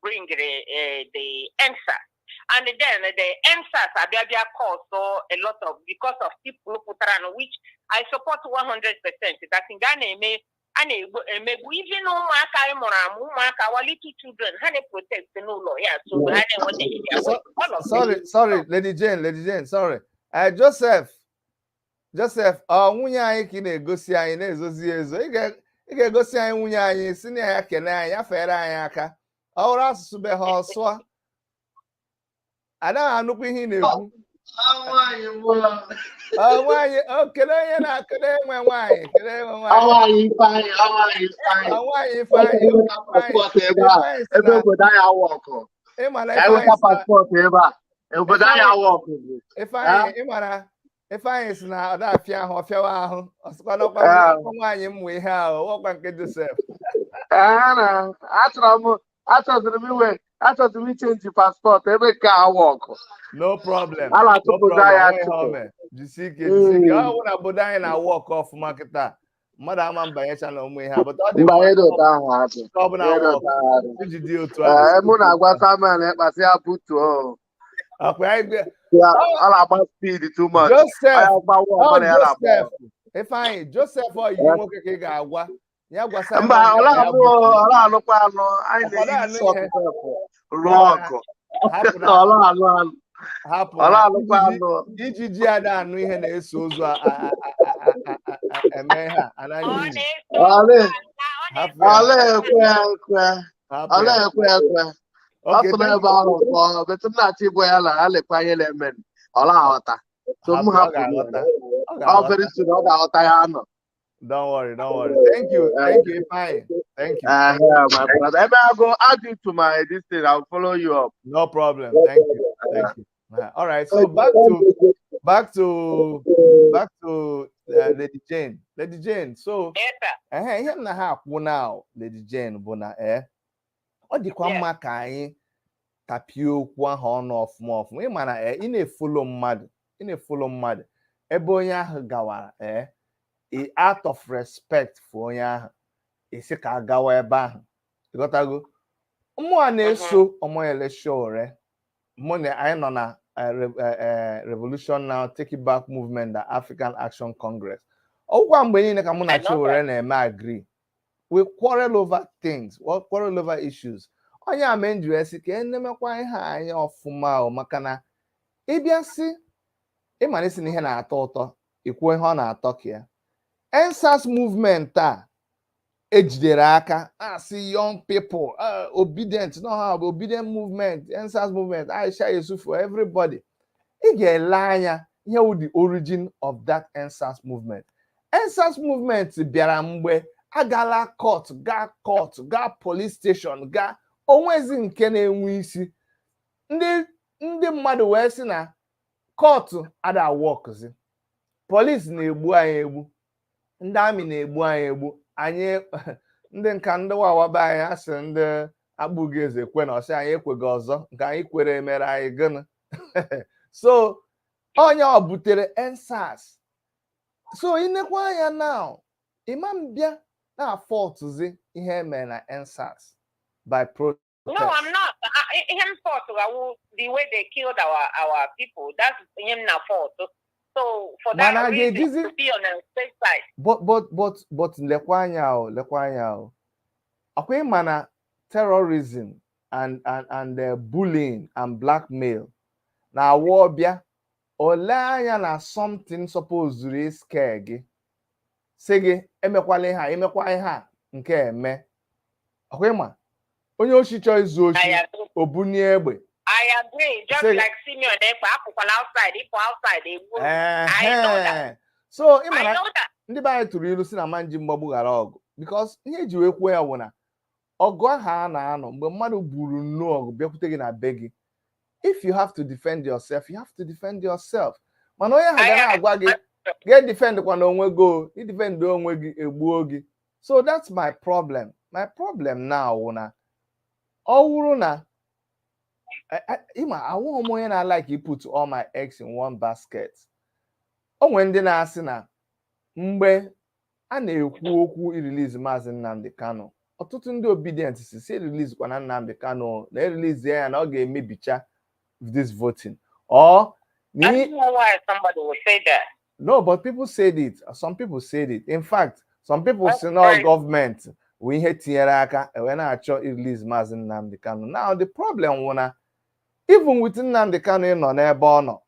Speaker 10: bring the EndSARS. And then the EndSARS abịa bịa cause a lot of, because of people pụtara na, which I support 100%, that nga na-eme a na-egbu emegbu even ụmụaka anyị mụrụ amụ, ụmụaka, our little children, ha na-protest n'ụlọ ya, so ha na-enweta their way. All of them.
Speaker 4: Sorry, sorry, Lady Jane, Lady Jane, sorry. Joseph, Joseph, ọ nwunye anyị ka ị na-egosi anyị na-ezozi ezo? Ị ga-egosi anyị nwunye anyị, si na ya kene anyị, ya fere anyị aka. Ọ hụrụ asụsụ be ha ọsụa. Anaghị anụkwa ihe ị na-ekwu. Ọ nwaanyị, ọ kele onye na kele enwe nwaanyị, kele enwe nwaanyị.
Speaker 5: Nwaanyị Ifeanyị, nwaanyị Ifeanyị.
Speaker 4: Ọ nwaanyị Ifeanyị, Ifeanyị,
Speaker 5: Passport ebe a,
Speaker 4: Ifeanyị si
Speaker 5: ebe
Speaker 4: na
Speaker 5: obodo anyị awụ ọkụ.
Speaker 4: Ịma na
Speaker 5: Ka anyị
Speaker 4: Ifeanyị
Speaker 5: nweta
Speaker 4: si na
Speaker 5: passport ebe a. Obodo anyị awụ ọkụ bụ.
Speaker 4: Ifeanyị, ịmara Ifeanyị si na ọ da-afịa ahụ, ọ fịawa ahụ, ọ sịkwa na ọkwa ọkwa nwaanyị m mụ ihe ahụ, ọkwa nke Joseph.
Speaker 5: Ee, na achọrọ m achọziri m iwe achọziri m ichange passport ebe nke awụ ọkụ.
Speaker 4: No problem.
Speaker 5: A
Speaker 4: No
Speaker 5: na-atụpụzi
Speaker 4: problem.
Speaker 5: anyị
Speaker 4: Onwe ihe
Speaker 5: atụpụ.
Speaker 4: ome. Jisie ike, jisie ike. Ọ bụ na obodo anyị na-awụ ọkụ ọfụma kịta, mmadụ ama mbanyecha na ụmụ ihe a, but ọ dị mma
Speaker 5: Mbanye dị ụtọ ahụ adị.
Speaker 4: ka ọ bụ na
Speaker 5: Mbanye dị
Speaker 4: awụ
Speaker 5: ụtọ ahụ adị.
Speaker 4: iji dị otu ahụ.
Speaker 5: Ee, mụ na-agwa Samuel ịkpasị ya butuo.
Speaker 4: Akwa anyị
Speaker 5: Ya, ọ na-agba speed too much.
Speaker 4: Joseph,
Speaker 5: Ọ ya gbawa
Speaker 4: ọ
Speaker 5: ọbụla ya na-agba.
Speaker 4: Joseph, Ifeanyị, Joseph, ọ yi nwoke ka ị ga-agwa ya gwa Simon
Speaker 5: Mba,
Speaker 4: ka
Speaker 5: ọ
Speaker 4: ya
Speaker 5: na-alụ
Speaker 4: butuo.
Speaker 5: ọ na-alụkwa alụ. Anyị
Speaker 4: Ọ
Speaker 5: na-eyi
Speaker 4: na-alụ
Speaker 5: short
Speaker 4: ihe.
Speaker 5: rụọ ọgụ.
Speaker 4: Hapụ na
Speaker 5: Ọ na-alụ alụ.
Speaker 4: Hapụ
Speaker 5: Ọ
Speaker 4: na
Speaker 5: na-alụkwa
Speaker 4: ijiji
Speaker 5: alụ.
Speaker 4: Ijiji ada anụ ihe na-eso ozu eme ihe a anaghị
Speaker 10: Ọ
Speaker 4: iyi.
Speaker 10: na-eso
Speaker 5: Ọlị
Speaker 4: Hapụ ya.
Speaker 5: ọ na-ekwe ekwe. Ọ
Speaker 4: Hapụ ya.
Speaker 5: na-ekwe ekwe. Ọ
Speaker 4: Okay,
Speaker 5: sị
Speaker 4: thank
Speaker 5: n'ebe ahụ pụọ, betu m na-achọ ịgwa ya na alekwa ihe na-eme, ọ na-aghọta. So m
Speaker 4: Hapụ, ọ
Speaker 5: hapụrụ
Speaker 4: ga-aghọta.
Speaker 5: ya.
Speaker 4: Ọ
Speaker 5: Ọ
Speaker 4: ga-aghọta.
Speaker 5: Very soon ọ ga-aghọta ya anọ.
Speaker 4: Don't worry, don't worry. Thank you, thank you, Ifeanyị. Thank you.
Speaker 5: My brother. Ebe I go add you to my this thing, I'll follow you up.
Speaker 4: No problem. Thank you. Thank you. All right. So back to Lady Jane. Lady Jane. So
Speaker 10: Yes, sir.
Speaker 4: ihe m na ha akwụ now, Lady Jane, bụ na ọ dịkwa mma ka anyị tapie okwu ahụ ọnụ ọfụma ọfụma. Ị ma na ị na-efollow mmadụ, ị na-efollow mmadụ ebe onye ahụ gawara, out of respect for onye ahụ, esi ka a gawa ebe ahụ, ịghọtago? Mmụọ na-eso Omoyele Sowore, mụ na anyị nọ na Revolution Now Take It Back movement na African Action Congress. Ọgwụkwa mgbe niile ka mụ na
Speaker 10: I know.
Speaker 4: Sowore na-eme agree. We quarrel over things, we quarrel over issues. Onye a mee nji wee sị ka enemekwa ihe anya ọfụma o, maka na ịbịa sị ịma na isi na ihe na-atọ ụtọ, ikwuo ihe ọ na-atọ ka ya. EndSARS movement a ejidere aka na-asị young people obedient, no, ha bụ obedient movement, EndSARS movement, Aisha Yesufu, everybody. Ị ga-ele anya ihe wụ the origin of that EndSARS movement. EndSARS movement bịara mgbe agala court, gaa court, gaa police station, gaa onwezi nke na-enwe isi. Ndị mmadụ wee sị na court ada workzi, police na-egbu anyị egbu, ndị army na-egbu anyị egbu. Anyị ndị nka ndị wawaba anyị asị ndị akpụghị eze kwe na ọsị anyị ekweghị ọzọ, nke anyị kwere mere anyị gịnị? So onye ọ butere EndSARS. So inekwa anya now, imam bịa na faultzi ihe emere na EndSARS by protest.
Speaker 10: No, I'm not. Him fault the way they killed our people. That's him not fault. So for that
Speaker 4: Mana a
Speaker 10: reason,
Speaker 4: ga-ejizi
Speaker 10: to be on the safe side.
Speaker 4: But lekwa anya o, lekwa anya o, ọkwa ịma na terrorism and bullying and blackmail na-awa ọbịa ole anya na something supposed scare gị, sị gị emekwala ihe a, emekwa ihe a nke eme. Ọkwa ịma onye oshi chọọ izu oshi,
Speaker 10: I agree.
Speaker 4: o bunie egbe.
Speaker 10: I agree. Just like Simeon Ekpa, apụkwala outside, ịpụ outside, egbuo. I know that.
Speaker 4: Ehe. So ị
Speaker 10: I
Speaker 4: mara
Speaker 10: know that.
Speaker 4: ndị be anyị tụrụ ilu si na ma nji mgbagbu ghara ọgụ, because ihe eji wee kwuo ya bụ na ọgụ ahụ a na-anọ mgbe mmadụ buru nnọọ ọgụ bịakwute gị na be gị, if you have to defend yourself, you have to defend yourself. Mana onye ahụ ga na-agwa gị ga-edefend kwa na onwe gị o, idefend onwe gị, egbuo gị. So that's my problem. My problem now wụ na ọ wụrụ na ịma awụghị m onye na-like put all my eggs in one basket. O nwere ndị na-asị na mgbe a na-ekwu okwu irelease Maazị Nnamdi Kanu, ọtụtụ ndị Obidient si release kwa na Nnamdi Kanu, na erelease ya na ọ ga-emebicha this voting or
Speaker 10: I don't know why somebody would say that.
Speaker 4: No, but people said it. Some people said it. In fact, some people say no, gọọmenti bụ ihe tinyere aka ewee na-achọ irelease Maazị Nnamdi Kanu. Now the problem wụ na even with Nnamdi Kanu ịnọ n'ebe ọ nọ,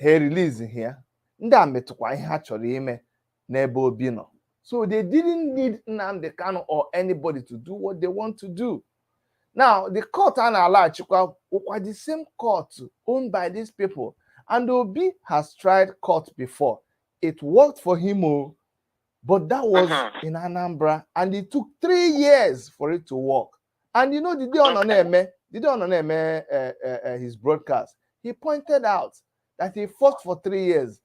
Speaker 4: ha erelease ya, ndị a metụkwa ihe ha chọrọ ime n'ebe Obi nọ. So they didn't need Nnamdi Kanu or anybody to do what they want to do. Now the court a na-alaghachikwa wụkwa the same court owned by these people, and Obi has tried court before. It worked for him oh, but that was in Anambra, and it took 3 years for it to work. And you know, the day ọ na-eme the day ọ na-eme his broadcast, he pointed out that he fought for 3 years.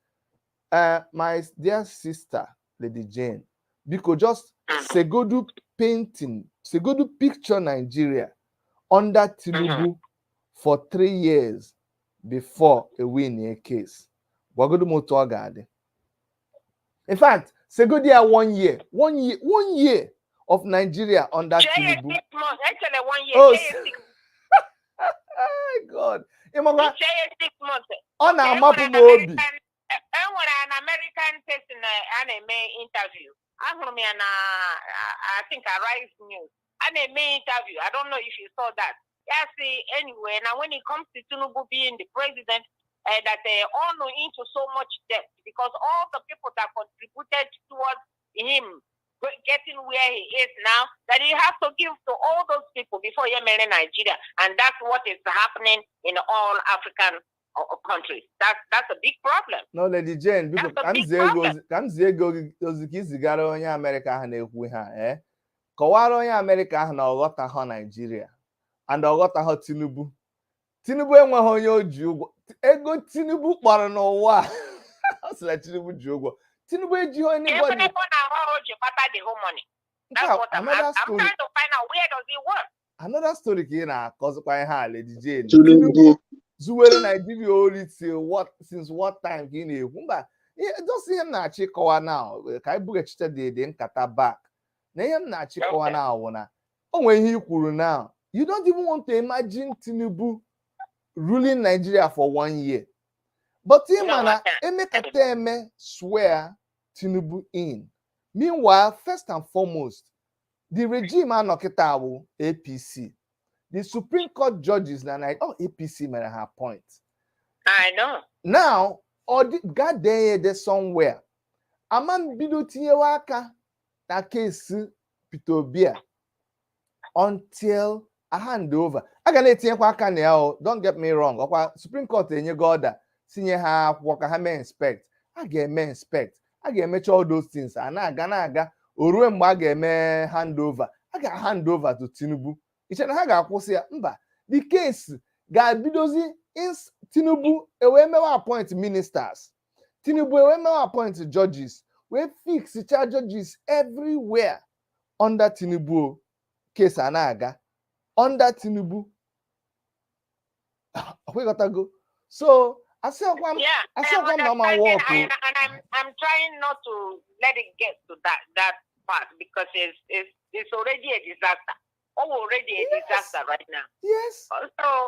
Speaker 4: My dear sister, Lady Jane, because just segodu painting, segodu picture Nigeria under Tinubu for 3 years before a win a case. Gwagodu m otu ọ ga-adị. In fact, segodi ya one year, one year, one year of Nigeria under
Speaker 10: Chee ya
Speaker 4: Tinubu.
Speaker 10: 6 months. Echele one year.
Speaker 4: Oh,
Speaker 10: Chee ya 6
Speaker 4: my God. Ịmakwa
Speaker 10: Chee ya 6 months.
Speaker 4: ọ na-amapụ m obi.
Speaker 10: Enwere an American person a na-eme interview. Ahụrụ m ya na I think Arise News. A na-eme interview. I don't know if you saw that. Ya sị anyway, now when it comes to Tinubu being the president, that they all know into so much debt because all the people that contributed towards him getting where he is now, that he has to give to all those people before he marry Nigeria. And that's what is happening in all African countries. That's a big problem.
Speaker 4: No, Lady Jane, biko
Speaker 10: That's a
Speaker 4: ka m
Speaker 10: big
Speaker 4: zie ego
Speaker 10: problem.
Speaker 4: ozi, ka m zie ego gị ozi ka ị zigara onye Amerịka ahụ na-ekwu ihe a, kọwara onye Amerịka ahụ na ọ ghọtaghọ Naijiria and ọ ghọtaghọ Tinubu. Tinubu enweghị onye o ji ụgwọ. Ego Tinubu kpọrọ n'ụwa a, ọ sị na Tinubu ji ụgwọ. Tinubu ejighị anybody.
Speaker 10: Even if on our kpata the whole money.
Speaker 4: Nke
Speaker 10: That's
Speaker 4: a
Speaker 10: what I'm,
Speaker 4: another
Speaker 10: I'm
Speaker 4: story.
Speaker 10: trying to find out, where does it work?
Speaker 4: Another story ka ị na-akọzikwa ihe a, Lady Jane.
Speaker 2: Tinubu
Speaker 4: Zuwere Naijiria ori till what, since what time ka ị na-ekwu? Mba, just ihe m na-achọ ịkọwa now, ka anyị bughachite the nkata back na ihe m na-achọ ịkọwa now wụ na o nwere ihe i kwuru now. You don't even want to imagine Tinubu ruling Nigeria for one year, but ị ma
Speaker 10: No,
Speaker 4: na
Speaker 10: I can't.
Speaker 4: emekata eme swear Tinubu in. Meanwhile, first and foremost, the regime anọkịta wụ APC. The Supreme Court judges na oh, APC mere ha appoint.
Speaker 10: I know.
Speaker 4: Now ọ dị gaa dee ya ede somewhere, ama mbido tinyewe aka na case Peter Obi a until a hand over. A ga na-etinyekwa aka na ya o, don't get me wrong. Ọkwa Supreme Court enyego order tinye ha akwụkwọ ka ha mee inspect. A ga-eme inspect, a ga-emecha all those things, a na-aga na-aga, o ruo mgbe a ga-eme hand over, a ga-hand over to Tinubu. Iche na ha ga-akwụsị ya? Mba, the case ga-ebidozi. Tinubu ewee mewe appoint ministers, Tinubu ewee mewe appoint judges, wee fixcha judges everywhere under Tinubu o. Case a na-aga under Tinubu, ọkwịghọtago? So asịọkwa m
Speaker 10: Yeah, I
Speaker 4: asịọkwa m na ọma
Speaker 10: understand it,
Speaker 4: work o.
Speaker 10: and I'm trying not to let it get to that part because it's already a disaster. Oh, already a disaster right now. So,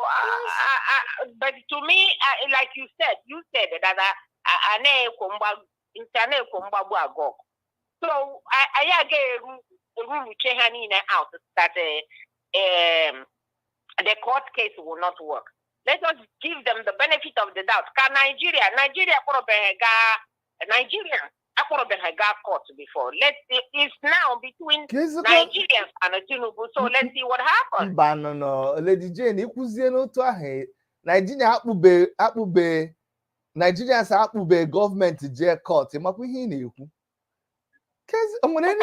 Speaker 10: but to me, like you said that I na-ekwo mgbagbu agụ ọgụ. So anyị aga eruruche ha niile out that the court case will not work. Let us give them the benefit of the doubt. Ka Nigeria, Nigeria kpọrọbeghị gaa Nigeria. Akpọrọbeghị ha gaa court before. Let's see. It's now between
Speaker 4: Ka ezikọ
Speaker 10: Nigerians and Tinubu, so let's see what happens.
Speaker 4: Mba, nọ Lady Jane, ikwuzie n'otu ahụ, Naijiria akpụbe akpụbe, Nigerians akpụbe gọọmenti jee court. Makwa ihe ị na-ekwu. O nwere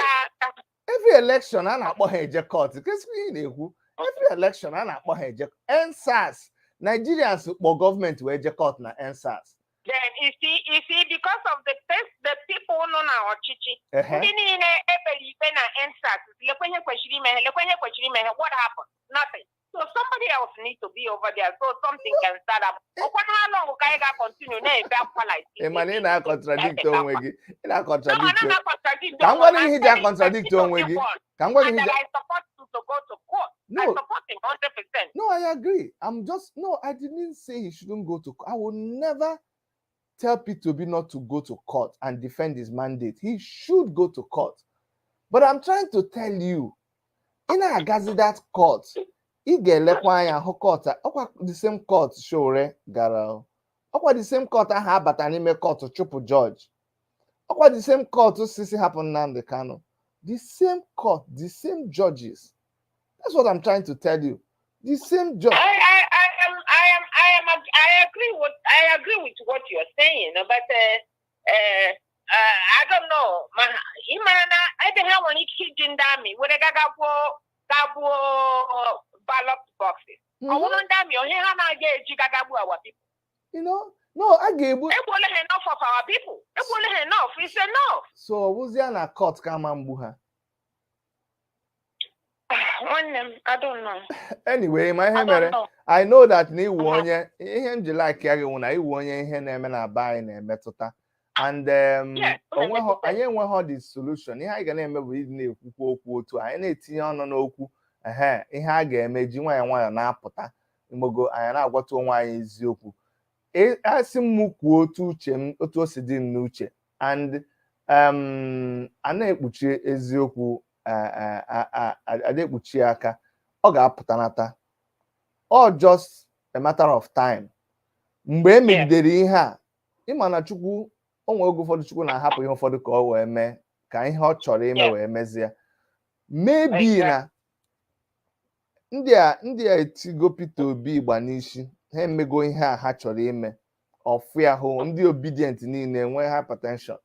Speaker 4: every election a na-akpọ ha eje court. Kezikwa ihe ị na-ekwu? Every election a na-akpọ ha eje. EndSARS, Nigerians kpọ gọọmenti wee je court na EndSARS.
Speaker 10: Then you see, because of the people nọ na ọchịchị, ndị niile ekpere ikpe na EndSARS, lekwe ihe kwesịrị ime ha, lekwe ihe kwesịrị ime ha. What happened? Nothing. So somebody else need to be over there so something can start up. Ọkwa how long ka anyị ga-continue na-ebe akwa like this?
Speaker 4: Ị ma na ị na-contradict onwe gị? Ị
Speaker 10: No,
Speaker 4: na-contradict.
Speaker 10: I'm not contradict.
Speaker 4: Ka m gwa gị ihe iji a-contradict onwe gị. Ka m gwa gị
Speaker 10: And
Speaker 4: ihe
Speaker 10: that
Speaker 4: iji
Speaker 10: I support you to go to court. I
Speaker 4: No.
Speaker 10: support him 100%.
Speaker 4: No, I agree. I'm just, no, I didn't say he shouldn't go to. I will never tell Peter Obi not to go to court and defend his mandate. He should go to court. But I'm trying to tell you, ị na-agazi that court, ị ga-elekwa anya hụ court a, ọkwa the same court Sowore gara o. Ọkwa the same court ahụ abata n'ime court chụpụ judge. Ọkwa the same court sisi hapụ Nnamdi Kanu. The same court, the same judges. That's what I'm trying to tell you. The same judge.
Speaker 10: I agree with what you're saying, but I don't know. Ma ị mara na ebe ha nwere ike iji ndị amị were gagbuo ballot boxes. Ọ bụrụ ndị amị onye ha na-aga eji gagagbuo our people.
Speaker 4: No, a ga-egbu.
Speaker 10: Egbuola ha enough of our people. Egbuola ha enough. It's enough.
Speaker 4: So ọ bụzia na court ka ama mgbu ha?
Speaker 10: Nwanne m, I don't know.
Speaker 4: Anyway, ma ihe
Speaker 10: I don't
Speaker 4: mere
Speaker 10: know.
Speaker 4: I know that na iwu onye ihe m ji like ya gị wụ na iwu onye ihe na-eme na be anyị na-emetụta and
Speaker 10: Yeah, ọ
Speaker 4: onweghọ
Speaker 10: na-emetụta.
Speaker 4: Anyị enweghọ the solution. Ihe anyị ga na-eme bụ ịdị na-ekwukwa okwu otu anyị na-etinye ọnụ n'okwu. Ehe, ihe a ga-eme ji nwayọọ nwayọọ na-apụta mgbogo anyị na-agwata onwe anyị eziokwu. Asị m kwuo otu uche m, otu o si dị m n'uche, and a na-ekpuchi eziokwu, a na-ekpuchi ya aka, ọ ga-apụtanata. All just a matter of time. Mgbe e megidere ihe a, ịma na Chukwu o nwere oge ụfọdụ Chukwu na-ahapụ ihe ụfọdụ ka ọ wee mee ka ihe ọ chọrọ ime wee mezie. Maybe na ndị a etigo Peter Obi ịgba n'isi, ha emego ihe a ha chọrọ ime ọfụ ya hụ ndị Obidient niile nwee hypertension.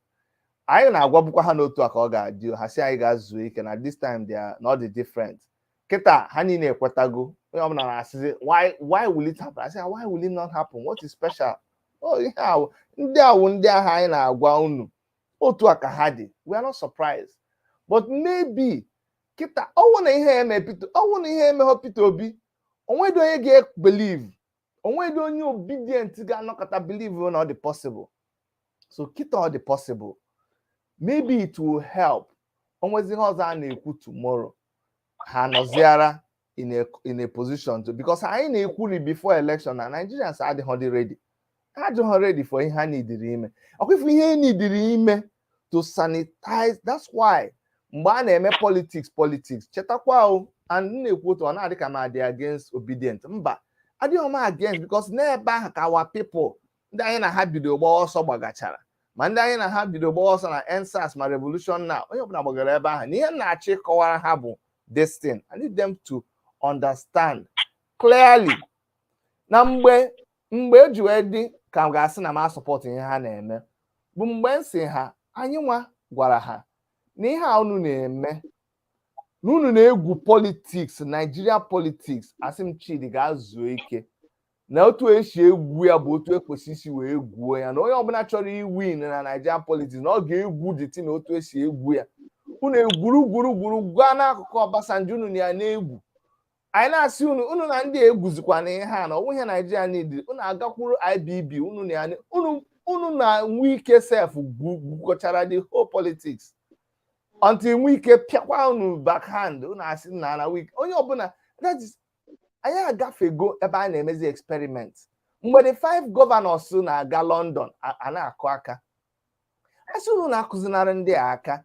Speaker 4: Anyị na-agwabukwa ha n'otu a ka ọ ga-adị. Ha si anyị ga-zuo ike na this time they are not the different. Kịta ha niile ekwetago. Onye ọbụla na-asịzi, Why will it happen?" I say, "Why will it not happen? What is special?" Oh, ihe awụ ndị awụ ndị agha anyị na-agwa unu otu a ka ha dị. We are not surprised, but maybe kịta ọnwụ na ihe eme Peter, ọnwụ na ihe emeghọ Peter Obi, onwedị onye ga-believe, onwedị onye Obidient ga-anọkọta believe na ọ dị possible. So kịta ọ dị possible, maybe it will help. Onwezi ihe ọzọ a na-ekwu tomorrow, ha nọziara in a position to, because anyị na-ekwuri before election na Nigerians adịghị ready, ha adịghị ready for ihe ha nidiri ime. Ọkwa ihe nidiri ime to sanitize. That's why mgbe a na-eme politics, chetakwa o, and m na-ekwu otu ọ na-adị ka m adị against Obidient. Mba, adịghị m against, because n'ebe ahụ ka our people, ndị anyị na ha bido gbawa ọsọ gbagachara, ma ndị anyị na ha bido gbawa ọsọ na EndSARS, ma revolution, na onye ọbụla gbagara ebe ahụ. Na ihe m na-achọ ịkọwara ha bụ this thing: I need them to understand clearly na mgbe eji wee dị ka m ga-asị na m a-support ihe ha na-eme bụ mgbe m sị ha, anyị nwa gwara ha na ihe a unu na-eme, na unu na-egwu politics, Nigeria politics. Asị m Chidi ga-zuo ike na otu esi egwu ya bụ otu ekwesị isi wee gwuo ya, na onye ọbụla chọrọ iwin na Nigeria politics na ọ ga-egwu dịtị na otu esi egwu ya. Unu egwuru gwuru gwuru gaa n'akụkụ Obasanjo, unu na ya na-egwu. Anyị na-asị unu, unu na ndị egwuzikwa na ihe a na ọnwụ ihe Naijiria niile. Unu agakwuru IBB, unu na ya, unu na Wike sef gwukọchara the whole politics until Wike pịakwa unu backhand. Unu asị na Wike onye ọbụla. That is, anyị agafego ebe a na-emezi experiment. Mgbe the five governors na-aga London, a na-akụ aka, asị unu na-akụzinarị ndị a aka.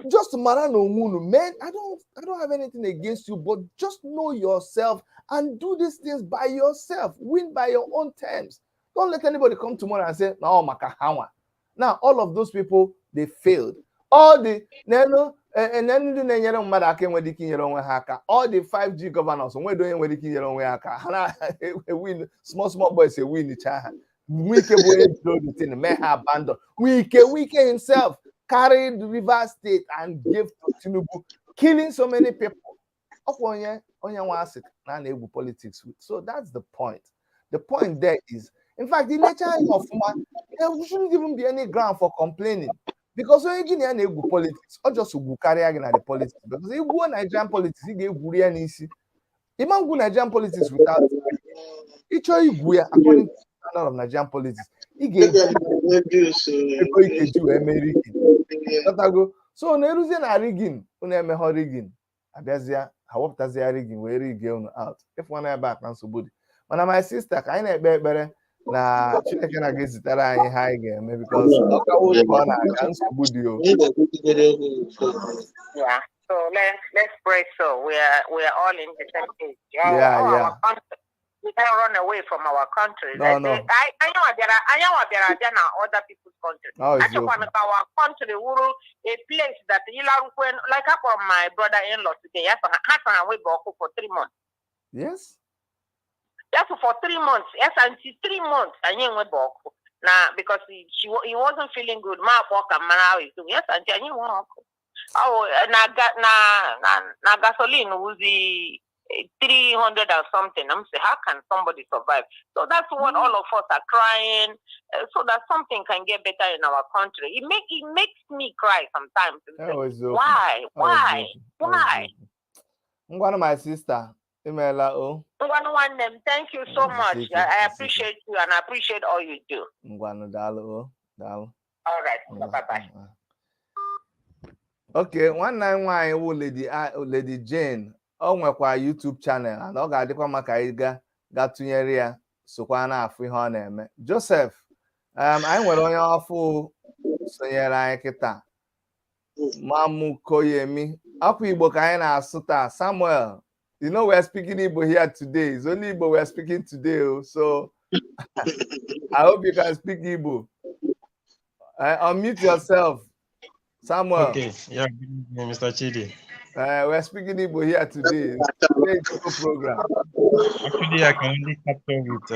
Speaker 4: Just mara na onwe unu. Man, I don't have anything against you, but just know yourself and do these things by yourself. Win by your own terms. Don't let anybody come tomorrow and say na ọ maka ha nwa. Now all of those people They failed. All the nenu ndị na-enyere mmadụ aka enwere ike inyere onwe ha aka. All the 5G governors onwedo onye nwere ike inyere onwe ya aka. Ha na-win small small boys, win cha ha. Wike bụ onye bidoro the thing, mee ha abandon. Wike himself carried Rivers State and gave to Tinubu, killing so many people. Ọkwa onye nwa asị na na-egwu politics with. So that's the point. The point there is, in fact, ilecha anya ọfụma, there shouldn't even be any ground for complaining. Because onye gị na ya na-egwu politics, ọ just ugwu karịa gị na the politics. Because igwuo Nigerian politics, ị ga-egwuri ya n'isi. Ịma ngwu Nigerian politics without ịchọ igwu ya according to the standard of Nigerian politics. Ị ga-eji ego ị ga-eji wee mee rigging. Ghọtago? So na eruzie na rigging, unu emeghọ rigging, abịazịa ha wepụtazie rigging wee rigie unu out. Ịfụ na ebe a ka nsogbu dị. Mana my sister, ka anyị na-ekpe ekpere na Chineke na ga-ezitere anyị ihe anyị ga-eme, because ọ kawo ka ọ na-aga, nsogbu dị o.
Speaker 10: Yeah. So let's pray. So we are all in the same page. Yeah. All our country. We can't run away from our country.
Speaker 4: No.
Speaker 10: I know abịa na other people's country.
Speaker 4: Ọ eziokwu.
Speaker 10: Achọkwana ka our country wuru a place that ịlarukwe, like akpọrọ my brother-in-law today. Ya sọ ha webe ọkụ for 3 months. Yes, for 3 months. Yes, until 3 months anyị enwebe ọkụ. Na because he wasn't feeling good. Ma akpọ ka mara how he's doing. Yes, aunty, anyị nwere ọkụ. Oh, na gasoline wuzi 300 and something. I'm saying, how can somebody survive? So that's what all of us are crying, so that something can get better in our country. It makes me cry sometimes.
Speaker 4: Ọ eziokwu.
Speaker 10: Why?
Speaker 4: Ọ
Speaker 10: Why?
Speaker 4: eziokwu. Ọ
Speaker 10: Why?
Speaker 4: eziokwu. Ngwanụ, my sister, imeela o.
Speaker 10: Ngwanụ, nwanne m, thank you so much.
Speaker 4: Jisike,
Speaker 10: I
Speaker 4: jisike.
Speaker 10: appreciate you and I appreciate all you do.
Speaker 4: Ngwanụ, daalụ o, daalụ.
Speaker 10: All right. Bye bye.
Speaker 4: Okay, nwanne anyị nwaanyị wụ Lady Jane, ọ nwekwa YouTube channel and ọ ga-adịkwa maka anyị ga tụnyere ya, sokwa na-afụ ihe ọ na-eme. Joseph, anyị nwere onye ọfụ sonyere anyị kịta, Mamukoyemi. Akwa Igbo ka anyị na-asụ taa. Samuel, you know we're speaking Igbo here today. It's only Igbo we're speaking today, oh, so I hope you can speak Igbo. Unmute yourself, Samuel.
Speaker 11: Okay, yeah, good evening, Mr. Chidi.
Speaker 4: We're speaking Igbo here today. Today is Igbo program.
Speaker 11: Actually, I can only capture with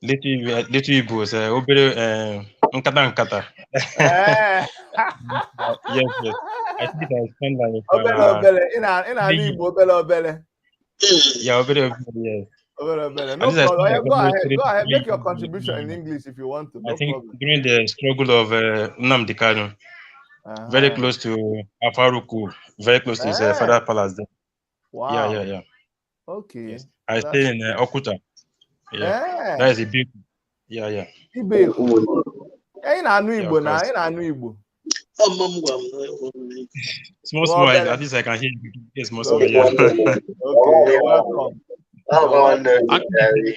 Speaker 11: little Igbos, obere nkata nkata. Yes. I think I spent like
Speaker 4: Obele obele. Ị na-anụ Igbo obele obele.
Speaker 11: Yeah, obere obere, yes.
Speaker 4: Obere obere.
Speaker 11: At
Speaker 4: No
Speaker 11: least I
Speaker 4: problem.
Speaker 11: spent
Speaker 4: Yeah,
Speaker 11: like
Speaker 4: go
Speaker 11: almost
Speaker 4: ahead.
Speaker 11: three
Speaker 4: Go ahead.
Speaker 11: three
Speaker 4: Make your contribution in English if you want to.
Speaker 11: I
Speaker 4: No
Speaker 11: think
Speaker 4: problem.
Speaker 11: during the struggle of Nnamdi Kanu, very close to Afaraukwu, very close to his father palace there.
Speaker 4: Wow.
Speaker 11: Yeah.
Speaker 4: Okay.
Speaker 11: I stay in Okuta. Yeah, that is a big. Yeah.
Speaker 4: Ibe ị na-anụ
Speaker 11: Yeah,
Speaker 4: Igbo
Speaker 11: of
Speaker 4: na
Speaker 11: course.
Speaker 4: ị na-anụ Igbo.
Speaker 11: Small,
Speaker 4: Well,
Speaker 11: small.
Speaker 4: better.
Speaker 11: At least I can hear you. Yes, small, small. Yeah.
Speaker 4: Okay, you're welcome.
Speaker 11: Actually,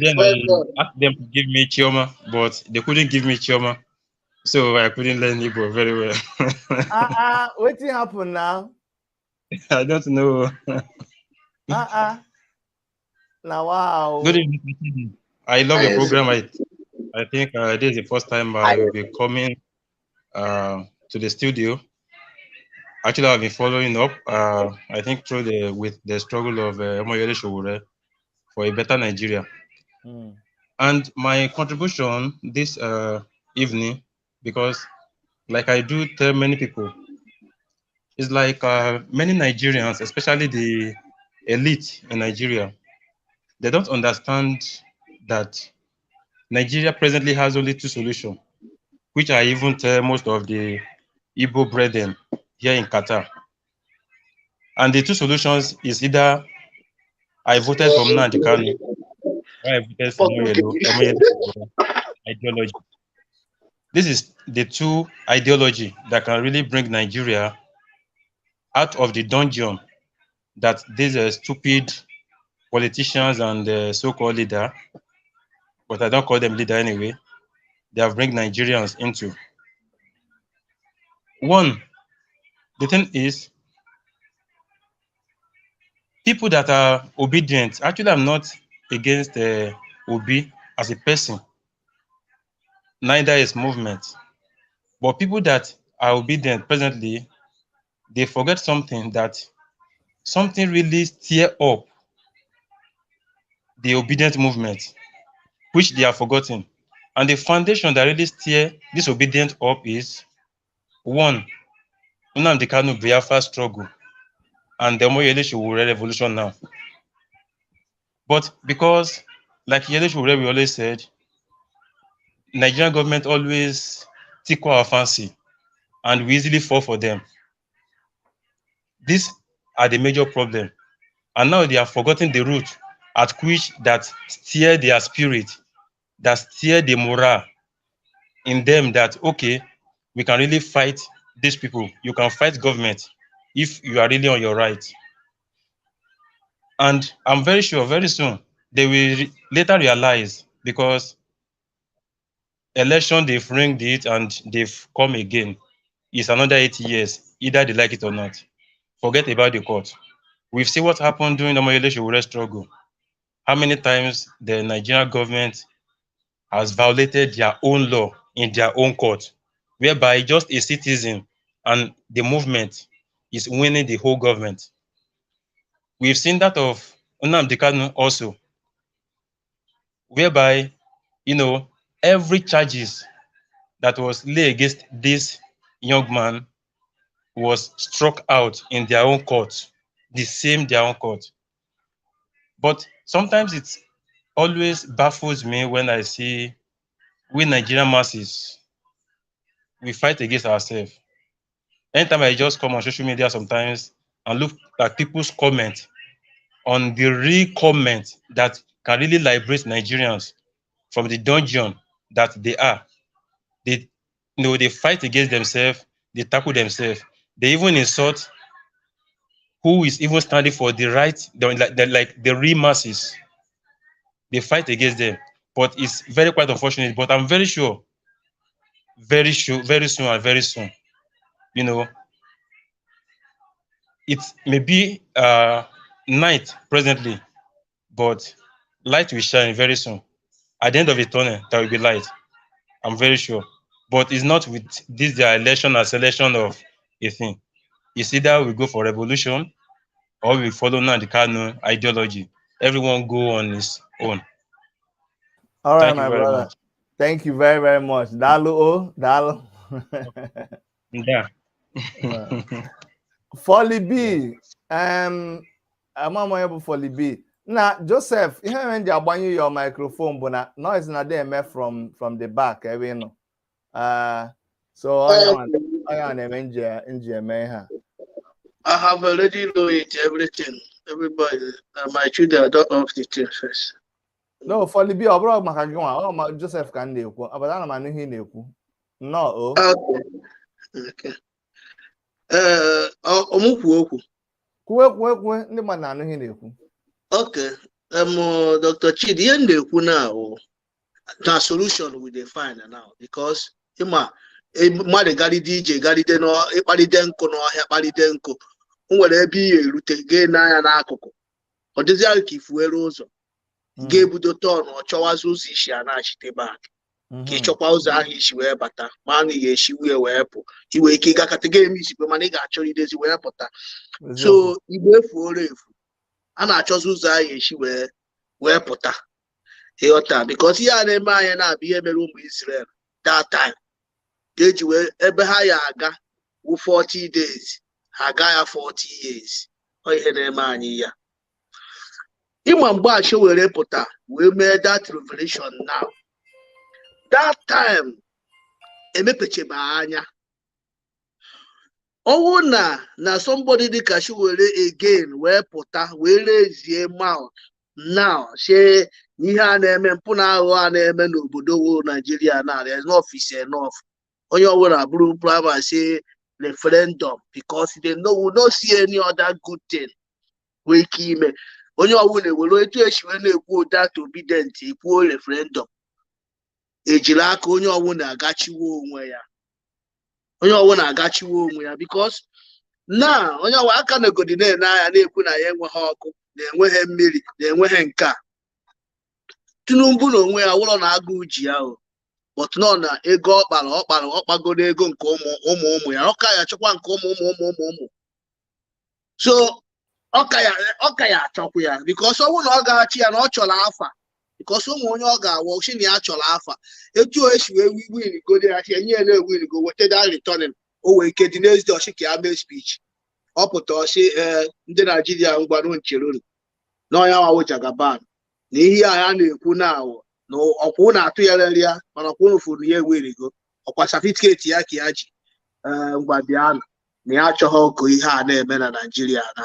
Speaker 11: then I asked them to give me Chioma, but they couldn't give me Chioma, so I couldn't learn Igbo very well.
Speaker 4: Ah ah, wetin happen now?
Speaker 11: I don't know.
Speaker 4: Ah ah. Now wow.
Speaker 11: Good evening, Mr. Chidi. I love your program. I think this is the first time I will be coming to the studio. Actually, I've been following up. I think through the with the struggle of Omoyele Sowore for a better Nigeria. And my contribution this evening, because like I do tell many people, it's like many Nigerians, especially the elite in Nigeria, they don't understand that Nigeria presently has only two solutions, which I even tell most of the Igbo brethren here in Qatar. And the two solutions is either I voted for Nnamdi Kanu, or I voted for Omoyele ideology. This is the two ideology that can really bring Nigeria out of the dungeon that these stupid politicians and so-called leader, but I don't call them leader anyway, they have bring Nigerians into. One, the thing is, people that are obedient, actually I'm not against Obi as a person, neither his movement. But people that are Obidient presently, they forget something, that something really stir up the Obidient movement, which they have forgotten. And the foundation that really steer this Obidient up is one, Nnamdi Kanu Biafra struggle and the Omoyele Sowore revolution now. But because, like Yele Sowore, we always said, Nigerian government always tickle our fancy and we easily fall for them. These are the major problem. And now they have forgotten the root at which that steer their spirit, that steer the morale in them that, okay, we can really fight these people. You can fight government if you are really on your right. And I'm very sure very soon they will later realize, because election, they've ringed it and they've come again. It's another 8 years, either they like it or not. Forget about the court. We've seen what happened during the Omoyele Sowore struggle. How many times the Nigerian government has violated their own law in their own court, whereby just a citizen and the movement is winning the whole government. We've seen that of Nnamdi Kanu also, whereby, you know, every charges that was laid against this young man was struck out in their own court, the same their own court. But sometimes it always baffles me when I see we Nigerian masses, we fight against ourselves. Anytime I just come on social media sometimes and look at people's comment on the real comment that can really liberate Nigerians from the dungeon that they are. They, you know, they fight against themselves, they tackle themselves, they even insult who is even standing for the right, like the real masses. They fight against them, but it's very quite unfortunate. But I'm very sure, very sure, very soon and very soon, you know, it may be night presently, but light will shine very soon. At the end of the tunnel, there will be light. I'm very sure. But it's not with this their election and selection of a thing. It's either we go for revolution or we follow Nnamdi Kanu ideology. Everyone go on his own.
Speaker 4: All right,
Speaker 11: Thank you
Speaker 4: my
Speaker 11: very
Speaker 4: brother.
Speaker 11: much.
Speaker 4: Thank you very, very much. Daalụ o, daalụ.
Speaker 11: Yeah.
Speaker 4: Folly B. Ama m onye bụ Folly B. Na Joseph, ihe mere m ji agbanyụ your microphone bụ na noise na-adị eme from the back ebe ị nọ. So onye nwa na-eme nji eme ihe a.
Speaker 2: I have already know it, everything. Everybody, my children, don't off the thing first.
Speaker 4: No, Folly B, ọ bụrụ maka gị nwa, ọ ma Joseph ka m na-ekwu. But ana m anụ ihe ị na-ekwu. Nnọọ o.
Speaker 2: Okay. Ọmụ kwuo okwu.
Speaker 4: Kwuwe, kwuwe, kwuwe, ndị mmadụ na-anụ ihe ị na-ekwu.
Speaker 2: Okay. Dr. Chidi, ihe m na-ekwu now, na solution we dey find now, because ịma mmadụ garide ije garide ịkparide nkụ n'ọhịa, kparide nkụ, o nwere ebe ị erute gee n'anya n'akụkụ, ọ dịzịa ka ifuere ụzọ ga-ebudo turn, ọ chọwazi ụzọ isi a na-achite back ka ị chọkwa ụzọ ahụ isi wee bata, ma na ị ga-esi wee wee pụ, i nwere ike ịgakọta ga-eme isikwe, mana ị ga-achọ idezi wee pụta. So igbe efuoro efu, a na-achọzi ụzọ ahụ esi wee wee pụta, ịghọta? Because ihe a na-eme anyị na-abụ ihe mere ụmụ Israel that time, ga-eji wee ebe ha ya aga wụ 40 days, ha aga ya 40 years. Ọ ihe na-eme anyị ya. Ịma mgbe achọ were pụta wee mee that revelation now, that time emepechebe anya ọwụ na somebody dịka Sowore again wee pụta wee rezie mouth now, say ihe a na-eme, mpụ na aghụghọ a na-eme n'obodo wo Nigeria na enough is enough. Onye ọbụla bụrụ private say referendum, because they know we no see any other good thing nwee ike ime. Onye ọbụla ewere etu esi wee na-ekwu that Obidient ekwuo referendum, ejiri aka onye ọbụla agachiwo onwe ya, onye ọbụla agachiwo onwe ya, because na onye ọbụla aka nagodi na-ene anya na-ekwu na ya enweghị ọkụ, na enweghị mmiri, na enweghị nke a. Tinubu na onwe ya wụrọ na agụụ ji ya o. But nọ na ego ọ kpara, ọ kpara, ọ kpagoro ego nke ụmụ ụmụ ụmụ ya, ọ ka ya achọkwa nke ụmụ ụmụ ụmụ ụmụ ụmụ. So ọ ka ya achọkwa ya, because ọ bụrụ na ọ ga-achị ya na ọ chọrọ afa, because ụmụ onye ọ ga-awụ si na ya chọrọ afa etu o esi wee win go ya enye ya na-ewin go weta that returning, o wee ike dị n'ezi ọchị ka ya mee speech. Ọ pụta ọsị, ee, ndị Naijiria, ngwanụ, ncherunu na ọnya nwawo Jagaban na ihe a ya na-ekwu na awụ na ọkwụ na-atụgharịrị ya, mana ọkwụ unu furu ya ewerigo ọkwa certificate ya ka ya ji. Ee, ngwa, bịanụ, na ya achọghị ka ihe a na-eme na Naijiria, na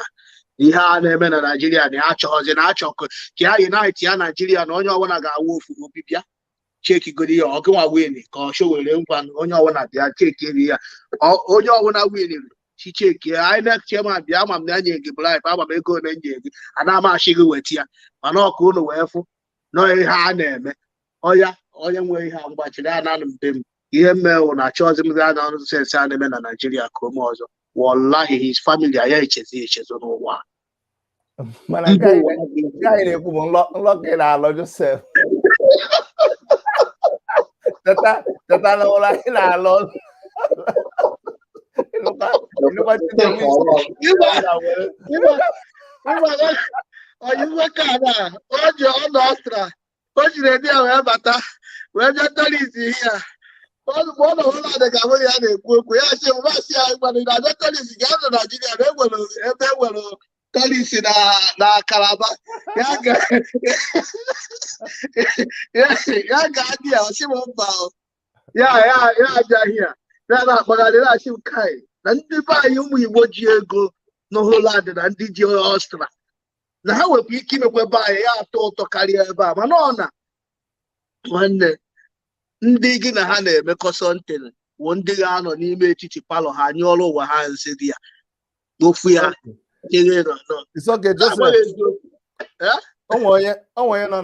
Speaker 2: ihe a na-eme na Naijiria, na ya achọghọzi na achọ ka ya unite ya Naijiria, na onye ọbụla ga-awụ ofu. Obi bịa chekigoro ya, ọgụnwa win ka ọ were ngwa, onye ọbụla bịa chekiri ya, onye ọbụla winiri chi chekie. INEC chairman, bịa, ama m na nye gị bribe, ama m ego ole nye gị, ana m achị gị weta ya, mana ọka unu wee fụ na ihe a na-eme ọya onye nwe ihe a mgbachiri a na mbe m ihe mmewụ na achọghịzi m na nonsense a na-eme na Naijiria ka ome ọzọ. Wallahi, his family aya echezi echezo n'ụwa.
Speaker 4: Mana nke anyị na-ekwu bụ nlọ nlọ ka ị na-alọ, Joseph. Teta, teta n'ụra ị na-alọ. Ịnụkwa
Speaker 2: Onye nwoke a na o ji ọnụ ọstra o jiri edi ya wee bata wee bịa tourist ihe ya. Mgbe ọ nọ Holland ka mụ ya na-ekwu okwu, ya sị m, masị ya gbara na abịa tourist ga nọ Naijiria na enwere ebe enwere tourist na Calabar, ya ga-adị ya. Ọsị m mba, ya ya ya abịaghị ya, ya na-akpagharị na-asị m kai na ndị be anyị, ụmụ Igbo ji ego na Holland na ndị ji Ọstra, na ha nwekwa ike imekwa ebe anyị ya atọ ụtọ karịa ebe a. Mana ọ na nwanne ndị gị na ha na-emekọ something wụ ndị ga-anọ n'ime etiti parlour ha nyụọrọ ụwa ha nsị dị ya n'ofu ya.
Speaker 4: It's okay, Joseph. Onwe onye nọ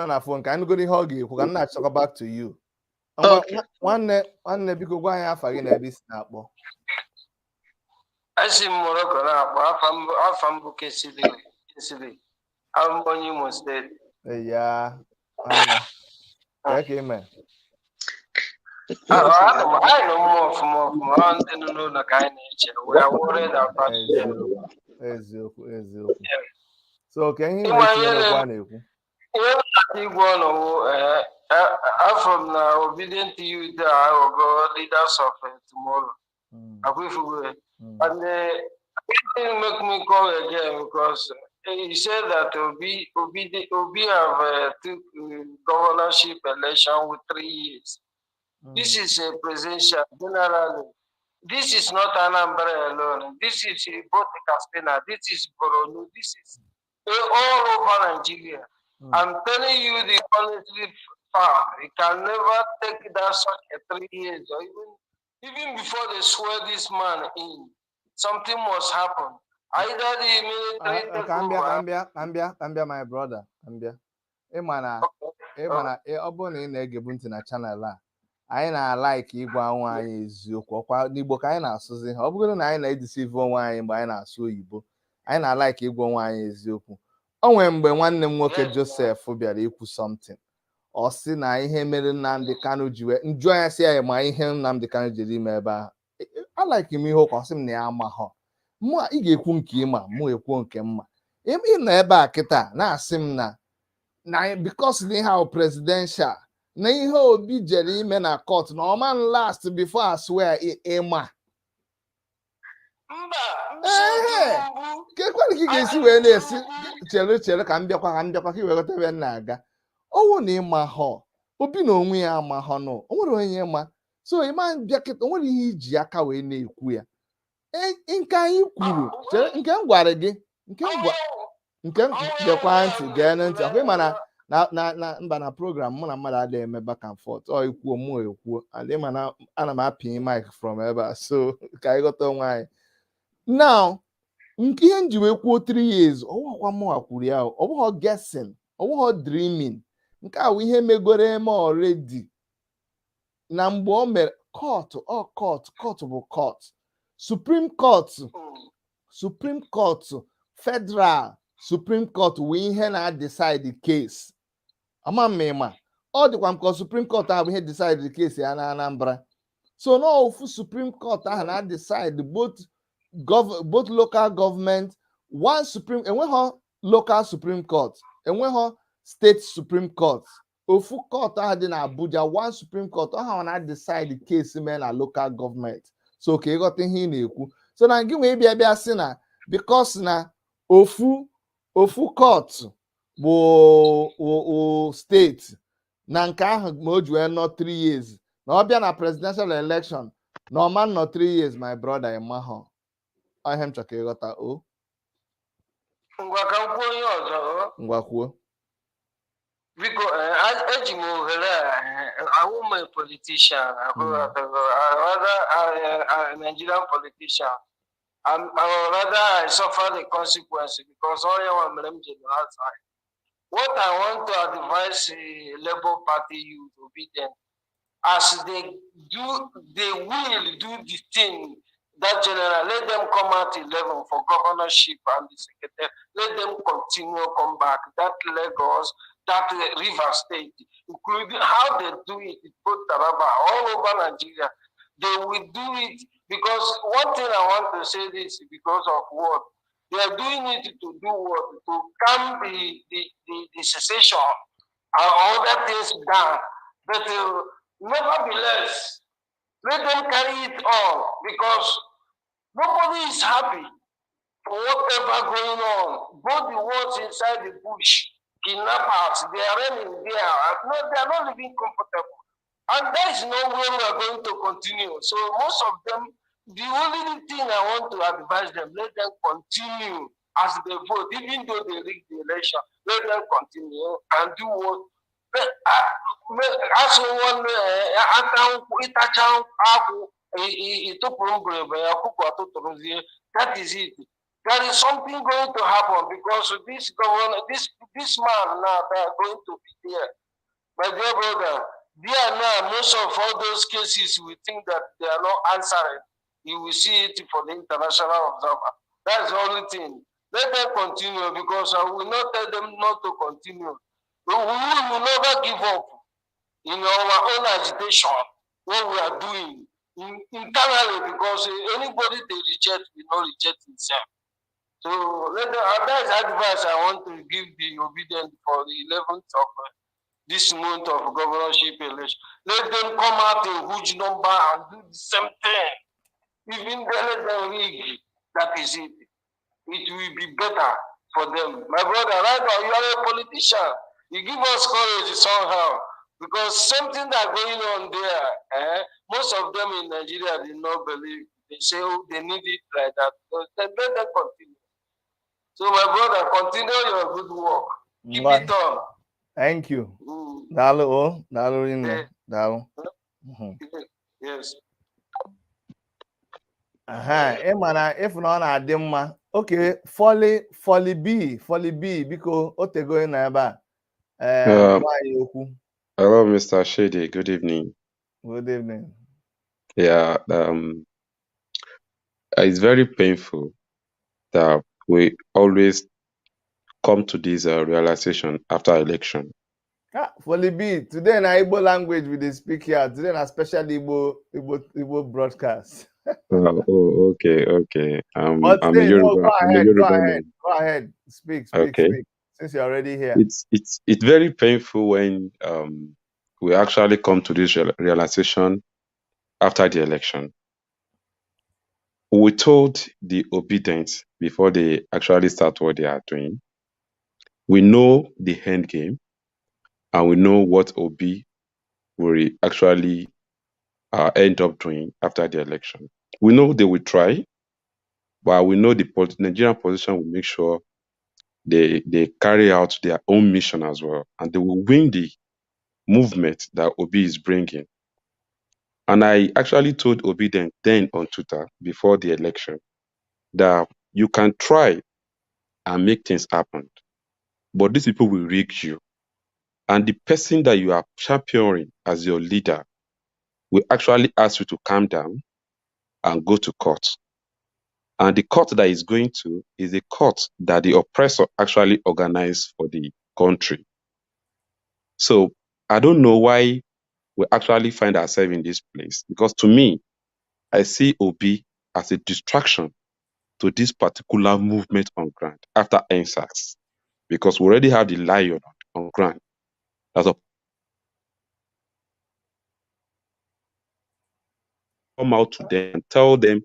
Speaker 4: na phone ka anyị nụgoro ihe ọ ga-ekwu, ka m na-achọkwa back to you. Nwanne, nwanne, biko gwa anyị afa gị na ebe isi na-akpọ.
Speaker 12: Esi m Morocco na-akpọ. Afa m bụ Kesili. Kesili, abụ m onye Imo Steeti.
Speaker 4: Ya, ka ime.
Speaker 12: Anyị nọ mma, ọfụma ọfụma. Ọ ndị nọ n'ụlọ ka anyị na-eche. We are worried about them.
Speaker 4: Eziokwu, eziokwu. So ka ihe ị na-etinye n'okwu a na-ekwu.
Speaker 12: Ihe na-ata igwe ọnọwụ afọ m na Obidient youth a aghọgo leaders of tomorrow. Akwifugo. And it didn't make me call again because he said that Obi have took governorship election with 3 years. This is a presidential generally. This is not Anambra alone. This is both Katsina. This is Borno. This is all over Nigeria. I'm telling you the honestly fact. It can never take that such a 3 years or even before they swear this man in. Something must happen. Either the military take
Speaker 4: Ka m bịa, ka
Speaker 12: over.
Speaker 4: m bịa, ka m bịa, ka m bịa, my brother, ka m bịa. Ịma na ọ bụrụ na ị na-egebu ntị na channel a, anyị na-alike ịgwa onwe anyị eziokwu. Ọkwa n'Igbo ka anyị na-asụzi ha. Ọ bụrụ na anyị na-edeceive onwe anyị mgbe anyị na-asụ oyibo, anyị na-alike ịgwa onwe anyị eziokwu. O nwere mgbe nwanne m nwoke Joseph bịara ikwu something, ọ sị na ihe mere Nnamdi Kanu ji wee njụ anya, sị ya ma ihe Nnamdi Kanu jiri ime ebe ahụ. Alike m ihe ụka, ọ sị m na ya amaghọ. Mụ ị ga-ekwu nke ịma, mụ ekwuo nke mma. Ị nọ ebe a kịta na-asị m na because na ihe ahụ presidential, na ihe Obi jere ime na court na ọma last before I swear ịma. Ee, kekwere ka ị ga-esi wee na-esi, chere, chere, ka m bịakwa, ka m bịakwa, ka ị wee ghọta ebe m na-aga. Ọwụ na ịma họ Obi na onwe ya amahọ nụ, o nwere onye ma. So ịma bịa kịta, o nwere ihe iji aka wee na-ekwu ya. Nke anyị kwuru, chere, nke m gwara gị, nke m gwa, nke m gekwa ntị, gee ntị. Ọkwa ịma na mba na program mụ na mmadụ adịghị eme back and forth. Ọ ikwuo, mụ ekwuo, and ịma na ana m apị mic from ebe a, so ka anyị ghọta onwe anyị. Now, nke ihe m ji wee kwuo 3 years, ọwụghọkwa mụnwa kwuru ya, ọ bụghọ guessing, ọ bụghọ dreaming. Nke a bụ ihe megoro eme already na mgbe o mere court. Ọ court, court bụ court, Supreme Court, Supreme Court, Federal Supreme Court wụ ihe na-decide case. Ama m ịma Ọ dịkwa m ka Supreme Court ahụ bụ ihe decide the case ya na Anambra. So na ofu Supreme Court ahụ na decide both local government, one supreme. Enweghị local Supreme Court, enweghị state Supreme Court. Ofu court ahụ dị na Abuja, one Supreme Court ọ na decide the case mee na local government. So ka ịghọta ihe ị na-ekwu, so na gị nwee bịa bịa sị na because na ofu court bụ steeti na nke ahụ ma o ji wee nọ 3 years, na ọ bịa na presidential election na ọma nọ 3 years, my brother, ịmahọ ihe m chọrọ ka ịghọta o.
Speaker 12: Ngwa, ka m kwuo onye ọzọ o.
Speaker 4: Ngwa, kwuo.
Speaker 12: Biko, eji m ohere a, awụ m a politician, rather a Nigerian politician. Rather I suffer the consequence because all ya mere m ji nọ outside. What I want to advise Labour Party youth, Obidient, as they do, they will do the thing that general, let them come out 11 for governorship and the secretary. Let them continue come back. That Lagos, that River State, including how they do it, both Taraba, all over Nigeria, they will do it because one thing I want to say this because of what they are doing it to do, what to calm the secession and other things down. But nevertheless, let them carry it on because nobody is happy for whatever going on. Both the ones inside the bush, kidnappers, they are running there. No, they are not living comfortable. And there is no way we are going to continue. So most of them, the only thing I want to advise them, let them continue as they vote, even though they rig the election, let them continue and do what. Asụ nwanne ata nkwụ ịtacha akwụ ịtụpụrụ mgbịrịgba ya ọkụkọ atụtụrụzie. That is it. There is something going to happen because this governor, this man now, they are going to be there. My dear brother, there now, most of all those cases we think that they are not answering, you will see it for the international observer. That's the only thing. Let them continue because I will not tell them not to continue. We will never give up in our own agitation, what we are doing internally, because anybody they reject will not reject himself. So let them, that's advice I want to give the Obidient for the 11th of this month of governorship election. Let them come out in huge number and do the same thing. Even they let them rig, that is it. It will be better for them. My brother, right now, you are a politician. You give us courage somehow because something that going on there, eh, most of them in Nigeria did not believe. They say, oh, they need it like that. So then let them continue. So my brother, continue your good work. Keep
Speaker 4: Ngwa.
Speaker 12: it on.
Speaker 4: Thank you. Daalụ o, daalụ rinne, daalụ.
Speaker 12: Yes.
Speaker 4: Aha, ị ma na ịfụ na ọ na-adị mma. Oke, Fọli, Fọli B, Fọli B, biko, o tego ị nọ ebe a. Ee, gwa anyị okwu.
Speaker 13: Hello, Mr. Shady. Good evening.
Speaker 4: Good evening.
Speaker 13: Yeah, it's very painful that we always come to this realization after election.
Speaker 4: Ah, Fọli B, today na Igbo language we dey speak here. Today na special Igbo broadcast.
Speaker 13: Oh, okay.
Speaker 4: But
Speaker 13: I'm a
Speaker 4: today, no,
Speaker 13: Yoruba.
Speaker 4: go
Speaker 13: I'm a
Speaker 4: ahead, go
Speaker 13: Yoruba
Speaker 4: ahead,
Speaker 13: man.
Speaker 4: go ahead. Speak, speak,
Speaker 13: Okay.
Speaker 4: speak. Since you're already here.
Speaker 13: It's very painful when we actually come to this realization after the election. We told the Obidient before they actually start what they are doing. We know the end game, and we know what Obi will actually end up doing after the election. We know they will try, but we know the Nigerian position will make sure they carry out their own mission as well, and they will win the movement that Obi is bringing. And I actually told Obi then on Twitter before the election that you can try and make things happen, but these people will rig you. And the person that you are championing as your leader will actually ask you to calm down and go to court. And the court that is going to is a court that the oppressor actually organized for the country. So I don't know why we actually find ourselves in this place, because to me, I see Obi as a distraction to this particular movement on ground after EndSARS, because we already have the lion on ground. That's a come out to them and tell them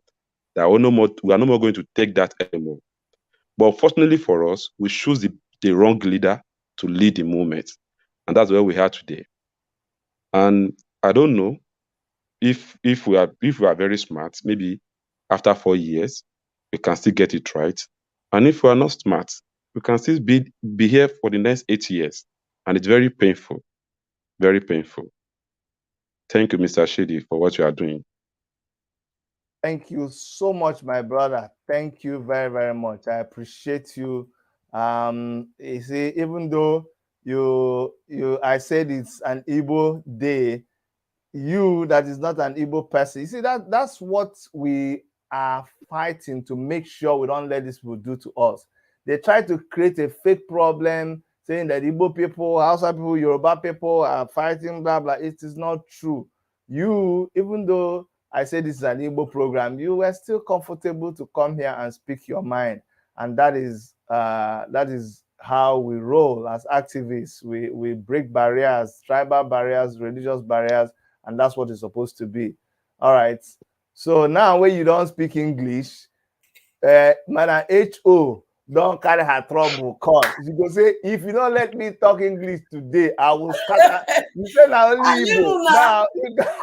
Speaker 13: that we are no more going to take that anymore. But fortunately for us, we choose the wrong leader to lead the movement. And that's where we are today. And I don't know if we are very smart, maybe after 4 years, we can still get it right. And if we are not smart, we can still be here for the next 8 years. And it's very painful, very painful. Thank you, Mr. Shady, for what you are doing.
Speaker 4: Thank you so much, my brother. Thank you very, very much. I appreciate you. You see, even though I said it's an Igbo day, you that is not an Igbo person. You see, that's what we are fighting to make sure we don't let this people do to us. They try to create a fake problem saying that Igbo people, Hausa people, Yoruba people are fighting, blah, blah. It is not true. You, even though I say this is an Igbo program, you were still comfortable to come here and speak your mind. And that is how we roll as activists. We break barriers, tribal barriers, religious barriers, and that's what it's supposed to be. All right. So now when you don't speak English, man, H.O. don't carry her trouble. Call. You go say, if you don't let me talk English today, I will scatter. You say now only Igbo. Now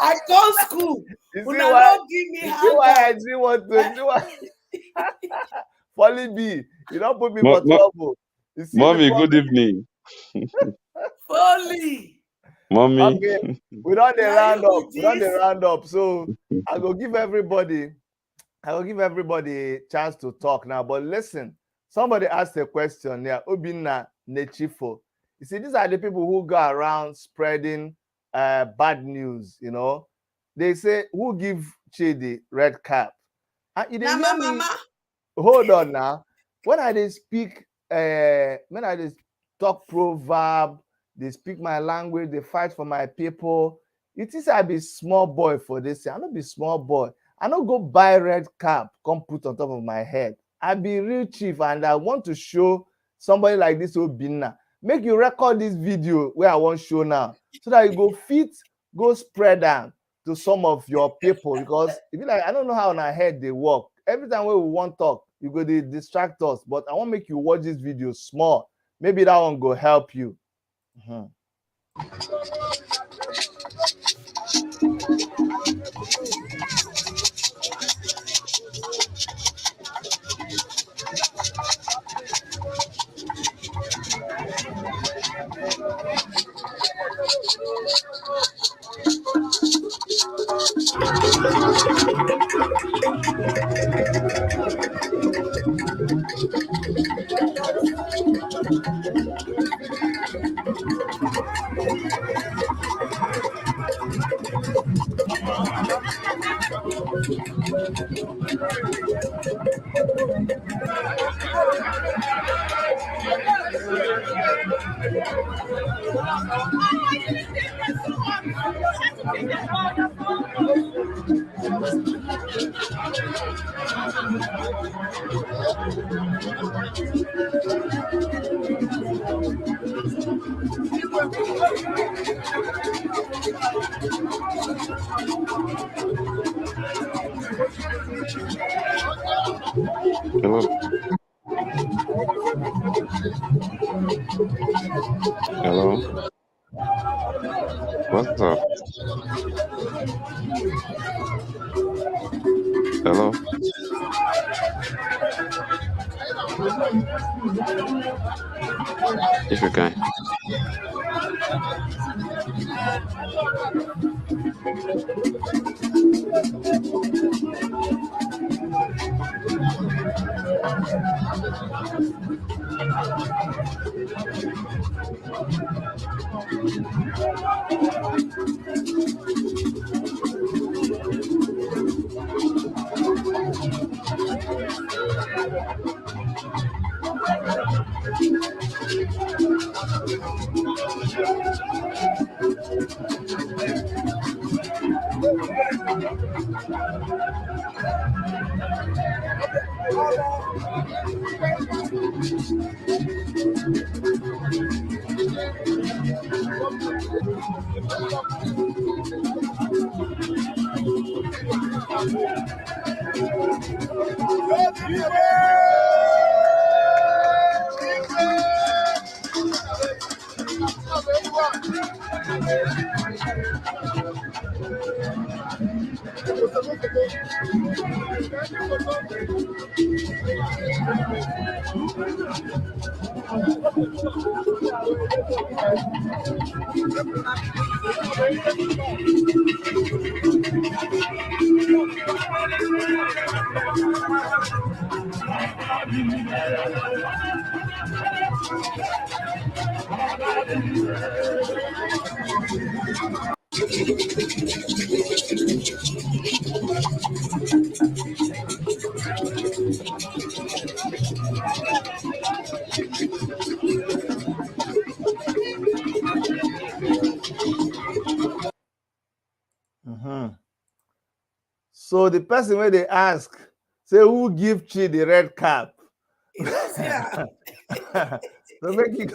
Speaker 8: I go school.
Speaker 4: You see why? Give me you see why I didn't want to do. Folly B, you don't put me for trouble. You see,
Speaker 13: Mommy, good evening.
Speaker 8: Folly.
Speaker 13: Mommy.
Speaker 4: Okay, we don't round up. We don't round up. So I will give everybody a chance to talk now. But listen, somebody asked a question here. Obinna Nechifo. You see, these are the people who go around spreading bad news. You know, they say, who give Chidi red cap? And you didn't hear me.
Speaker 8: Mama.
Speaker 4: Hold on now. When I dey speak, when I dey talk proverb, they speak my language, they fight for my people. It is I be small boy for this. I don't be small boy. I don't go buy red cap, come put on top of my head. I be real chief, and I want to show somebody like this Obinna. Make you record this video where I want show now, so that you go fit, go spread them to some of your people. Because if you like, I don't know how on our head they work. Every time we want talk, you go they distract us. But I want make you watch this video small. Maybe that one go help you. Mm-hmm.
Speaker 13: Hello. Hello. What's up? Hello. If you can.
Speaker 4: So the person where they ask, say, who give Chi the red cap?
Speaker 8: Yeah.
Speaker 4: So make you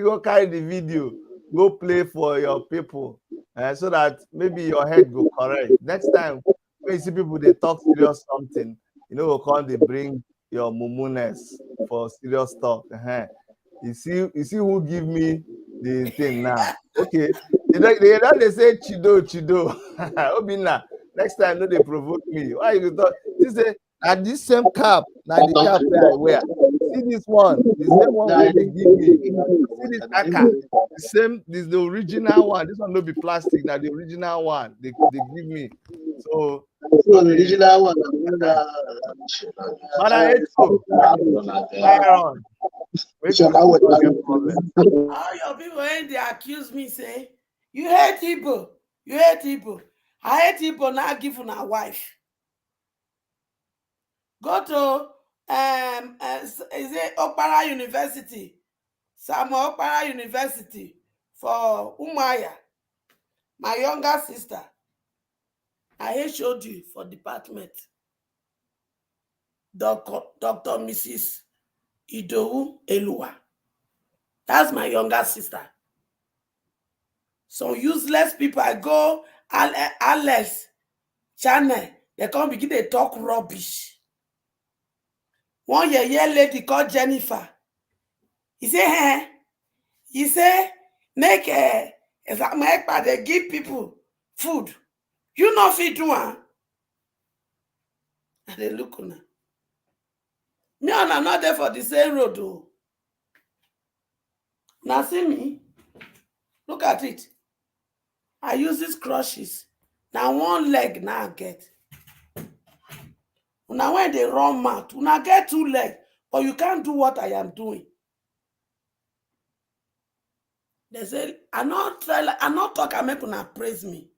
Speaker 4: go carry the video, go play for your people, so that maybe your head go correct. Next time when you see people they talk serious something, you know, come they bring your mumuness for serious talk. You see who give me the thing now. Okay. They say Chido, Chido. Obinna. Next time, no, they provoke me. Why you talk? This say at this same cap, now the cap where I wear. See this one, the same one where they give me. See this aka, the same. This is the original one. This one no be plastic. Now the original one they give me. So
Speaker 2: the original one.
Speaker 4: But I hate so. Fire on.
Speaker 8: All your people when they accuse me say you hate people, you hate people. I hate people now give una wife. Go to is it Okpara University? Samuel Okpara University for Umuahia. My younger sister. I HOD for department. Dr. Mrs. Idowu Eluwa. That's my younger sister. Some useless people I go Alex channel, they come begin to talk rubbish. One year lady called Jennifer. He say, hey, he say, make a they give people food. You know if you do one. And they look on. Me and I'm not there for the same road though. Now see me. Look at it. I use these crutches. Now one leg now I get. Now when they run mouth, when I get two legs, but you can't do what I am doing. They say, I'm not talk, I make una praise me.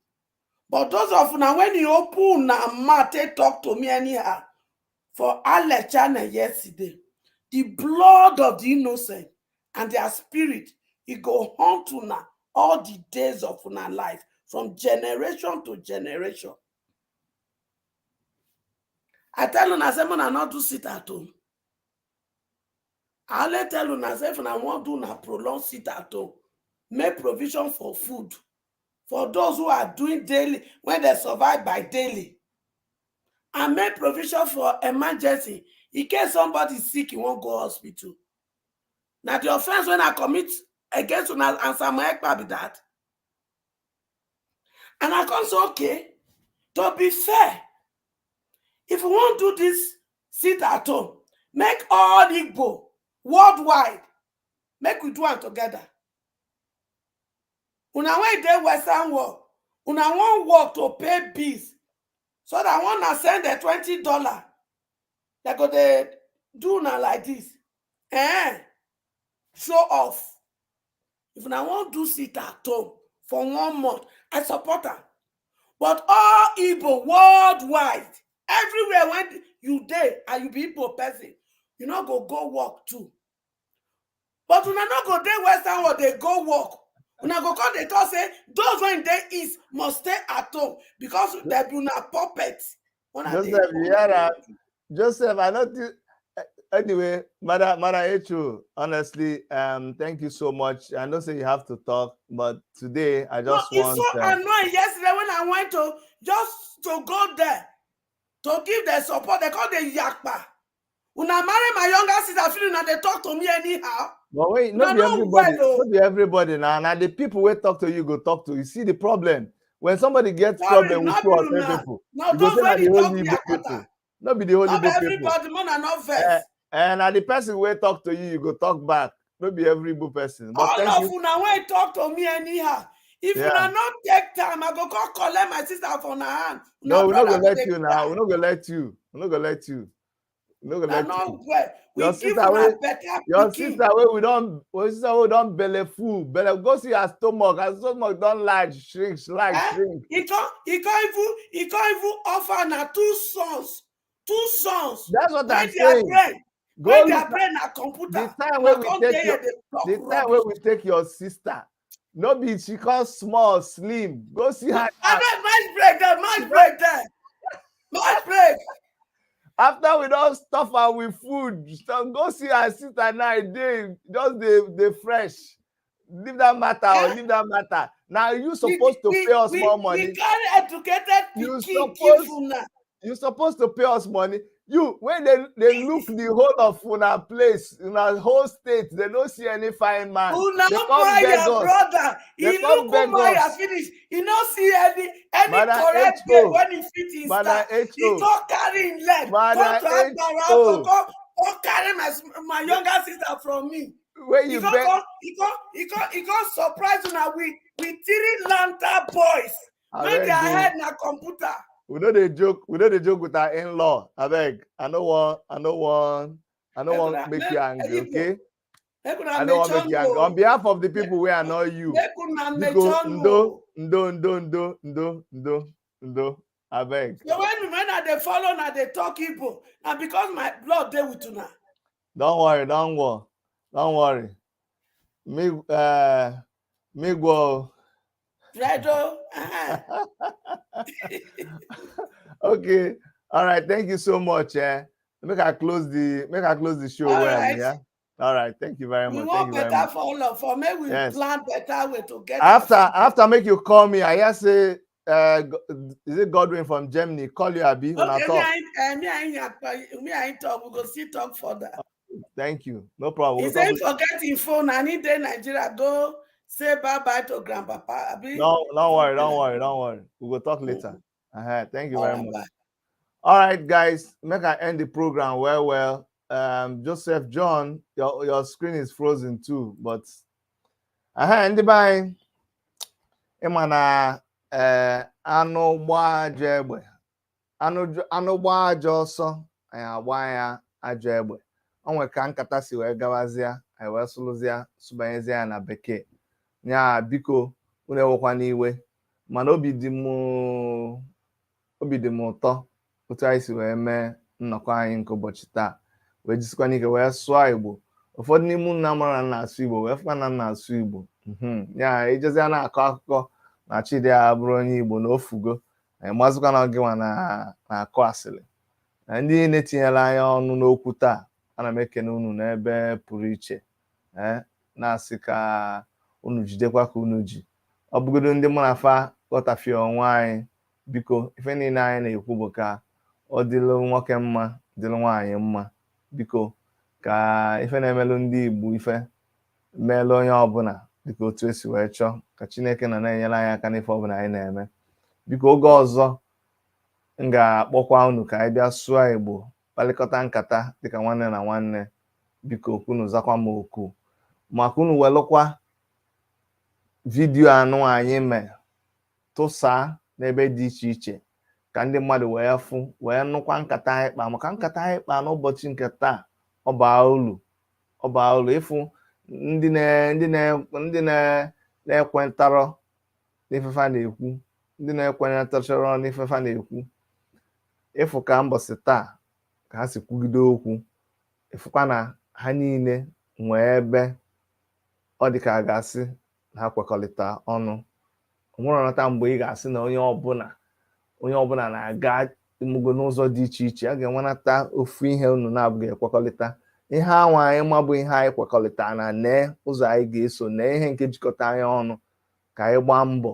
Speaker 8: But those of now when you open una mouth, they talk to me anyhow. For Alex channel yesterday, the blood of the innocent and their spirit, it go haunt una all the days of una life, from generation to generation. I tell una say una not do sit at home. I only tell una say if una want do una prolong sit at home, make provision for food for those who are doing daily when they survive by daily, and make provision for emergency in case somebody is sick, he won't go hospital. Now the offense when I commit against una and Samuel Ekpa be that. And I come say, okay, to be fair, if you want to do this, sit at home, make all Igbo worldwide, make we do it together. Una when dey Western world, una want work to pay bills, so that one na send the $20, they go they do now like this, show off. If I want to sit at home for 1 month, I support her. But all Igbo worldwide, everywhere when you dey and you be Igbo person, you not go work too. But una not go dey Western world, they go work. Una go come they talk say those when they east must stay at home because they be una puppets.
Speaker 4: Joseph, you hear that? Joseph, I not Anyway, Mother Echu, honestly, thank you so much. I know say you have to talk, but today I
Speaker 8: No,
Speaker 4: just
Speaker 8: it's
Speaker 4: want
Speaker 8: so annoying. Yesterday when I went to just to go there to give the support, they call the yakpa. Una marry my younger sister, feeling and they talk to me anyhow.
Speaker 4: But wait,
Speaker 8: Una
Speaker 4: not be
Speaker 8: no
Speaker 4: everybody,
Speaker 8: well, oh.
Speaker 4: not be everybody now. Now the people wey talk to you go talk to you. See the problem. When somebody gets
Speaker 8: Sorry,
Speaker 4: problem with
Speaker 8: not
Speaker 4: two or
Speaker 8: be
Speaker 4: three
Speaker 8: una.
Speaker 4: people,
Speaker 8: Now
Speaker 4: you go
Speaker 8: those
Speaker 4: say na
Speaker 8: when
Speaker 4: the
Speaker 8: they
Speaker 4: whole
Speaker 8: talk
Speaker 4: Igbo
Speaker 8: yakata.
Speaker 4: people. Not be the whole
Speaker 8: Not
Speaker 4: Igbo
Speaker 8: be
Speaker 4: people.
Speaker 8: everybody, man, and not
Speaker 4: Eh,
Speaker 8: vex.
Speaker 4: and na the person wey talk to you, you go talk back. No be every Igbo person. But
Speaker 8: All
Speaker 4: thank
Speaker 8: of
Speaker 4: you.
Speaker 8: una when talk to me anyhow. If
Speaker 4: Yeah.
Speaker 8: una not take time, I go come collect my sister for una hand. Una
Speaker 4: No, we no go
Speaker 8: brother go
Speaker 4: let
Speaker 8: dey
Speaker 4: you now. We no go let you. We no go let you. We no go
Speaker 8: Na
Speaker 4: let
Speaker 8: not
Speaker 4: you.
Speaker 8: well. We
Speaker 4: Your
Speaker 8: give
Speaker 4: sister
Speaker 8: una
Speaker 4: wey
Speaker 8: better
Speaker 4: your
Speaker 8: pikin.
Speaker 4: sister wey we don your sister wey don belle full belle go see her stomach. Her stomach don large, shrink, large,
Speaker 8: Eh?
Speaker 4: shrink.
Speaker 8: He can't even offer na two sons. Two sons.
Speaker 4: That's what
Speaker 8: When
Speaker 4: I'm
Speaker 8: their
Speaker 4: saying.
Speaker 8: brain,
Speaker 4: Go
Speaker 8: when their
Speaker 4: look at
Speaker 8: brain na
Speaker 4: the
Speaker 8: computer.
Speaker 4: time
Speaker 8: Na
Speaker 4: wey we
Speaker 8: come
Speaker 4: take
Speaker 8: dey
Speaker 4: your
Speaker 8: here dey talk
Speaker 4: the time
Speaker 8: rubbish.
Speaker 4: wey we take your sister. No be she come small, slim. Go see her
Speaker 8: I
Speaker 4: now.
Speaker 8: beg match break there,
Speaker 4: She
Speaker 8: match
Speaker 4: don
Speaker 8: break there. Match break.
Speaker 4: after we don stuff her with food, so go see her sister now. E dey just dey fresh. Leave that matter or
Speaker 8: Eh?
Speaker 4: leave that matter. Now you
Speaker 8: We
Speaker 4: supposed to
Speaker 8: we
Speaker 4: pay us
Speaker 8: we
Speaker 4: more
Speaker 8: we
Speaker 4: money.
Speaker 8: carry educated
Speaker 4: You
Speaker 8: pikin give
Speaker 4: suppose
Speaker 8: una.
Speaker 4: you supposed to pay us money. You when they look the whole of una place, una whole state, they don't see any fine man.
Speaker 8: Una
Speaker 4: They come beg
Speaker 8: Umuahia
Speaker 4: us.
Speaker 8: brother,
Speaker 4: They
Speaker 8: he
Speaker 4: come
Speaker 8: look
Speaker 4: beg
Speaker 8: Umuahia
Speaker 4: us.
Speaker 8: finish. He no see any
Speaker 4: Mother
Speaker 8: correct babe
Speaker 4: H.O.
Speaker 8: when he fit his
Speaker 4: Mother
Speaker 8: style. He
Speaker 4: H.O.
Speaker 8: come carry him leg, come
Speaker 4: Mother
Speaker 8: to Agbara
Speaker 4: H.O.
Speaker 8: to come carry my younger sister from me.
Speaker 4: Where
Speaker 8: He
Speaker 4: you
Speaker 8: come
Speaker 4: beg
Speaker 8: come he come surprise una with three lantern boys. When
Speaker 4: abeg
Speaker 8: their
Speaker 4: o.
Speaker 8: head na computer.
Speaker 4: We no dey joke, we no dey joke with our in-law. Abeg, I no
Speaker 8: Make
Speaker 4: want
Speaker 8: una
Speaker 4: make
Speaker 8: make
Speaker 4: you angry,
Speaker 8: Igbo,
Speaker 4: okay?
Speaker 8: make una
Speaker 4: I no want make
Speaker 8: mechon
Speaker 4: you angry.
Speaker 8: o.
Speaker 4: On behalf of the people wey annoy you,
Speaker 8: Make una
Speaker 4: biko
Speaker 8: mechon
Speaker 4: ndo,
Speaker 8: o.
Speaker 4: ndo, ndo, ndo, ndo, ndo, ndo, abeg.
Speaker 8: So when I dey follow na dey talk Igbo, na because my blood dey with una.
Speaker 4: Don't worry, don't worry, don't worry. Me go.
Speaker 8: Fredo,
Speaker 4: Okay. All right. Thank you so much. Eh. Make I close the show
Speaker 8: All
Speaker 4: well.
Speaker 8: right.
Speaker 4: Yeah. All right. Thank you very
Speaker 8: We
Speaker 4: much.
Speaker 8: want
Speaker 4: Thank you very
Speaker 8: better
Speaker 4: much.
Speaker 8: for all of us. Make we
Speaker 4: Yes.
Speaker 8: plan better way to get our
Speaker 4: After
Speaker 8: freedom.
Speaker 4: after make you call me, I hear say is it Godwin from Germany? Call you Abi when I
Speaker 8: Okay,
Speaker 4: talk.
Speaker 8: me I ain't talk. We go see talk further.
Speaker 4: Thank you. No problem.
Speaker 8: He
Speaker 4: We'll talk
Speaker 8: say forget his phone and he dey Nigeria go say bye bye to grandpapa. Abi
Speaker 4: No, don't worry,
Speaker 8: something
Speaker 4: don't
Speaker 8: like
Speaker 4: worry, don't worry. We will talk
Speaker 8: that.
Speaker 4: later. Thank you
Speaker 8: All
Speaker 4: very
Speaker 8: right,
Speaker 4: much.
Speaker 8: bye.
Speaker 4: All right, guys, make I end the program well. Joseph John, your screen is frozen too, but ndị be anyị ịma na anụ gbaa ajọ egbe anụ gbaa ajọ ọsọ anyị agba ya ajọ egbe o nwere ka nkata si wee gawazie anyị wee sụlụzie sụbanyezie ya na bekee nya biko unu ewekwa n'iwe mana obi dị m ụtọ otu anyị si wee mee nnọkọ anyị nke ụbọchị taa wee jisikwa n'ike wee sụọ Igbo ụfọdụ n'ime unu amara na na-asụ Igbo wee fụkwa na m na-asụ Igbo ya ijezi na-akọ akụkọ na Chidi a bụrụ onye Igbo na ofugo anyị mazịkwa na gịnwa na-akụ asịrị na ndị niile tinyere anya ọnụ n'okwu taa ana m ekene unu n'ebe pụrụ iche na-asị ka unu jidekwa ka unu ji ọ bụgodo ndị mụ na fa ghọtafie onwe anyị biko ife niile anyị na-ekwu bụ ka ọ dịlụ nwoke mma dịlụ nwaanyị mma biko ka ife na-emelụ ndị Igbo ife meelụ onye ọbụla dịka otu esi wee chọọ ka Chineke na na-enyere anyị aka n'ife ọbụla anyị na-eme biko oge ọzọ m ga-akpọkwa unu ka anyị bịa sụọ Igbo kparịkọta nkata dịka nwanne na nwanne biko unu zakwa m oku maka unu welụkwa vidiyo anụ anyị mee tụsaa n'ebe dị iche iche ka ndị mmadụ wee fụ wee nụkwa nkata anyị kpa maka nkata anyị kpa n'ụbọchị nke taa ọ baa ulu ọ baa ulu ịfụ ndị na-ekwentarọ n'ifefa na-ekwu ndị na-ekwenyetachọrọ n'ifefa na-ekwu ịfụ ka mbọsị taa ka ha si kwugide okwu ịfụkwa na ha niile nwee ebe ọ dị ka a ga-asị na ha kwekọrịta ọnụ onwere nata mgbe ị ga-asị na onye ọbụla na-aga Ịmụgo n'ụzọ dị iche iche a ga-enwenata ofu ihe unu na-abụghị ekwekọrịta ihe anwa anyị ma bụ ihe anyị kwekọrịta na nee ụzọ anyị ga-eso nee ihe nke jikọta anyị ọnụ ka anyị gbaa mbọ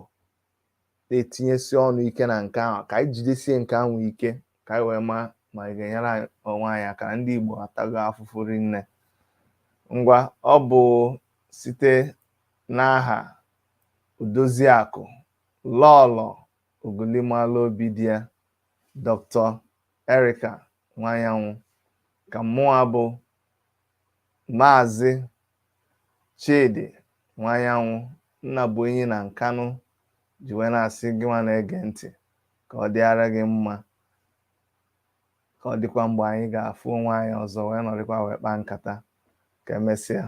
Speaker 4: na-etinyesi ọnụ ike na nke ahụ, ka anyị jidesie nke ahụ ike, ka anyị wee maa ma anyị ga-enyere onwe anyị aka na ndị Igbo atago afụfụ rinne. Ngwa, ọ bụ site n'aha Odoziakụ Lọlọ Ogulimala obi di ya, Dr. Erica Nwanyanwụ, ka mụnwa bụ Maazị Chidi Nwanyanwụ, Nnabuenyi na Nkanụ, ji wee na-asị gị nwa na-ege ntị ka ọ dịara gị mma, ka ọ dịkwa mgbe anyị ga-afụ onwe anyị ọzọ wee nọrịkwa wee kpaa nkata. Ka emesịa.